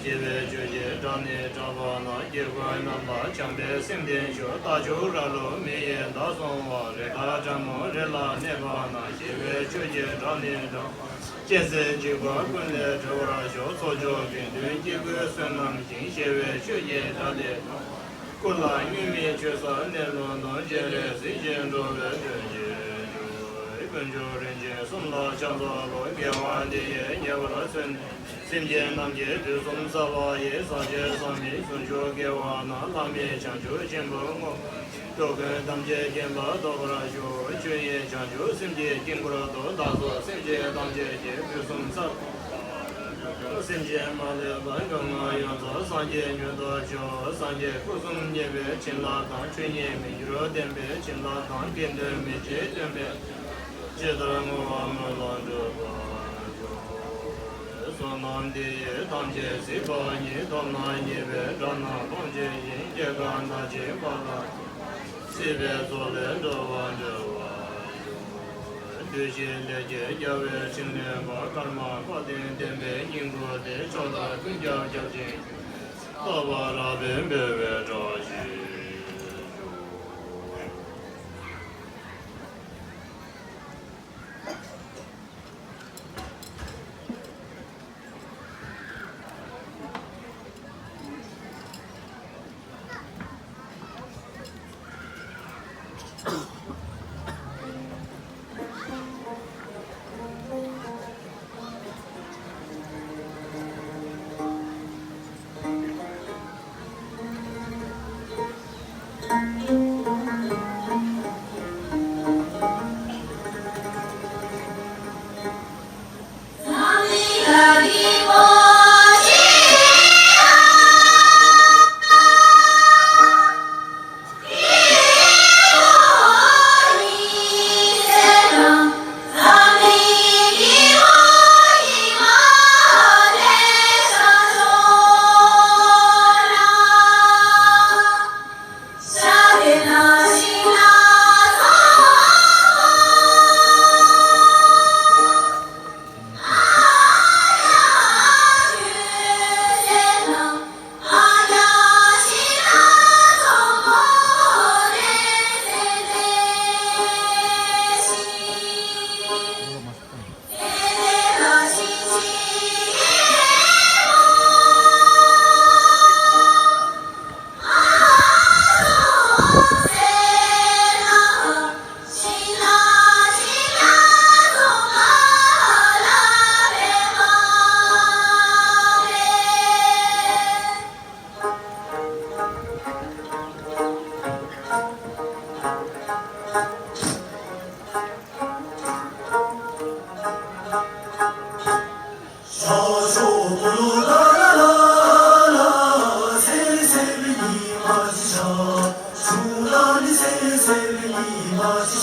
ཞི་བའི་ཆོས་ཀྱི་སྒྲ་ནི་གྲགས་པ་ན། དཀྱིལ་འཁོར་རྣམ་པ་བྱམས་པའི་སེམས་ལྡན་ཤོག། རྟ་མཆོག་རྭ་ལོ་མི་ཡི་མདའ་སོང་བ། རི་དྭགས་དྲག་མོ་རི་ལ་གནས་པ་ན། ཞི་བའི་ཆོས་ཀྱི་སྒྲ་ནི་གྲགས། གཅན་གཟན་འཇིགས་པ་ཀུན་ལས་སྒྲོལ་བར་ཤོག། ཚོགས་མཆོག་དགེ་འདུན་སྐྱེ་དགུའི་བསོད་ནམས་ཤིང་། ཞི་བའི་ཆོས་ཀྱི་སྒྲ་ནི་གྲགས། སྐུ་ལ་སྙུན་མི་ཆོད་ས་གནས་ལུང་སྟོན། སྤྱན་རས་གཟིགས་ཀྱི་འགྲོ་བའི་དོན་གྱི་མཆོག། དཀོན་མཆོག་རིན་ཆེན་གསུམ་ལ་ཕྱག་འཚལ་ལོ། དགེ་བ་འདི་ཡིས་ཉེ་བར་མཚོན། སེམས་ཅན་རྣམས་ཀྱི་དུས་གསུམ་གསལ་བ་ཡི། ཟག་བཅས་ཟག་མེད་ཟུང་འཇུག་དགེ་བ་རྣམས། ལྷ་མིའི་བྱང་ཆུབ་ཆེན་པོར་བསྔོ། སྡུག་ཀུན་ཐམས་ཅད་ཁྱིམ་པ་ཐོབ་པར་ཤོག། ཆོས་དབྱིངས་བྱང་ཆུབ་སེམས་ཀྱི་དཀྱིལ་འཁོར་དུ། བདག་སོགས་སེམས་ཅན་ཐམས་ཅད་ཀྱི་དུས་གསུམ་གསལ། སེམས་ཅན་མ་ལུས་པ་འགྲོ་ལྔ་ཡོངས་རྫོགས། སངས་རྒྱས་མྱུར་དུ་མཆོག། སངས་རྒྱས་སྐུ་གསུམ་བརྙེས་པའི་བྱིན་རླབས་དང་། ཆོས་ཉིད་མི་འགྱུར་བརྟན་པའི་བྱིན་རླབས་དང་། དགེ་འདུན་མི་ཕྱེད་སྟོན་པའི། ཇི་ལྟར་བསྔོ་བ་སྨོན་ལམ་འགྲུབ་པར་ཤོག། བསོད་ནམས་འདི་ཡིས་ཐམས་ཅད་གཟིགས་པ་ཉིད། ཐོབ་ནས་ཉེས་པའི་དགྲ་རྣམས་ཕམ་བྱས་ཤིང་། སྐྱེ་རྒ་ན་འཆིའི་རྦ་རླབས་ཀྱིས། སྲིད་པའི་མཚོ་ལས་འགྲོ་བ་སྒྲོལ་བར་ཤོག། བདུད་བཞིའི་ལས་ཀྱི་རྒྱལ་བའི་ཞིང་བློན་པོ། ཀརྨ་པ་དན་བསྟན་པའི་སྙིང་པོ་དེ། ཕྱོགས་བདག་ཀུན་ཀྱང་སྐྱབས་སྦྱིན་ཞུ། ལྟ་བ་རགས་པས་འབད་པའི་བཀྲ་ཤིས་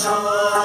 ཤོག།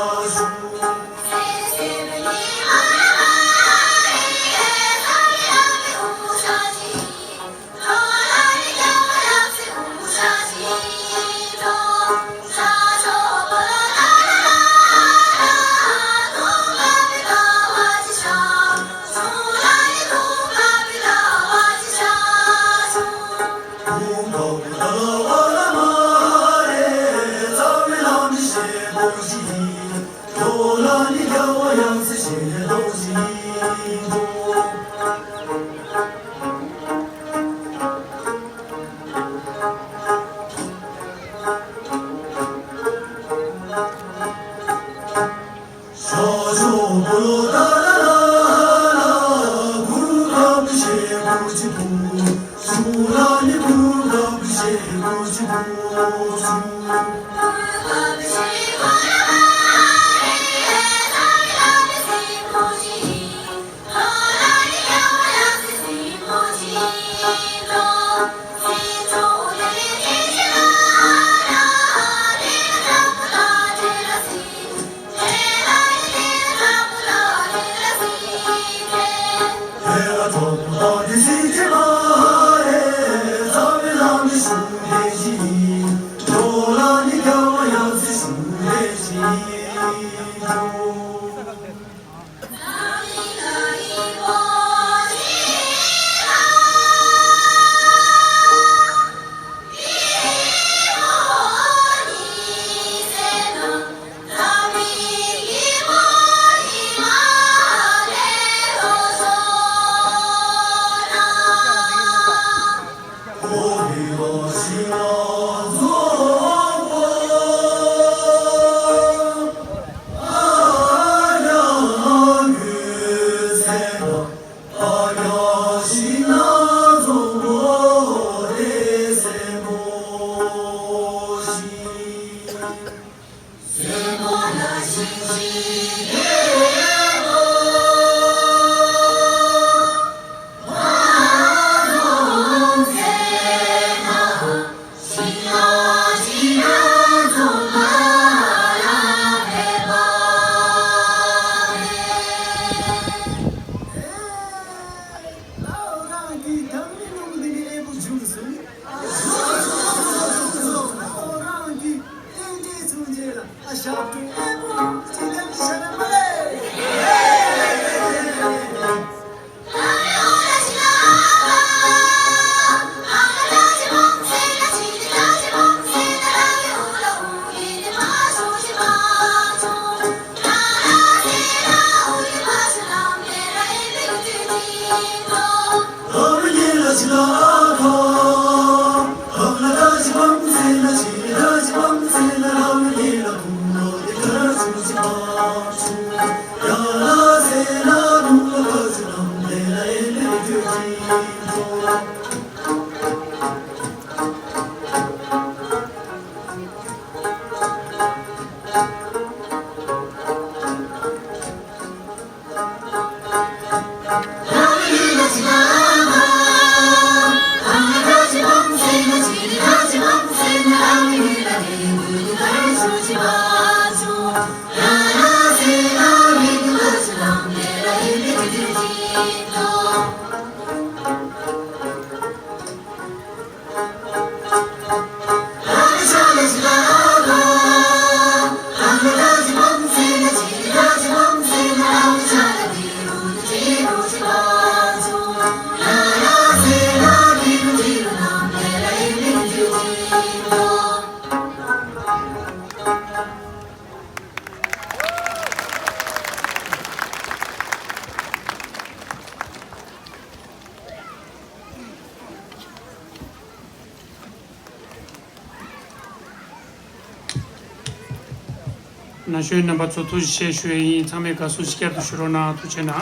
ན་གཞོན་རྣམ་པ་ཚོ་ཐུགས་རྗེ་ཆེ་ཞུ་ཡ་ཡིན། ཚང་མས་དགའ་བསུ་ཞིག་བསྐྱར་དུ་ཞུ་རོགས་གནང་། ཐུགས་རྗེ་གནང་།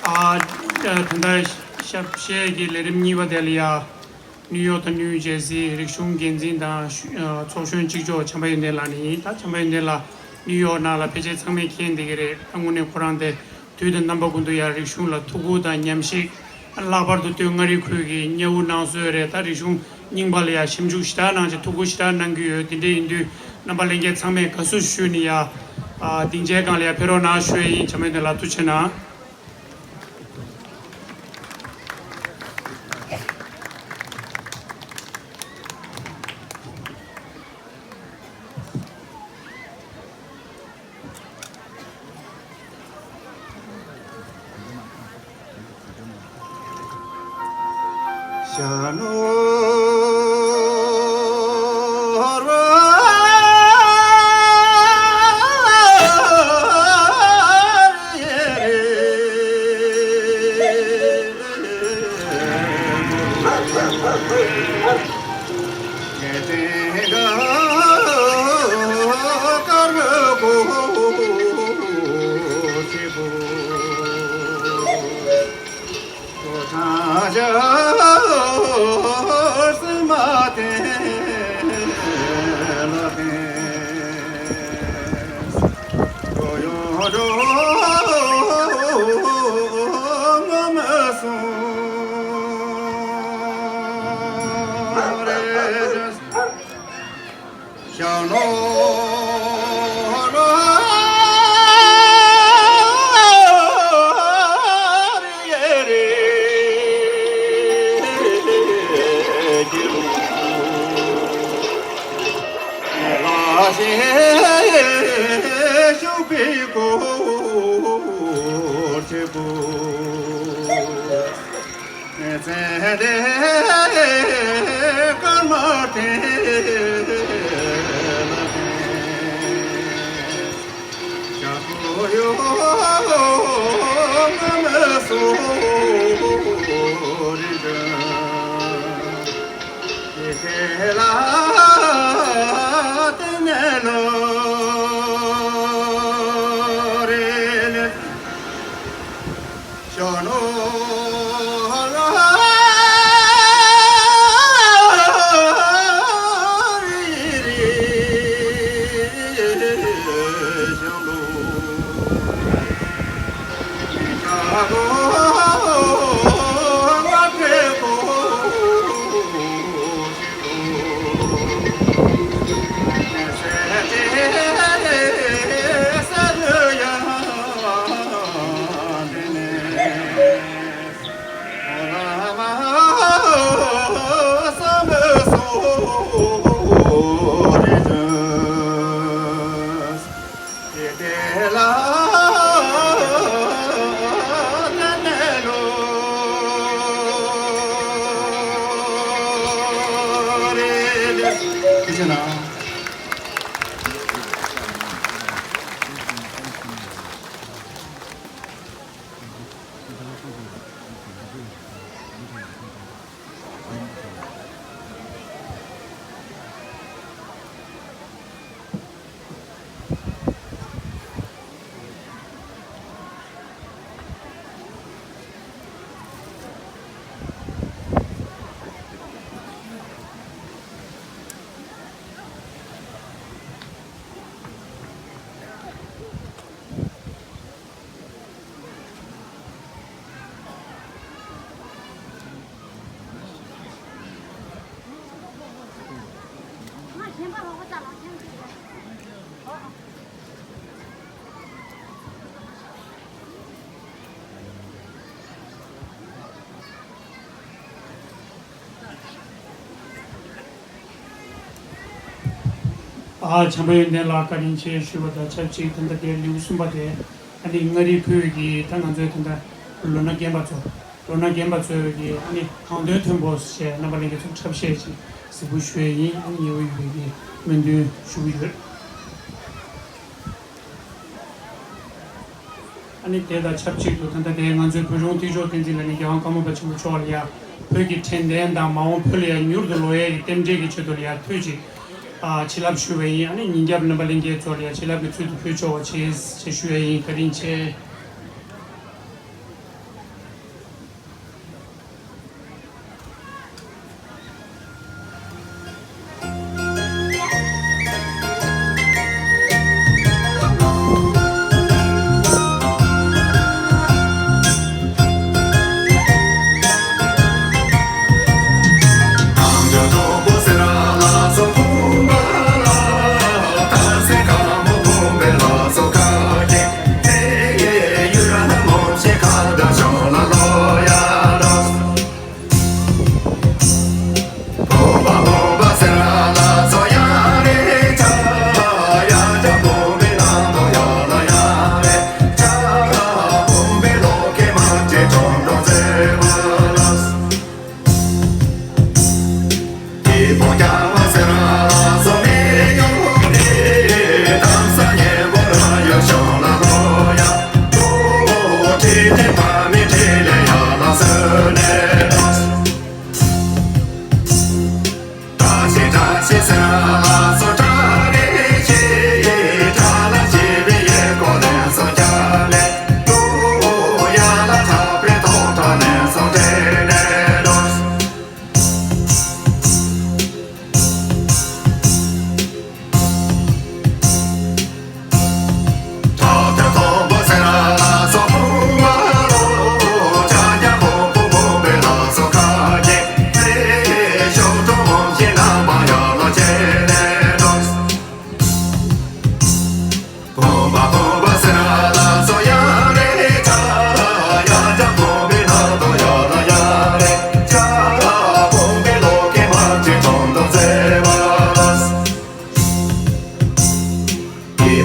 ཨ། ད་ལྟ་ཞབས་གཞས་ཀྱི་ལས་རིམ་གཉིས་པ་དེ་ལ་ཡ། ནིའུ་ཡོག་དང་ནིའུ་ཇེར་སི་རིག་གཞུང་འགན་འཛིན་དང་ཤུ་ཨ་ཚོགས་གཞོན་གཅིག་ལྕོགས་བྱམས་པ་ཡོན་ཏན་ལགས་ནས་ཡིན། ད་བྱམས་པ་ཡོན་ཏན་ལགས་ནིའུ་ཡོག་ནང་ལ་ཕལ་ཆེར་ཚང་མས་མཁྱེན་བསྡད་ཀྱི་རེད། ད་དངོས་གནས་ཁོ་རང་དེ་དུས་དང་རྣམ་པ་ཀུན་ཏུ་ཡང་རིག་གཞུང་ལ་ཐུགས་ཁུར་དང་ཉམས་ཞིབ། ལྷག་པར་དུ་སྟོད་མངའ་རིས་ཁུལ་གྱི་མཉའ་དབུ་གནང་སྲོལ་རེད། ད་རིག་གཞུང་རྙིང་པ་ལ་ཡང་ཞིབ་འཇུག་ཞེ་དྲག་གནང་བྱས་ཐུགས་ཁུར་ཞེ་དྲག་གནང་གི་ཡོད། དེ་འདྲ་ཡིན་དུས་རྣམ་པ་ལྷན་རྒྱས་ཚང་མས་དགའ་བསུ་ཞུས་ནས་ཡ། ཨ་སྡིངས་ཆའི་སྒང་ལ་ཡ་ཕེབས་རོགས་གནང་ཞུ་ཡ་ཡིན། བྱམས་པ་ཡོན་ཏན་ལགས་ཐུགས་རྗེ་གནང་། ཨ། བྱམས་པ་ཡོན་ཏན་ལགས་བཀའ་དྲིན་ཆེ་ཞུས་པ་དང་ཆབས་ཅིག་ད་ལྟ་དེ་ལེའུ་གསུམ་པ་དེ་ཨ་ནི་མངའ་རིས་ཁུལ་གྱི་ད་ང་ཚོའི་ད་ལྟ་ལོ་ན་རྒན་པ་ཚོ་ལོ་ན་རྒན་པ་ཚོའི་གི་ཨ་ནི་དང་དོན་མཐོན་པོ་ཞེས་རྣམ་པ་ལྷན་རྒྱས་ཚོར་འཁྲབ་གཞས་ཅིག་གཟིགས་འབུལ་ཞུ་ཡས་ཡིན། ཨ་ནི་ཉེ་བོ་ཡོད་པའི་གི་སྨོན་འདུན་ཞུ་གི་ཡོད། ཨ་ནི་དེ་དང་ཆབས་ཅིག་ཏུ་ད་ལྟ་དེ་ང་ཚོའི་བོད་རོང་ཐིག་མཆོག་བསྟན་འཛིན་ལགས་ནས་རྒྱལ་དབང་ཀརྨ་པ་ཆེན་པོ་མཆོག་ལ་ཡང་བོད་ཀྱི་དྲན་རྟེན་དང་མ་འོངས་བོད་ལ་ཡང་མྱུར་དུ་ལོག་ཡས་ཀྱི་རྟེན་འབྲེལ་གྱི་ཆེད་དུ་ལ་ཡང་ཐུགས་ཀྱི་ཨ་བྱིན་རླབས་ཞུ་བ་ཡིན། ཨ་ནི་ཉིན་རྒྱབ་རྣམ་པ་ལྷན་རྒྱས་ཚོ་ལ་ཡང་བྱིན་རླབས་ཀྱི་ཚུལ་དུ་ཕུལ་ཆོག་པ་བྱེད་ཅེས་ཞུ་བ་ཡིན། བཀའ་དྲིན་ཆེ།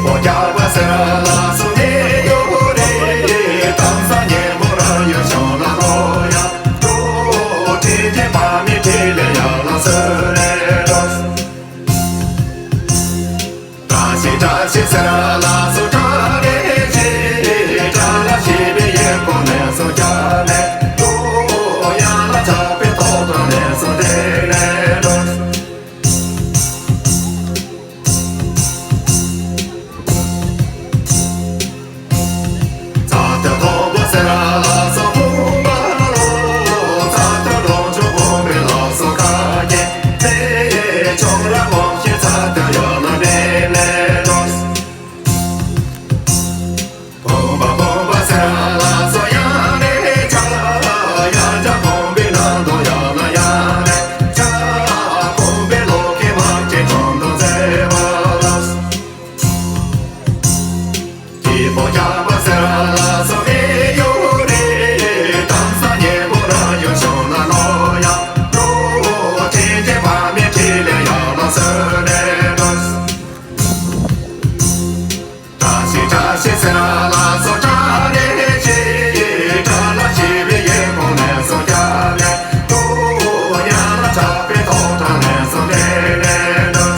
པོ་རྒྱག་པ་ཟེར་ལ་སོ་མི་ཡོད་རེད། གཏམ་བཟང་སྙན་པོ་རང་ཡོད་བྱུང་ལ་ལོ་ཡ། འགྲོ་འཕྲིན་གྱི་ཕ་མའི་འཕྲིན་ལས་ཡག་ལ་སོ་རེད་འགྲོ། བཀྲ་ཤིས་བཀྲ་ཤིས་ཟེར་ལ་སོ་བཀྲ་རེ་ཤིས། བཀྲ་ལ་ཤིས་པའི་ཡེ་ཁོ་ནས་སོ་རྒྱ་ནས་འགྲོ། ཡང་ལ་ཆགས་པའི་ཐོག་ཐོག་ནས་སོ་དེ་ནས་འགྲོ། ཚ་ཐོ་ཐོ་བོ་སེ་ར་ལ་སོ་ཕུང་པ་ལོ། ཚ་ཐོ་རོང་ཆུ་ཕུང་པའི་ལ་སོ་ཁ་ཀེ། ཚེ་ཆོ་ར་མོ་ཤི་ཚ་ཐོ་ཡོ་ལ་ནེ་ལེ་ལོ། ཕུང་པ་ཕུང་པ་སེ་ར་ལ་སོ་ཡང་ནེ་ཆ། ཡ་ཆ་ཕུང་པའི་ནང་དུ་ཡོ་ལ་ཡང་ནེ་ཆ། ཕུང་པའི་ལོ་ཁེ་མ་ཅེ་ཁོང་དུ་ཚེ་བ་ལ། སྐྱིད་པོ་རྒྱག་པ་ཟེར་ལ་སོ་མི་ཡོད་རེད། གཏམ་བཟང་སྙན་པོ་རང་ཡོད་བྱུང་ལ་ལོ་ཡ། འགྲོ་འཕྲིན་གྱི་ཕ་མའི་འཕྲིན་ལས་ཡག་ལ་སོ་ནས་འགྲོ། བཀྲ་ཤིས་བཀྲ་ཤིས་ཟེར་ལ་སོ་བཀྲ་རེ་ཤིས། བཀྲ་ལ་ཤིས་པའི་ཡེ་ཁོ་ནས་སོ་རྒྱ་ནས་འགྲོ། ཡང་ལ་ཆགས་པའི་ཐོག་ཐག་ནས་སོ་ལེ་ལེ་འགྲོ།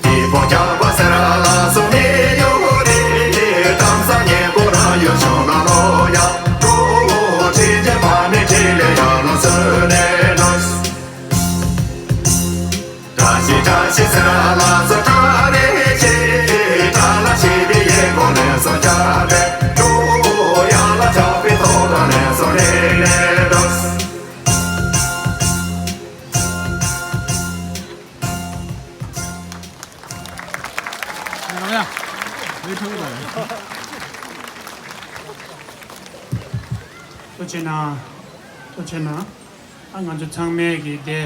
སྐྱིད་པོ་རྒྱག་པ་ཟེར་ལ་སོ་མི་ཡོད་རེད། གཏམ་བཟང་སྙན་པོ་རང་ཡོད་བྱུང་ལ་ལོ་ཡ། འགྲོ་འཕྲིན་གྱི་ཕ་མའི་འཕྲིན་ལས་ཡག་ལ་སོ་ནས་འགྲོ། བཀྲ་ཤིས་བཀྲ་ཤིས་ཟེར་ལ་སོ་བཀྲ་རེ་ཤིས། བཀྲ་ལ་ཤིས་པའི་ཡེ་ཁོ་ནས་སོ་རྒྱ་ནས་འགྲོ། ཡང་ལ་ཆགས་པའི་ཐོག་ཐག་ནས་སོ་ལེ་ལེ་འགྲོ། ཐུགས་རྗེ་གནང་། ཐུགས་རྗེ་གནང་། ཨ་ང་ཚོ་ཚང་མས་ཀྱི་དེ་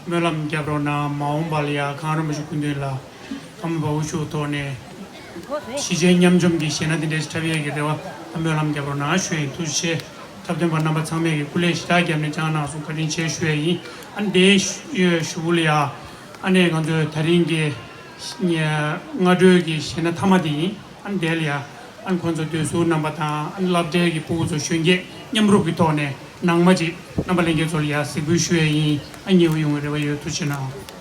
སྨོན་ལམ་རྒྱབ་རོགས་གནང་། མ་འོངས་པ་ལ་ཡ་གངས་རིན་པོ་ཆེ་སྐུ་མདུན་ལ་ཁམས་པ་དབུ་བཞུགས་ཐོག་ནས་གཞིས་བྱེས་མཉམ་འཛོམས་ཀྱི་གཞས་སྣ་དེ་འདྲ་ཞིག་འཁྲབ་ཡས་ཀྱི་རེ་བ་དང་སྨོན་ལམ་རྒྱབ་རོགས་གནང་ཞུ་ཡིན། ཐུགས་རྗེ་ཆེ། འཁྲབ་སྟོན་པ་རྣམ་པ་ཚང་མས་ཀྱི་སྐུ་ལས་ཞེ་དྲག་བརྒྱབ་ནས་བཅངས་གནང་སོང་། བཀའ་དྲིན་ཆེ་ཞུ་ཡས་ཡིན། ཨ་ནི་དེའི་ཞུ་ཞུ་བུ་ལ་ཡ་ཨ་ནི་ང་ཚོའི་ད་རིང་གི་སྔ་དྲོའི་གི་གཞས་སྣ་མཐའ་མ་དེ་ཡིན། ཨ་ནི་དེ་ལ་ཡ་ཨ་ནི་ཁོང་ཚོ་སྡོད་ཟུར་རྣམ་པ་དང་ཨ་ནི་སློབ་གྲྭའི་གི་ཕྲུ་གུ་ཚོ་གཞོན་སྐྱེས་མཉམ་རུབ་ཀྱི་ཐོག་ནས་ནང་མ་ཅིག་རྣམ་པ་ལྷན་རྒྱས་ཚོ་ལ་ཡ་གཟིགས་འབུལ་ཞུ་ཡས་ཡིན། ཨ་ཉེ་བོ་ཡོང་བའི་རེ་བ་ཡོད། ཐུགས་རྗེ་གནང་།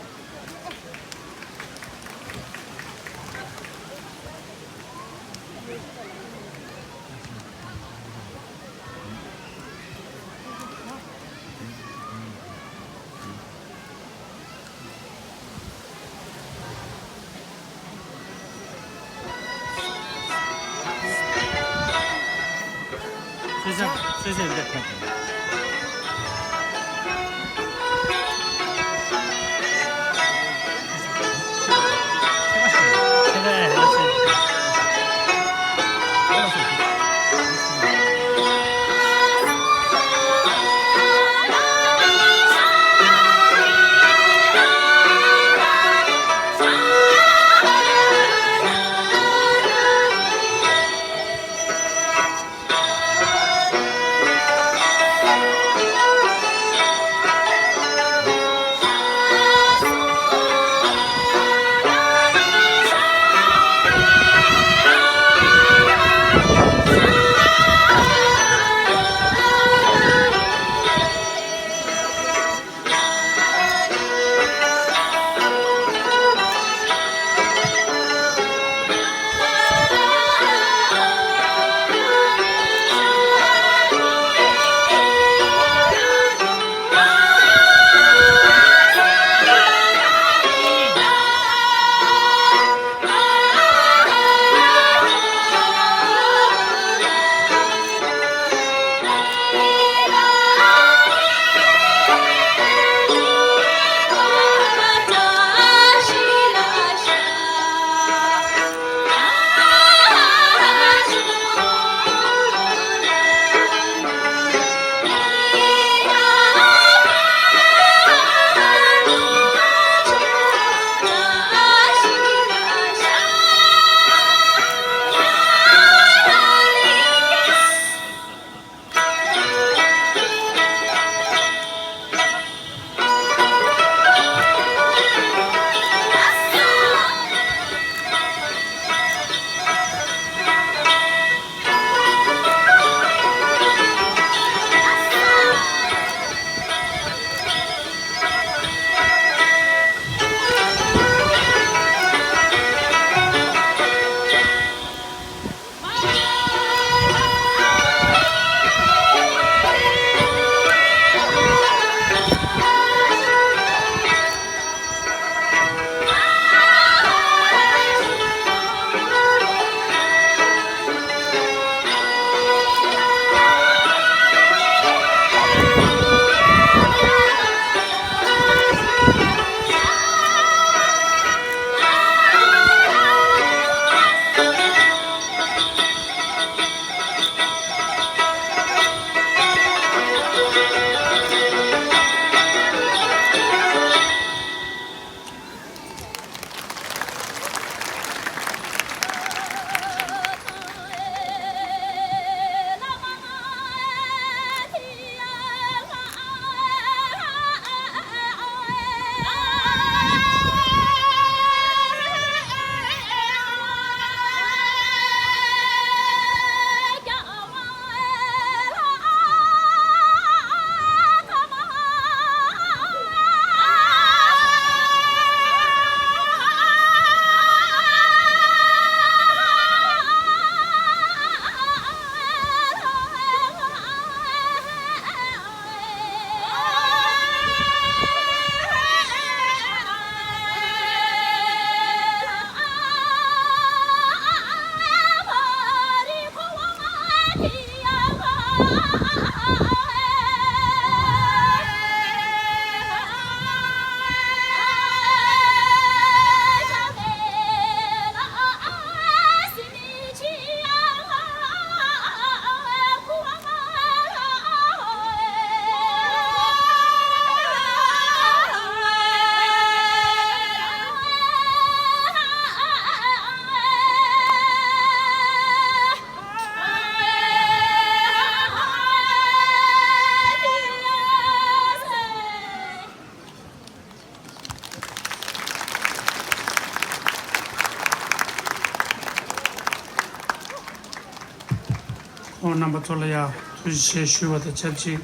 ཁོང་རྣམ་པ་ཚོ་ལ་ཡང་ཐུགས་རྗེ་ཆེ་ཞུ་བ་དང་ཆབས་ཅིག་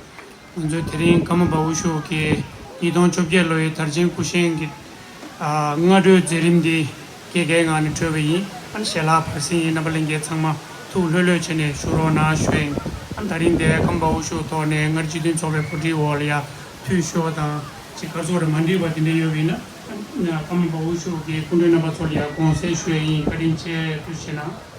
ང་ཚོས་དེ་རིང་ཀརྨ་པ་དབུ་ཞུ་གིས་ཉིས་སྟོང་བཅོ་བརྒྱད་ལོའི་དར་ཆེན་སྐུ་བཞེངས་ཀྱི་ཨ་སྔ་དྲོའི་མཛད་རིམ་འདི་རྒྱལ་ཁའི་ངང་ནས་གྲོལ་བ་ཡིན། ཨ་ནི་ཞལ་ལག་བར་གསེང་ཡིན། རྣམ་པ་ལྷན་རྒྱས་ཚང་མ་ཐུགས་ལྷོད་ལྷོད་བྱས་ནས་བཞུགས་རོགས་གནང་ཞུ་ཡིན། ཨ་ནི་དེ་རིང་འདིར་ཀརྨ་པ་དབུ་ཞུ་ཐོག་ནས་སྔར་སྤྱི་མཐུན་ཚོགས་པའི་གོ་སྒྲིག་འོག་ལ་ཡང་ཐུགས་ཞུ་བ་དང་ཅིག་སྐར་ཚོགས་རེ་མ་འགྲིག་པ་དེ་འདྲ་ཡོད་པ་ཡིན་ན། ཨ་ནི་ཀརྨ་པ་དབུ་ཞུ་གིས་སྐུ་མགྲོན་རྣམ་པ་ཚོ་ལ་ཡང་དགོངས་སེལ་ཞུ་ཡ་ཡིན། བཀའ་དྲིན་ཆེ། ཐུགས་རྗེ་གནང་།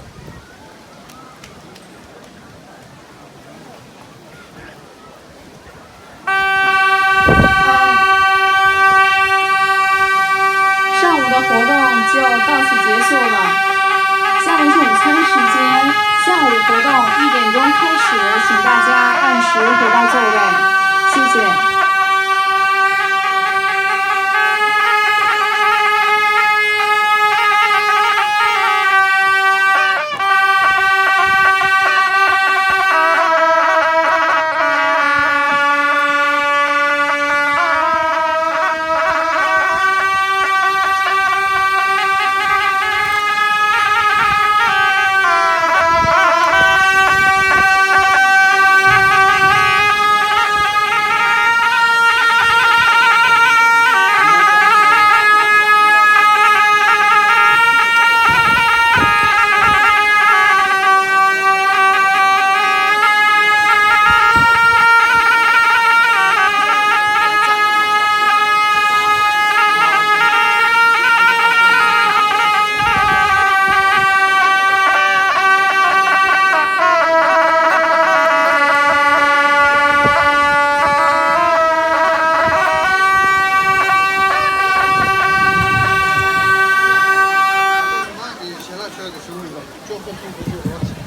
上午的活动就到此结束了。下面是午餐时间，下午活动一点钟开始，请大家按时回到座位，谢谢。